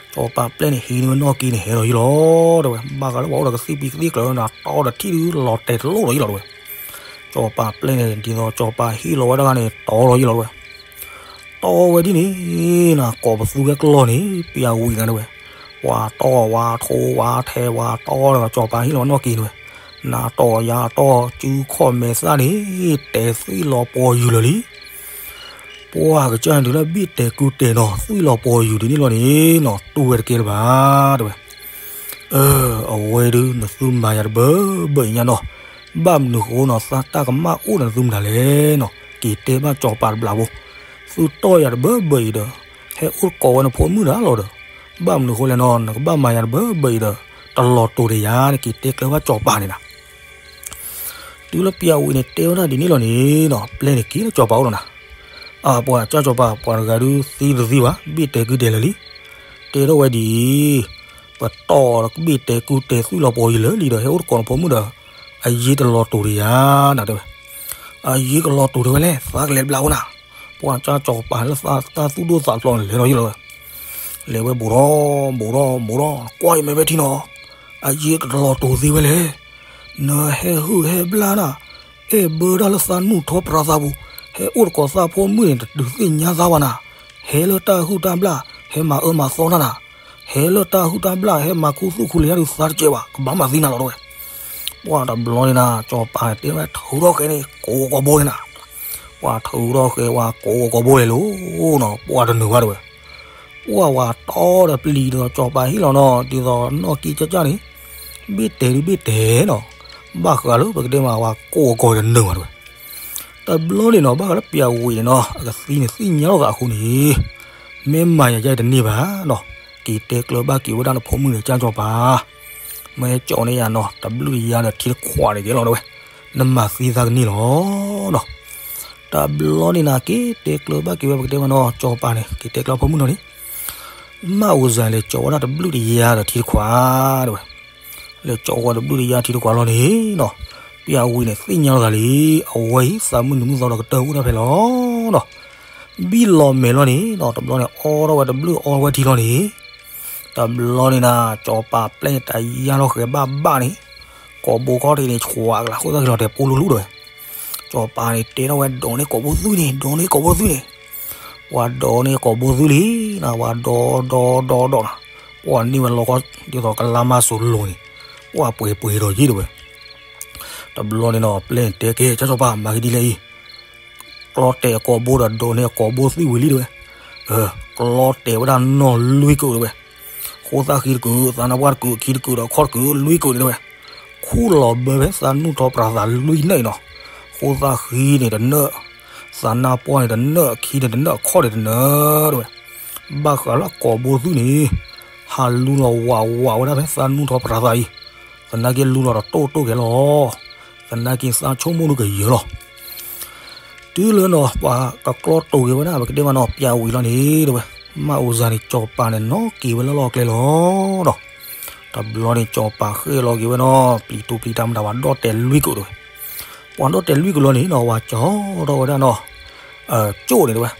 စီၤပၤပျဲၢ်န့ၣ်ဟံးန့ၢ်ဝဲနီၣ်က့န့ၣ် ဟဲလီၤယံလီၤတဝဲ, ဘၣ်ဃးလၢပှၤအိၣ်ဒီးကသံၣ်ဖံးကသံၣ်ကျၢၤနၤ တီဒီးထံၣ်ဒုးလီၤတဲာ်တလိၣ်လီၤယံလီၤတဝဲ, စီၤပၤပျဲၢ်န့ၣ် ဒ်သိးစီၤပၤဟ့ၣ်လီၤဝဲတဂၤန့ၣ် တီလီၤယံလီၤတဝဲ, တီဝဲဒ်န့ၣ်နၤ ကိးပသူဝဲကျီၢ်န့ၣ် ပျၢ်ဝံၤနၤတဝဲ, ပှၤတီဝဲထိဝဲထဲဝဲတီဒီးစီၤပၤဟ့ၣ်လီၤဝဲနီၣ်က့တဝဲ, နၤတီယၤတီ စုခီၣ်မဲာ်သၣ်န့ၣ် တဲာ်သွံၣ်လီၤပှီၤယုာ်လၢာ်လံ ပှၢ်ကစၢ်န့ၣ်တုၤလၢဘ့ၣ်တဲာ်ကုတဲာ်နီၤ သွံၣ်လီၤပှီၤယုာ်ဒ်န့ၣ်လီၤန့ၣ်နီၤ တူၢ်ဝဲတကဲလၢၤဘၣ်တဝဲ, အဝဲဒုး နသုမၤယၤတဘၢဘၢအံၤညါနီၤ, ဘၣ်မနုၤဃိနီၤ သးတၢ်ကမၣ်အိၣ်ဒီးနသုမတၤလဲၣ်နီၤ က့ၤတဲဘၣ်စီၤပၤတဘျီဖိ, သုတီၢ်ယၤတဘၢဘၢအံၤဒီး ဟဲအိၣ်သကိးဝဲနဖိမုၣ်တၢ်လီၤဒီး, ဘၣ်မနုၤဃိလဲၣ်နီၤ နကဘၣ်မၤယၤတဘၢဘၢအံၤဒီး တလီၤတိာ်ဒီးယၤန့ၣ် က့ၤတဲကျၢၤဘၣ်စီၤပၤန့ၣ်နၤ တုၤလၢပျၢ်ဝံၤန့ၣ်တဲဝဲဒၣ်ဒ်န့ၣ်လီၤန့ၣ်နီၤ ပျဲၢ်န့ၣ်က့ၤလၢစီၤပၤအိၣ်လီၤနၤ, အပှၤကၢ်စီၤပၤ ပှၤတဂၤဒုးသံတသံဘၣ် ဘ့ၣ်တဲာ်ကုတဲာ်လၢာ်လံ, တဲထီၣ်ဝဲဒ်အံၤ, ပတီၢ်ဘ့ၣ်တဲာ်ကုတဲာ်သွံၣ်လီၤပှီၤယုာ်လၢာ်လံဒီး ဟဲအိၣ်သကိးနဖိမုၣ်ဒီး အယ့ၢ်တလီၤတိာ်ဒီးယၤနၤတဲဝဲ, အယ့ၢ်ကလီၤတိာ်တဲဝဲလဲၣ် သးကလဲၤတဘျီဖိနၤ, ပှၤကၢ်စီၤပၤလၢသးတၢ်သူၣ်ဒိၣ်သးဖျိးန့ၣ်လဲၤလီၤယံလီၤဝဲ လဲၤဝဲဘူးထီၣ်ဘူးထီၣ်ဘူးထီၣ် ကွၢ်ယမဲာ်ဘၢထံနီၤ, အယ့ၢ်ကတလီၤတိာ်သ့ဝဲလဲၣ်, နဟဲဟုၣ်ဟဲဘျါနၤ, အဲၣ်ဘၢတၢ်လၢသးနူၢ်ထီပြးသးပူၤ, ဟဲအိၣ်သကိးသးဖိမုၣ်န့ၣ် တဒုးသ့ၣ်ညါသးဘၣ်နၤ, ဟဲလၢတၢ်ဟုၣ်တၢ်ဘျၣ် ဟဲမၤအၢမၤသီနၤနၤ, ဟဲလၢတၢ်ဟုၣ်တၢ်ဘျၣ် ဟဲမၤခူသူၣ်ခူလံၤတၢ်ဒုးသးတကဲးဘၣ် ကဘၣ်မၤသံနၤလီၤတဲဝဲ, ပှၢ်တဘျီန့ၣ်နၤ စီၤပၤတဲဝဲထုးထီၣ်ဃဲန့ၣ် ကိးဝဲကိးဘိန့ၣ်နၤ ပှၢ်ထုးထီၣ်ဃဲဝဲကိးဝဲကိးဘိလဲၤလိၤနီၤ ပှၢ်တနုာ်ဘၣ်တဲဝဲ, ပှၢ်ဝဲတီဒီးပျံၤဒီးစီၤပၤဟ့ၣ်လီၤနီၤ ဒ်သိးနီၣ်က့ကၢ်ကၢ်န့ၣ်, ဘ့ၣ်တဲာ်ဒုးဘ့ၣ်တဲာ်နီၤ, ဘၣ်ဃးလၢပကတဲမးဝဲကိးဝဲကိးတနုာ်ဘၣ်တဲဝဲ, တဘျီန့ၣ်နီၤ ဘၣ်ဃးလၢပျၢ်ဝံၤန့ၣ်နီၤ အကသံန့ၣ်သ့ၣ်ညါလိာ်သးအဃိန့ၣ်, မ့ၢ်မၤယၤယဲတန့ၢ်ဘၣ်နီၤ, က့ၤတဲကျၢၤဘၣ်က့ၤဝဲဒၣ်နဖိမုၣ်န့ၣ် ကၢ်စီၤပၤ မ့ၢ်ကၠီန့ၢ်ယၤနီၤ တဘျုးတယါဒီးထံတခွးန့ၣ်ကဲလီၤတဲဝဲ, နမၤသံသးကန့ၢ်လီၤနီၤ, တဘျီန့ၣ်နၤ က့ၤတဲကျၢၤဘၣ်က့ၤဝဲပကတဲမးနီၤ စီၤပၤန့ၣ် က့ၤတဲကျၢၤဖိမုၣ်နီၤန့ၣ်, မ့ၢ်အိၣ်စၢ်လဲၤကၠီဝဲဒၣ်တဘျုးတယါဒီးထံတခွးတဲဝဲ, လဲၤကၠီဝဲတဘျုးတယါထံတခွးလီၤန့ၣ်နီၤ, ပျၢ်ဝံၤန့ၣ်သ့ၣ်ညါလိာ်သးလံ, အဝဲအံၤသးမုၢ်နုာ်မုၢ်သီဒီးကတၢၢ်အိၣ်ဒၣ်ဖဲလီၤနီၤ, ဘံၣ်လီၤမဲာ်လီၤန့ၣ်နီၤ တဘျီန့ၣ် အီထီၣ်ဝဲတဘျုးအီဝဲထံလီၤန့ၣ်, တဘျီန့ၣ်နၤ စီၤပၤပျဲၢ်န့ၣ် တယါလီၤဃဲၤဘၣ်ဘၣ်န့ၣ်, ကိာ်ဘိခီၣ်ထံးန့ၣ် ဆှးကလၤဃိသတးက့ၤလီၤတဲာ်ပူလူလူတဲဝဲ, စီၤပၤန့ၣ်တဲထီၣ်ဝဲဒိးန့ၢ်ကိာ်ဘိသွံၣ်န့ၣ် ဒိးန့ၢ်ကိာ်ဘိသွံၣ်န့ၣ်, ပှၤဒိးန့ၢ်ကိာ်ဘိသွံၣ်လံနၤ ပှၤဒိးဒိးဒိးဒိးနၤ, ပှၤန့ၢ်ဝဲလီၤခီ ဒ်သိးကလါမါစိၤလိၤန့ၣ်, ပှၤပှဲၤပှဲၤဒီးယ့ၣ်တဲဝဲ, တဘျီန့ၣ်နီၤ ပျဲၢ်န့ၣ်တဲကဲ ကၢ်စီၤပၤ မၤကဒ်လဲၣ်အံၤ ကျီတဲာ်အကိာ်ဘိဒီးဒိးန့ၢ်အကိာ်ဘိသွံၣ်ဝံၤလံတဲဝဲ, ကျီတဲာ်ဝဲဒၣ်နီၢ်လွံၢ်ကုာ်တဲဝဲ, ဃိသၣ်ဃံတကုာ် သးနါပှၢ်တကုာ် ခံတကုာ်ဒီးခီၣ်တကုာ် လွံၢ်ကုာ်န့ၣ်တဲဝဲ, ခူၣ်လီၤဘၢဖဲသးနူၢ်ထီပြးသးလွံၢ်နၢၣ်အံၤနီၤ, ဃိသၣ်ဃံန့ၣ်တနၢၣ်, သးနါပှၢ်န့ၣ်တနၢၣ် ခံန့ၣ်တနၢၣ် အခီၣ်န့ၣ်တနၢၣ်တဲဝဲ, ဘၣ်ဃးလၢအကိာ်ဘိသွံၣ်န့ၣ်, ဟးလူလီၤဝးဝးဝဲဒၣ်ဖဲသးနူၢ်ထီပြးသးအံၤ, သနာ်က့လူလီၤတတိၢ်တိၢ်ကဲလီၤ, သနာ်က့သးဆိကမိၣ်ဒုကယၢၤလီၤ တုၤလၢနီၤ ပှၤကကျီတိာ်က့ၤဝဲဒၣ် ပကတဲမးနီၤ ပျၢ်ဝံၤလီၤန့ၣ်တဲဝဲ, မ့ၢ်အိၣ်စ့ၢ်န့ၣ် စီၤပၤန့ၣ်နီၣ်က့ၤဝဲလၢလီၢ်ကျဲလီၤဒီး တဘျီန့ၣ် စီၤပၤဃ့ၢ်လီၤက့ၤဝဲနီၤ ပျံၤတူၢ်ပျံၤတၢ်မတၤ ပှၤဒီၣ်တဲာ်လွံၢ်ကအိၣ်တဲဝဲ. ပှၤဒီၣ်တဲာ်လွံၢ်ကလီၤန့ၣ်နီၤ ဝၤကၠီထီၣ်ဝဲဒၣ်နီၤ ကၠိၣ်န့ၣ်တဲဝဲ.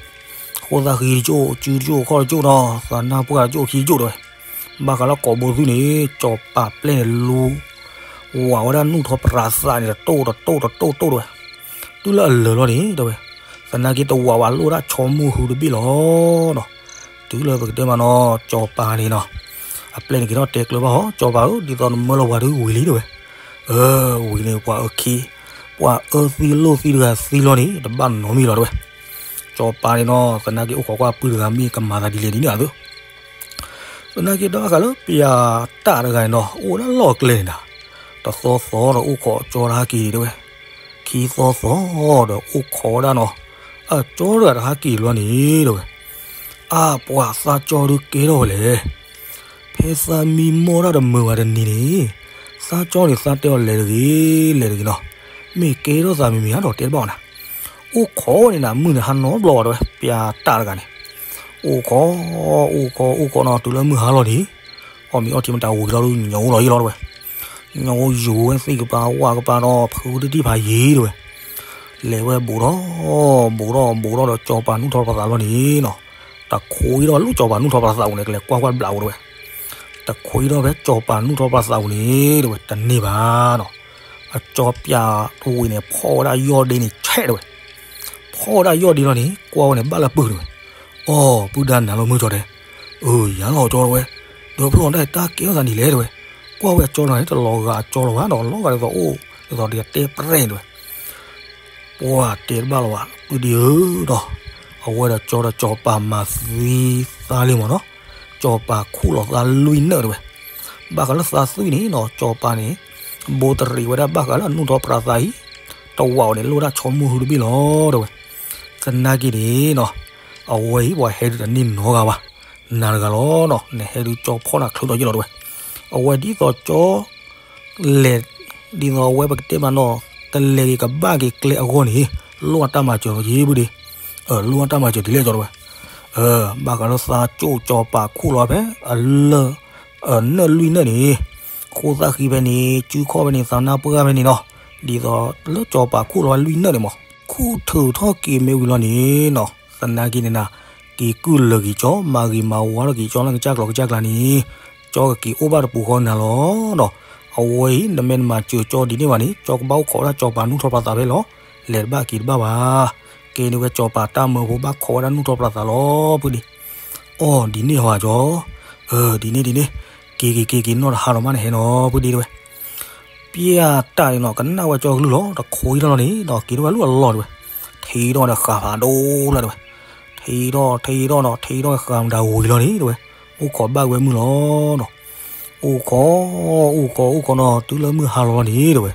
ဃိသၣ်ဃံတကၠိၣ်, စုတကၠိၣ်, ခီၣ်တကၠိၣ်နီၤ, သးနၢ်ပှၢ်တကၠိၣ်, ခံကၠိၣ်တဲဝဲ. ဘၣ်ဃးလၢကိာ်ဘိသုန့ၣ် စီၤပၤပျဲၢ်န့ၣ်လူ ဝးဝဲဒၣ်နူၢ်ထီၣ်ပြးသးန့ၣ် တတိၢ်တတိၢ်တတိၢ်တိၢ်တဲဝဲ. တုၤလၢအလၢာ်လီၤန့ၣ်တဲဝဲ, သနာ်က့တဝးဝးလိၣ်ဒၣ်ဆီမိၢ်ဟုတဘ့ၣ်လီၤ. တုၤလၢပကတဲမးနီၤ စီၤပၤန့ၣ်နီၤ အပျဲၢ်န့ၣ်က့ၤထီၣ်တဲကျၢၤဘၣ်အီၤ, စီၤပၤဧၢ, ဒ်သိးနမၢလီၤပှၤဒုးဝံၤလံတဲဝဲ. အၢ, ဝံၤန့ၣ် ပှၤအၢခံ, ပှၤအၢသံလိၣ်သံတဂၤသံလီၤန့ၣ် တဘၣ်နီတမံၤလီၤတဲဝဲ. စီၤပၤန့ၣ်နီၤ သနာ်က့အိၣ်ခိးကွၢ်ပုၢ်တဂၤမ့ၢ်ကမၤသးဒ်လဲၣ်ဒ်န့ၣ်အသိး သနာ်က့ဒီးဘၣ်ဃးလၢပျးတၢ်တဂၤန့ၣ်နီၤ အိၣ်ဝဲဒၣ်လီၢ်ကျဲန့ၣ်ဒီး တသီသီဒီးအိၣ်ခိးကၠီတဟးက့ၤတဲဝဲ. ခံသီသီဒီးအိၣ်ခိးဝဲဒၣ်နီၤ အကၠီတဂၤတဟးက့ၤလီၤန့ၣ်တဲဝဲ. အါ ပှၤသးကၠီဒုးကဲထီၣ်ဝဲလဲၣ်. ဖဲသးမံမီၢ်တၢ်တမုာ်ဘၣ်တနံၤန့ၣ် သးကၠီန့ၣ်သးတဲအီၤလဲၤတဂ့ၤ လဲၤတဂ့ၤနီၤ. မ့ၢ်ကဲထီၣ်သးမံၤမံၤဧါဒီးတဲတဘၣ်အီၤနၤ. အိၣ်ခိးန့ၣ်နၤ မုၢ်န့ၣ်ဟါနီတဘျီဘၣ်တဲဝဲ ပျးတၢ်တဂၤန့ၣ်. အိၣ်ခိး အိၣ်ခိး အိၣ်ခိးနီၤ တုၤလၢမုၢ်ဟါလီၤန့ၣ် အီၣ်မ့ၤအီထံမတၤဝံၤလီၤဒုး ညိးလီၤယံၤလီၤတဲဝဲ. ညိးယိၤဝဲသ့ၣ်ကပၤဝၣ်ကပၤဒီး ဖုတံၢ်ဖးယံၤတဲဝဲ. လဲၤဝဲဘူးထီၣ် ဘူးထီၣ်ဘူးထီၣ်ဒီး စီၤပၤနူၢ်ထီၣ်ပြးသးလီၤန့ၣ်နီၤ တခွံထီၣ်လၢစီၤပၤနူၢ်ထီၣ်ပြးသးပူၤန့ၣ် ကလဲၤကွၢ်ကွၢ်ဘျးပူၤတဲဝဲ. တခွံထီၣ်ဖဲစီၤပၤနူၢ်ထီၣ်ပြးသးပူၤန့ၣ်တဲဝဲ တန့ၢ်ဘၣ်နီၤ. အကၠီပျးတဝံၤန့ၣ် ဖီၣ်ဝဲဒၣ်ယီၢ်ဒ့န့ၣ်ဆဲးတဲဝဲ. ဖီၣ်ဝဲဒၣ်ယီၢ်ဒ့လီၤန့ၣ် ကွၢ်ဝဲန့ၣ်ဘၣ်လၢပုၢ်တဲဝဲ. အီၣ် ပုၢ်ဒၣ်နၤလီၤမုၢ်ကၠီတဲ အၢ ယၤလီၤကၠီတဲဝဲ. ဒီးဖျီၣ်တၢ်တၢ်ကဲထီၣ်သးဒ်လဲၣ်တဲဝဲ. ကွၢ်ဝဲအကၠီလီၤန့ၣ် တလီၤဂာ်အကၠီလီၤဘၣ်ဒီး လီၤဂာ်ဒ်သိးအိၣ် ဒ်သိးဒ်တဲပရဲၣ်တဲဝဲ. ပှၤတဲတဘၣ်လီၤဘၣ် ပုၢ်ဒ့ဧၢဒီး အဝဲဒီးကၠီဒီးစီၤပၤမၤသံသးလံမးနီၤ. စီၤပၤခူၣ်လီၤသးလွံၢ်နၢၣ်တဲဝဲ. ဘၣ်ဃးလၢသးသွံၣ်န့ၣ်နီၤ စီၤပၤန့ၣ် ဘိးတရံးဝဲဒၣ်ဘၣ်ဃးလၢအနူၢ်ထီၣ်ပြးသးအံၤ တဝးအီၤန့ၣ် လိၣ်ဒၣ်ဆီမိၢ်ဟုတဘ့ၣ်လီၤတဲဝဲ. သနာ်က့န့ၣ်နီၤ အဝဲအံၤပှၤဟဲဒုးတန့ၢ်နီတဂၤဘၣ်. နၤတဂၤလီၤနီၤ နဟဲဒုးကၠီဖီၣ်နၤချုးထီၣ်ယ့ၢ်လီၤတဲဝဲ. အဝဲဒ်သိးကၠီ လဲၤ ဒ်သိးအဝဲပကတဲမးနီၤ တလဲၤက့ၤကဘၣ်က့ၤကျဲအဂီၢ်န့ၣ် လိၣ်အတၢ်မၤစၢၤလီၤယ့ၢ်ပုၢ်ဒ့. အၢ လိၣ်အတၢ်မၤစၢၤဒ်လဲၣ်ကၠီတဲဝဲ. အၢ ဘၣ်ဃးလၢသးကၠိၣ်စီၤပၤခူၣ်လီၤဖဲအလၢၢ် နၢၣ်လွံၢ်နၢၣ်န့ၣ် ဃိသၣ်ဃံဖဲန့ၣ် စုခီၣ်ဖဲန့ၣ် သးနၢ်ပှၢ်ဖဲန့ၣ်နီၤ ဒ်သိးလၢစီၤပၤခူၣ်လီၤဖဲလွံၢ်နၢၣ်န့ၣ်မး ခူၣ်ထုးထီၣ်က့ၤမ့ၢ်ဝံၤလီၤန့ၣ်နီၤ သနာ်က့န့ၣ်နၤ က့ၤကုၢ်လၢာ်က့ၤကၠီ မၤဂ့ၤမၤဝါထီၣ်က့ၤကၠီလၢကစၢ်ကျိၤကစၢ်ကျါန့ၣ် ကၠီကက့ၤအိၣ်ဘၣ်တပူၤဃီနၤလီၤနီၤ. အဝဲအံၤ နမ့ၢ်နမၤစၢၤကၠီဒ်န့ၣ်ဘၣ်န့ၣ် ကၠီကဘၣ်အိၣ်ခိးဝဲဒၣ်စီၤပၤနူၢ်ထီၣ်ပြးသးဖဲလီၤ. လဲၤတဘၣ်က့ၤတဘၣ်ဘၣ်. ကဲန့ၣ်ဝဲစီၤပၤတၢ်မၢဖိဘၣ်ခိးဝဲဒၣ်နူၢ်ထီၣ်ပြးသးလီၤ ပုၢ်ဒ့. အီၣ် ဒ်န့ၣ်ဟီဧါကၠီ. အၢ ဒ်န့ၣ်ဒ်န့ၣ် က့ၤက့ၤက့ၤက့ၤနီၢ်တဟါဒီးမးန့ၣ်ဟဲနီၤ ပုၢ်ဒ့တဲဝဲ. ပျၢ်တၢ်န့ၣ်နီၤ ကနၣ်ဝဲကၠီကလုၢ်လီၤ တခိးထီၣ်လီၤန့ၣ်နီၤ က့ၤထီၣ်ဝဲလၢအလီၢ်တဲဝဲ. ထံထီၣ်ဒီးဃာ်ဖးဒိၣ်လၢတဲဝဲ. ထံထီၣ်ထံထီၣ်နီၤ ထံထီၣ်ဃာ်မတၤဝံၤလီၤန့ၣ်တဲဝဲ. အိၣ်ခိးဘၣ်ဝဲမုၢ်လီၤနီၤ. အိၣ်ခိး အိၣ်ခိး အိၣ်ခိးနီၤ တုၤလၢမုၢ်ဟါလီၤလီၤန့ၣ်တဲဝဲ.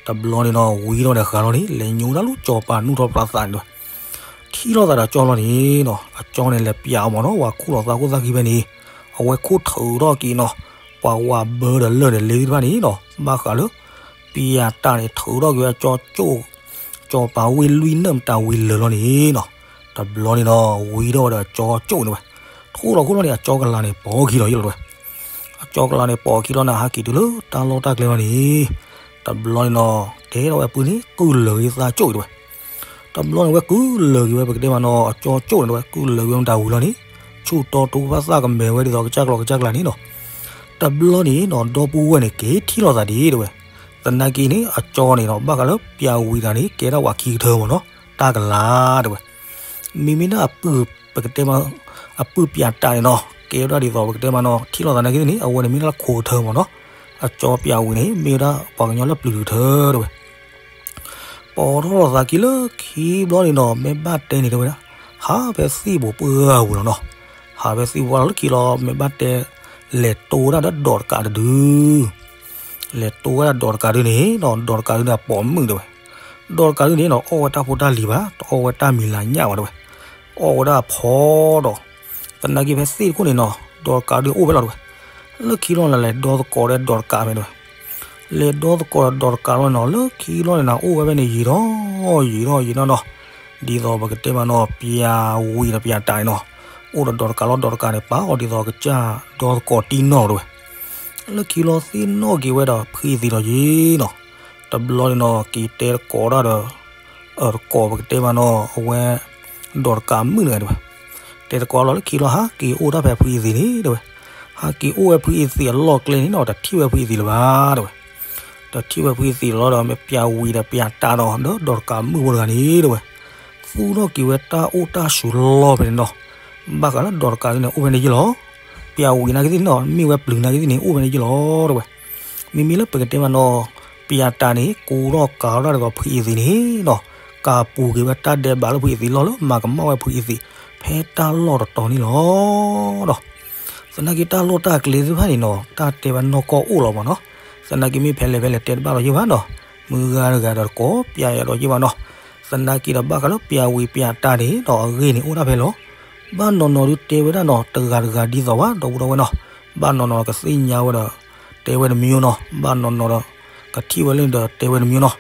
တဘျီန့ၣ်နီၤ ဝံထီၣ်ဒီးဃာ်လီၤန့ၣ် လဲၤညိဝဲဒၣ်လၢစီၤပၤနူၢ်ထီၣ်ပြးသးန့ၣ်တဲဝဲ. ထံၣ်လိာ်သးဒီးကၠီလီၤန့ၣ်နီၤ အကၠီန့ၣ်လဲၤပျးအီၤမးနီၤ ဝၤခူၣ်လီၤသးခိၣ်သၣ်ခံဖဲန့ၣ် အဝဲခိၣ်ထုးထီၣ်က့ၤနီၤ ပှၤဝၤဘၢဒီးလၢၢ်ဒီးလ့သ့ၣ်တဖၣ်န့ၣ်နီၤ ဘၣ်ဃးလၢ ပျၢ်တၢ်န့ၣ် ထုးထီၣ်က့ၤဝဲကၠီကၠိၣ် စီၤပၤဝ့ၢ်လွံၢ်နၢၣ်မတၤဝံၤလၢာ်လီၤန့ၣ်နီၤ တဘျီန့ၣ်နီၤ ဝံထီၣ်ဝဲဒီးကၠီကၠိၣ်န့ၣ်ဝဲ. ထိၣ်လီၤခိၣ်လီၤန့ၣ် အကၠီကလၤန့ၣ်ပိာ်ခံလီၤယ့ၢ်လီၤတဲဝဲ. အကၠီကလၤန့ၣ်ပိာ်ခံလီၤန့ၣ် ဟးက့ၤတုၤလၢတၢ်လီၢ်တၢ်ကျဲလီၤန့ၣ် တဘျီန့ၣ်နီၤ တဲထီၣ်ဝဲအပုၢ်န့ၣ် ကုၢ်လၢာ်ဂ့ၤသးကၠိၣ်တဲဝဲ. တဘျီန့ၣ်ဝဲကုၢ်လၢာ်က့ၤဝဲ ပကတဲမးနီၤ အကၠီကၠိၣ်န့ၣ်တဲဝဲ ကုၢ်လၢာ်က့ၤဝဲမတၤဝံၤလီၤန့ၣ် ဆူၣ်တီတူၢ်ဘၣ်သၣ်ကမဲာ်ဝဲဒ်သိးကစၢ်ကျိၤကစၢ်ကျါန့ၣ်နီၤ. တဘျီန့ၣ်နီၤ ဒီပုၢ်ဝဲၢ်န့ၣ် က့ၤထံၣ်လိာ်သးဒ်တဲဝဲ. သနာ်က့န့ၣ် အကၠီန့ၣ်နီၤ ဘၣ်ဃးလၢပျၢ်ဝံၤတၢ်န့ၣ် ကဲဒၣ်ဝဲခံကထၢမးနီၤ တၢ်ကလၤတဲဝဲ. မ့မ့ၢ်ဒၣ်အပုၢ် ပကတဲမး အပုၢ်ပျၢ်တၢ်န့ၣ်နီၤ ကဲဝဲဒၣ်ဒ်သိးပကတဲမးနီၤ ထံၣ်လိာ်သးနာ်က့န့ၣ် အဝဲန့ၣ်မ့ၢ်ဒၣ်လၢခိးကထၢမးနီၤ. အကၠီပျၢ်ဝံၤန့ၣ် မ့ၢ်ဝဲဒၣ်ပှၤကညီလၢပျုၤကထၢတဲဝဲ. ပိာ်ထီၣ်လိာ်သးခံလၢခံဘျီန့ၣ်နီၤ မ့ၢ်ဘၣ်တဲန့ၣ်တဲဝဲဒၣ် ဟးဖဲသ့ၣ်ဘိးပှၢ်ပူၤလီၤနီၤ. ဟးဖဲသ့ၣ်ဘိးပှၢ်လီၤလၢခံလီၤ မ့ၢ်ဘၣ်တဲ လဲၤတိဝဲဒၣ်ဒီးဒိးတကးတဒု လဲၤတိဝဲဒၣ်ဒီးတကးဒုန့ၣ်နီၤ ဒီးတကးဒုန့ၣ်အပိာ်မုၣ်တဲဝဲ. ဒီးတကးဒုန့ၣ်နီၤ အီၣ်ဝဲတၢ်ဖိတၢ်လံၤဘၣ် တအီၣ်ဝဲတၢ်မံၤလၤညၣ်ဘၣ်တဲဝဲ. အီၣ်ဝဲဒၣ်အဖီဒီး သနာ်က့ဖဲသ့ၣ်တခိၣ်န့ၣ်နီၤ ဒီးတကးဒုအိၣ်ဖဲလီၤတဲဝဲ. လၢခံလီၤလဲၤဒီသကိးဒီးဒီးတကးဖဲတဲဝဲ. လဲၤဒီသကိးဒီးဒီးတကးလီၤနီၤ လၢခံလီၤန့ၣ်နီၤ အိၣ်ဝဲဖဲန့ၣ်ယံာ်ထီၣ် ယံာ်ထီၣ်ယံာ်ထီၣ်နီၤ. ဒ်သိးပကတဲမးနီၤ ပျၢ်ဝံၤဒီးပျၢ်တၢ်န့ၣ်နီၤ အိၣ်ဒီးဒီးတကးလီၤ ဒီးတကးန့ၣ် ပာ်အီၤဒ်သိးကစၢ်ဒီသကိးတံၢ်နီၢ်တဲဝဲ, လၢခံလီၤသ့ၣ်နီၣ်က့ၤဝဲဒီးဖုအံၤသံးဒီးယ့နီၤ, တဘျီန့ၣ်နီၤ က့ၤတဲသကိးတၢ်ဒီး အတကိးပကတဲဘၣ်နီၤ အဝဲ ဒီးတကးမုၣ်တဂၤတဲဝဲ, တဲသကိးလီၤလၢခံလီၤ ဟးက့ၤအိၣ်တၢ်ဖဲဖုအံၤသံးန့ၣ်တဲဝဲ, ဟးက့ၤအိၣ်ဝဲဖုအံၤသံးအလီၢ်ကျဲန့ၣ်နီၤ တထံၣ်ဝဲဖုအံၤသံးလၢၤဘၣ်တဲဝဲ, တထံၣ်ဝဲဖုအံၤသံးလီၤဒီး မ့ၢ်ပၠးဝံၤဒီးပၠးတၢ်ဒီး ဒီးဒီးတကးမုၣ်ဖိတဂၤန့ၣ်တဲဝဲ, သူၣ်ထီၣ်က့ၤဝဲတၢ်အိၣ်တၢ်ဆိးလီၢ်ဖဲန့ၣ်နီၤ, ဘၣ်ဃးလၢဒီးတကးသ့ၣ်န့ၣ် အိၣ်ဖဲန့ၣ်ယ့ၢ်လီၤ, ပၠးဝံၤနာ်က့သ့ၣ်နီၤ မ့ၢ်ဝဲပျုၤနာ်က့သ့ၣ်န့ၣ် အိၣ်ဖဲန့ၣ်ယ့ၢ်လီၤတဲဝဲ မ့မ့ၢ်လၢပကတဲဘၣ်နီၤ, ပၠးတၢ်န့ၣ် ကူထီၣ်ကၤထီၣ်တၢ်ဒ်သိးဖုအံၤသံးန့ၣ်နီၤ, ကၤပူၤက့ၤဝဲတၢ်ဒဲးဘးလၢဖုအံၤသံးလီၢ်လၢမၤကမၣ်ဝဲဖုအံၤသံး ဖဲတၢ်လီၢ်တတီၤန့ၣ်လီၤဒီး သနာ်က့တၢ်လီၢ်တၢ်ကျဲသ့ၣ်တဖၣ်န့ၣ်နီၤ တၢ်တဲဘၣ်နီၢ်ကီၢ်အိၣ်လီၤမးနီၤ, သနာ်က့မ့ၢ်ဖဲလဲၣ်ဖဲလဲၣ်တဲတဘၣ်ဒီးယ့ၢ်ဘၣ်နီၤ, မုၢ်ဂၤတဂၤဒီးတကိးပၠးယၤဒီးယ့ၢ်ဘၣ်နီၤ, သနာ်က့ဒီးဘၣ်ဃးလၢပၠးဝံၤပၠးတၢ်န့ၣ်ဒီးအဂ့ၢ်န့ၣ်အိၣ်ဒၣ်ဖဲလီၤ, ဘၣ်နီၢ်နီၢ်ဒုးတဲဝဲဒၣ်နီၤ တဂၤတဂၤဒ်သိးဘၣ် ဒီပုၢ်ဒီဝဲၢ်နီၤ, ဘၣ်နီၢ်နီၢ်ဒီးကသ့ၣ်ညါဝဲဒီး တဲဝဲတမံၤနီၤ, ဘၣ်နီၢ်နီၢ်ဒီး ကထံၣ်ဝဲလၢဒီးတဲဝဲတမံၤနီၤ,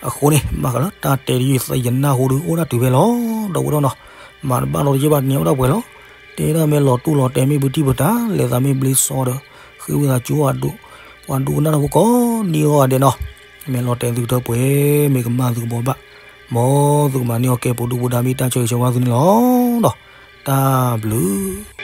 အဃိန့ၣ် ဘၣ်ဃးလၢတၢ်တဲတယုၢ်သ့ၣ်ယနၢ်ဟူဒုးအိၣ်ဒၣ်တုၤဖဲလီၤ, ဒီပုၢ်ဒီဝဲၢ်နီၤ, မၤတဘၣ်လီၤတယ့ၢ်ဘၣ်န့ၣ်အိၣ်ဒၣ်ပှဲၤလီၤ, တဲဒၣ်မ့ၢ်လီၤတူၢ်လီၤတဲာ်မ့ၢ်ဘုတံၢ်ဘုတၢ် လဲၤသးမ့ၢ်ဘျ့စီဒီး ဃ့ဝံသးစူၤ ပှၤဒိကနၣ်တၢ်ဖိကိးနံၤအဂီၢ်ဒဲးနီၤ, မ့ၢ်လီၤတဲာ်သုကတၢၢ်ပှဲၤ မ့ၢ်ကမၣ်သုကဘှီဘၣ်, မ်သုကမၤန့ၢ်အီၤကဲပူၤဒူပူၤဒါမ့ၢ်တၢ်ဆၢဂ့ၤဆၢဝါသုန့ၣ်လီၤ, တၢ်ဘျုး